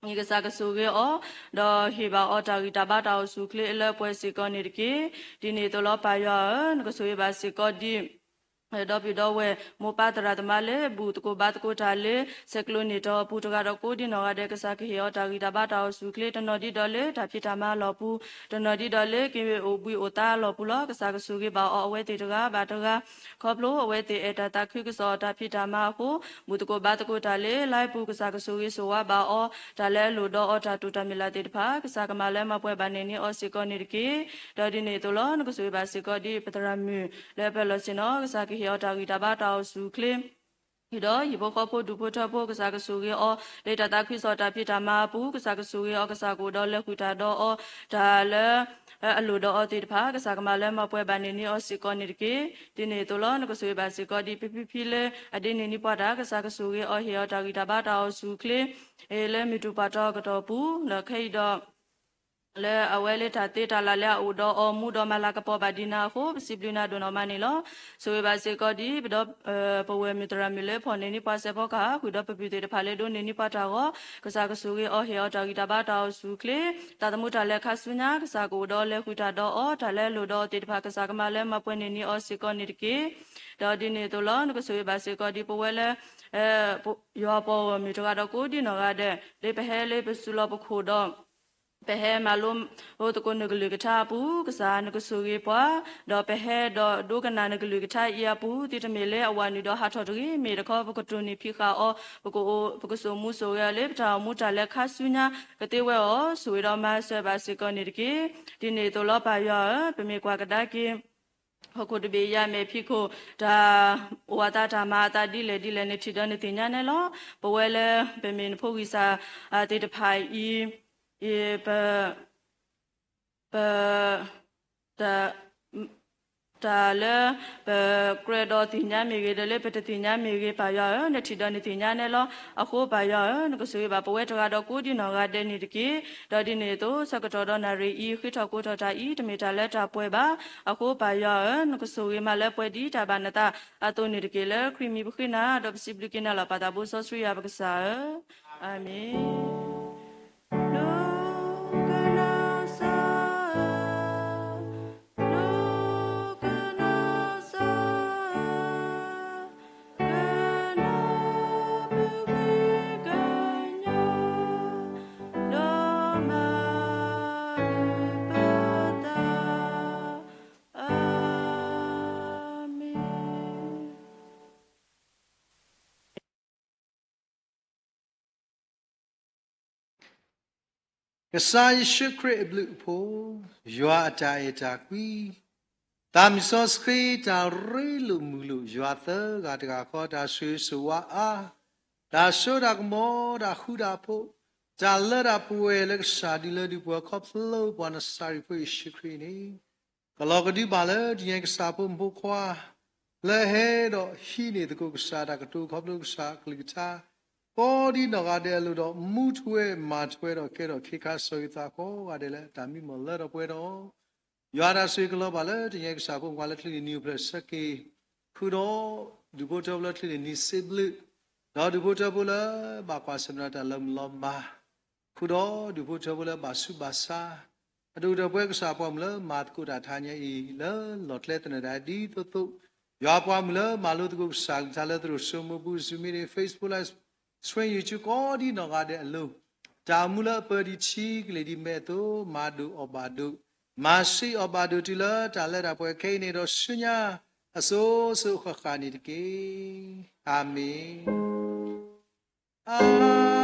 န့ၣ် ကစၢ်ကဆိၣ်ဂ့ၤအီၤ, ဒီးဟ့ၣ်ဘၣ်အီၤတၢ်ဂံၢ်တၢ်ဘါတၢ်အိၣ်ဆူၣ်အိၣ်ချ့အလၢပှဲၤစ့ၢ်ကီးန့ၣ်တက့ၢ်. ဒ်န့ၣ်အသိးလီၤ ပၢ်ယွၤဧၢ, နကဆိၣ်ဂ့ၤဘၣ်စ့ၢ်ကီးဒ် ဒီပုၢ်ဒီဝဲၢ် မိၢ်ပၢ်သရၣ်သမါလၢဘူၣ်သကိးဘါသကိးတၢ်လၢ ဆဲးကျိးန့ၢ်တီၢ်အပူၤတဂၤဒီးကိးဒံနီၢ်ဂၤဒဲး ကစၢ်ကဟ့ၣ်အီၤတၢ်ဂံၢ်တၢ်ဘါတၢ်အိၣ်ဆူၣ်အိၣ်ချ့ တနီၤဒ်ဒီးလၢတၢ်ဖံးတၢ်မၤအလီၢ်ပူၤ, တနီၤဒ်ဒီးလၢက့ၤအိၣ်ဘှံးအိၣ်သါအလီၢ်ပူၤလီၤ. ကစၢ်ကဆိၣ်ဂ့ၤဘၣ်အီၤအဝဲသ့ၣ်တဂၤဘၣ်တဂၤ ခီဖျိအဝဲသ့ၣ်အဲၣ်တၢ်သးခုကစီၣ်တၢ်ဖံးတၢ်မၤအဃိ, ဘူၣ်သကိးဘါသကိးတၢ်လၢ လါပူၤ ကစၢ်ကဆိၣ်ဂ့ၤဆိၣ်ဝါဘၣ်အီၤ, တၢ်လၢအလိၣ်ဒီးအီၤတၢ်တိာ်တၢ်မုၢ်လၢ်သ့ၣ်တဖၣ် ကစၢ်ကမၤလၢမၤပှဲၤဘၣ်န့ၢ်န့ၢ်အီၤစ့ၢ်ကီးန့ၣ်တက့ၢ်. ဒီးဒ်န့ၣ်အသိးလီၤ နကဆိၣ်ဂ့ၤဘၣ်စ့ၢ်ကီးဒ် ပသရၣ်မုၣ်လၢပၢၤလီၢ်ဆ့ၣ်နီၤ ကစၢ်ကဟ့ၣ်အီၤတၢ်ဂံၢ်တၢ်ဘါတၢ်အိၣ်ဆူၣ်အိၣ်ချ့ ဒီးဟံၣ်ဖိဃီဖိဒူၣ်ဖိထၢဖိ ကစၢ်ကဆိၣ်ဂ့ၤအီၤ လၢတၢ်သးခုကစီၣ်တၢ်ဖံးတၢ်မၤအပူၤ ကစၢ်ကဆိၣ်ဂ့ၤအီၤ ကစၢ်ကအိၣ်ဒီးလဲၤဃုာ်တၢ်ဒီးအီၤ တၢ်လၢ အလိၣ်ဒီးအီၤသ့ၣ်တဖၣ် ကစၢ်ကမၤလၢမၤပှဲၤဘၣ်န့ၢ်န့ၢ်အီၤစ့ၢ်ကီးန့ၣ်တက့ၢ်. ဒ်န့ၣ်အသိးလီၤ နကဆိၣ်ဂ့ၤဘၣ်စ့ၢ်ကီးဒ် ဖံဖံဖံလၢအဒ့န့ၢ်န့ၢ်ပှၤတၢ် ကစၢ်ကဆိၣ်ဂ့ၤအီၤ ဟ့ၣ်အီၤတၢ်ဂံၢ်တၢ်ဘါတၢ်အိၣ်ဆူၣ်အိၣ်ချ့ လၢမုၢ်တူၢ်ပှၢ်ထီကတီၢ်ပူၤ ဒီးခဲအံၤဒီး လၢအဝဲလၢတၢ်သ့တၢ်လၢ်လၢအအိၣ်ဒီးအီၤမူဒီးမၤလၤကပီၤဘၣ်ဒံးနၤအဃိ ပစံးဘျုးနၤဒိၣ်နီၢ်မးန့ၣ်လီၤ. ဆိၣ်ဂ့ၤဘၣ်စ့ၢ်ကီးဒ် ပဒီ ပဝဲၢ်မုၣ်သရၣ်မုၣ်လၢဖီၣ်န့ၢ်န့ၢ်ပှၤစဲးဖီကဟၣ် ဃုာ်ဒီးပပုၢ်သ့ၣ်တဖၣ်လၢဒိးန့ၢ်န့ၢ်ပှၤတၢ်အဂီၢ် ကစၢ်ကဆိၣ်ဂ့ၤအီၤ ဟ့ၣ်အီၤတၢ်ဂံၢ်တၢ်ဘါတၢ်အိၣ်ဆူၣ်အိၣ်ချ့ တၢ်သမူတၢ်လဲၤခါဆူညါ ကစၢ်ကအိၣ်ဒီးလဲၤဃုာ်တၢ်ဒီးအီၤ တၢ်လၢအလိၣ်ဒီးအီၤသ့ၣ်တဖၣ် ကစၢ်ကမၤလၢမၤပှဲၤန့ၢ်န့ၢ်အီၤစ့ၢ်ကီးန့ၣ်တက့ၢ်. ဒီးဒ်န့ၣ်အသိးလီၤ နကဆိၣ်ဂ့ၤဘၣ်စ့ၢ်ကီးဒ်ပဝဲလၢ ယွၤပှၤဂီၢ်မုၢ်တဂၤဒီးကိးဒံနီၢ်ဂၤဒဲး လၢပဟဲလၢပစူးလီၤပခိၣ်ဒီး ပဟဲမၤလိသကိးနကလုၢ်ကထါအပူၤ ကစၢ်နကဆိၣ်ဂ့ၤပှၤ ဒီးပဟဲဒီးဒိကနၣ်နကလုၢ်ကထါအံၤအပူၤ သုတမ့ၢ်လၢအဝၤနုာ်ဒီးဟးထီၣ်တဂ့ၤ မ့ၢ်တခီပကတိၢ်နီၣ်ဖံးဃာ်အီၤ ပကအိၣ် ပကစိာ်မူစိာ်ဂဲၤအီၤလၢပတၢ်အိၣ်မူတၢ်လဲၤခါဆူညါ ကသ့ဝဲအီၤ ဆိၣ်ဂ့ၤဒီးမၤစၢၤဘၣ်စ့ၢ်ကီးန့ၣ်တက့ၢ်. ဒ်န့ၣ်အသိးလီၤ ပၢ်ယွၤဧၢ ပမ့ၢ်ကွၢ်ကဒါက့ၤ ဟီၣ်ခိၣ်တဘ့ၣ်အံၤ အမဲာ်ဖံးခိၣ် တၢ်အိၣ်အသးတၢ်မၤအသးဒ်လဲၣ်ဒ်လဲၣ် နထံၣ်ဒီးနသ့ၣ်ညါန့ၣ်လီၤ. ပဝဲလၢ ပမ့ၢ်နဖိဂံၢ်စၢ်သ့ၣ်တဖၣ်အံၤ ပ ပ တၢ် တၢ်လၢ ပကြၢးဒီးသ့ၣ်ညါမ့ၢ်ဂ့ၤ ဒီးလၢပတသ့ၣ်ညါမ့ၢ်ဂ့ၤ ပၢ်ယွၤဧၢ နထံၣ်ဒီးနသ့ၣ်ညါန့ၣ်လီၤ. အဃိပၢ်ယွၤဧၢ နကဆိၣ်ဂ့ၤဘၣ်ပဝဲတဂၤဒီးကိးဒံနီၢ်ဂၤဒဲးန့ၣ်တက့ၢ်. ဒီးဒ်န့ၣ်အသိး ဆၢကတီၢ်ဒီးနၣ်ရံၣ်အံၤ ဃ့ထီၣ်ကိးထီၣ်တၢ်အံၤ တမ့ၢ်တၢ်လၢတၢ်ပှဲၤဘၣ်. အဃိပၢ်ယွၤဧၢ နကဆိၣ်ဂ့ၤမၤလၢပှဲၤဒ်တၢ်ဘၣ်နသးအသိးန့ၣ်တက့ၢ်. လၢခရံာ်မံၤပဃ့နၤ ဒီးပစံးဘျုးက့ၤနၤလီၤပၢ်သးဘိစီဆှံယွၤပကစၢ်ဧၢ အၤမ့ၣ်. ကစၢ်ယ့ၣ်ၡူးခရံာ်အဘျုးအဖှိၣ်, ယွၤအတၢ်အဲၣ်တၢ်ကွံ, သးမံစီဆှံတၢ်ရ့လိာ်မုာ်လိာ် ယွၤသၢဂၤတဂၤဃီ တၢ်ဆိၣ်ဂ့ၤဆိၣ်ဝါအါ, တၢ်စိတၢ်ကမီၤ တၢ်ဃူတၢ်ဖိး, တၢ်လၢတၢ်ပှဲၤလၢကစၢ်ဒုးလၢဒုးပှၤခီဖျိပှၤနစၤရ့းဖိယ့ၣ်ၡူးခရံာ်န့ၣ် ကလီၤကဒုဘၣ်လၢတနံၤအံၤကစၢ်ဖိမုၣ်ဖိခွါ လၢအဟဲဒီးဟံးန့ၢ်သကိးကစၢ်တၢ်ကတိၤခီဖျိကစၢ်အကလုၢ်ကထါ ကိးဒံနီၢ်ဂၤဒဲးအလိၤဒီး မူထွဲမၤထွဲဒီးကဲထီၣ်ခ့ခါစီၤယိၤသးကိးဂၤဒဲးလၢတၢ်မံမီၢ်လၢထီၣ်ပှဲၤထီၣ် ယွၤတၢ်ဆိၣ်ဂ့ၤကလီၤဘၣ်လၢတနံၤအံၤကစၢ်ဖိမုၣ်ဖိခွါလၢချံန့ၣ်နံၤအိၣ်ဖျဲၣ်ဆၢက့ၤ ဃုာ်ဒီး ဒူၣ်ဖိထၢဖိလၢချံန့ၣ်နံၤစ့ဘျုး, ဒီးဒူၣ်ဖိထၢဖိလၢဘၣ်ကွၢ်ဆၢၣ်မဲာ်ဒီးတၢ်လၢမုၢ်လီၤမၢ် ဃုာ်ဒီးဒူၣ်ဖိထၢဖိလၢဘၣ်ဆူးဘၣ်ဆါ, အဒိၣ်ကတၢၢ်ပဝဲကစၢ်ပှၤမုၣ်လၢမၤသကိးတၢ်တဟါညါအံၤ လၢလီၢ်ကျဲသနၢၣ်ဒၣ်ဒ်သိးသိး, ယွၤပှၤမုၣ်လၢမၤလိသကိးကစၢ်အကလုၢ်ကထါလၢသရိာ်စိမိၢ်ပူၤ Zoom meeting, Facebook Live Stream, YouTube ကိးဒံနီၢ်ဂၤဒဲးအလိၤ, တၢ်အိၣ်မူလၢအပၢၤဒံးထံကလ့ၢ်ဒံးမဲာ်အသိး မၤဒိၣ်အီၣ်ဘၣ်ဒိး, မၤဆံးအီၣ်ဘၣ်ဒိးတုၤလၢတၢ်လၢတၢ်ပှဲၤခဲအံၤန့ၣ်ဒီးဆူညါ အစိၤစိၤအဃၣ်ဃၣ်န့ၣ်တက့ၢ်. အၤမ့ၣ်.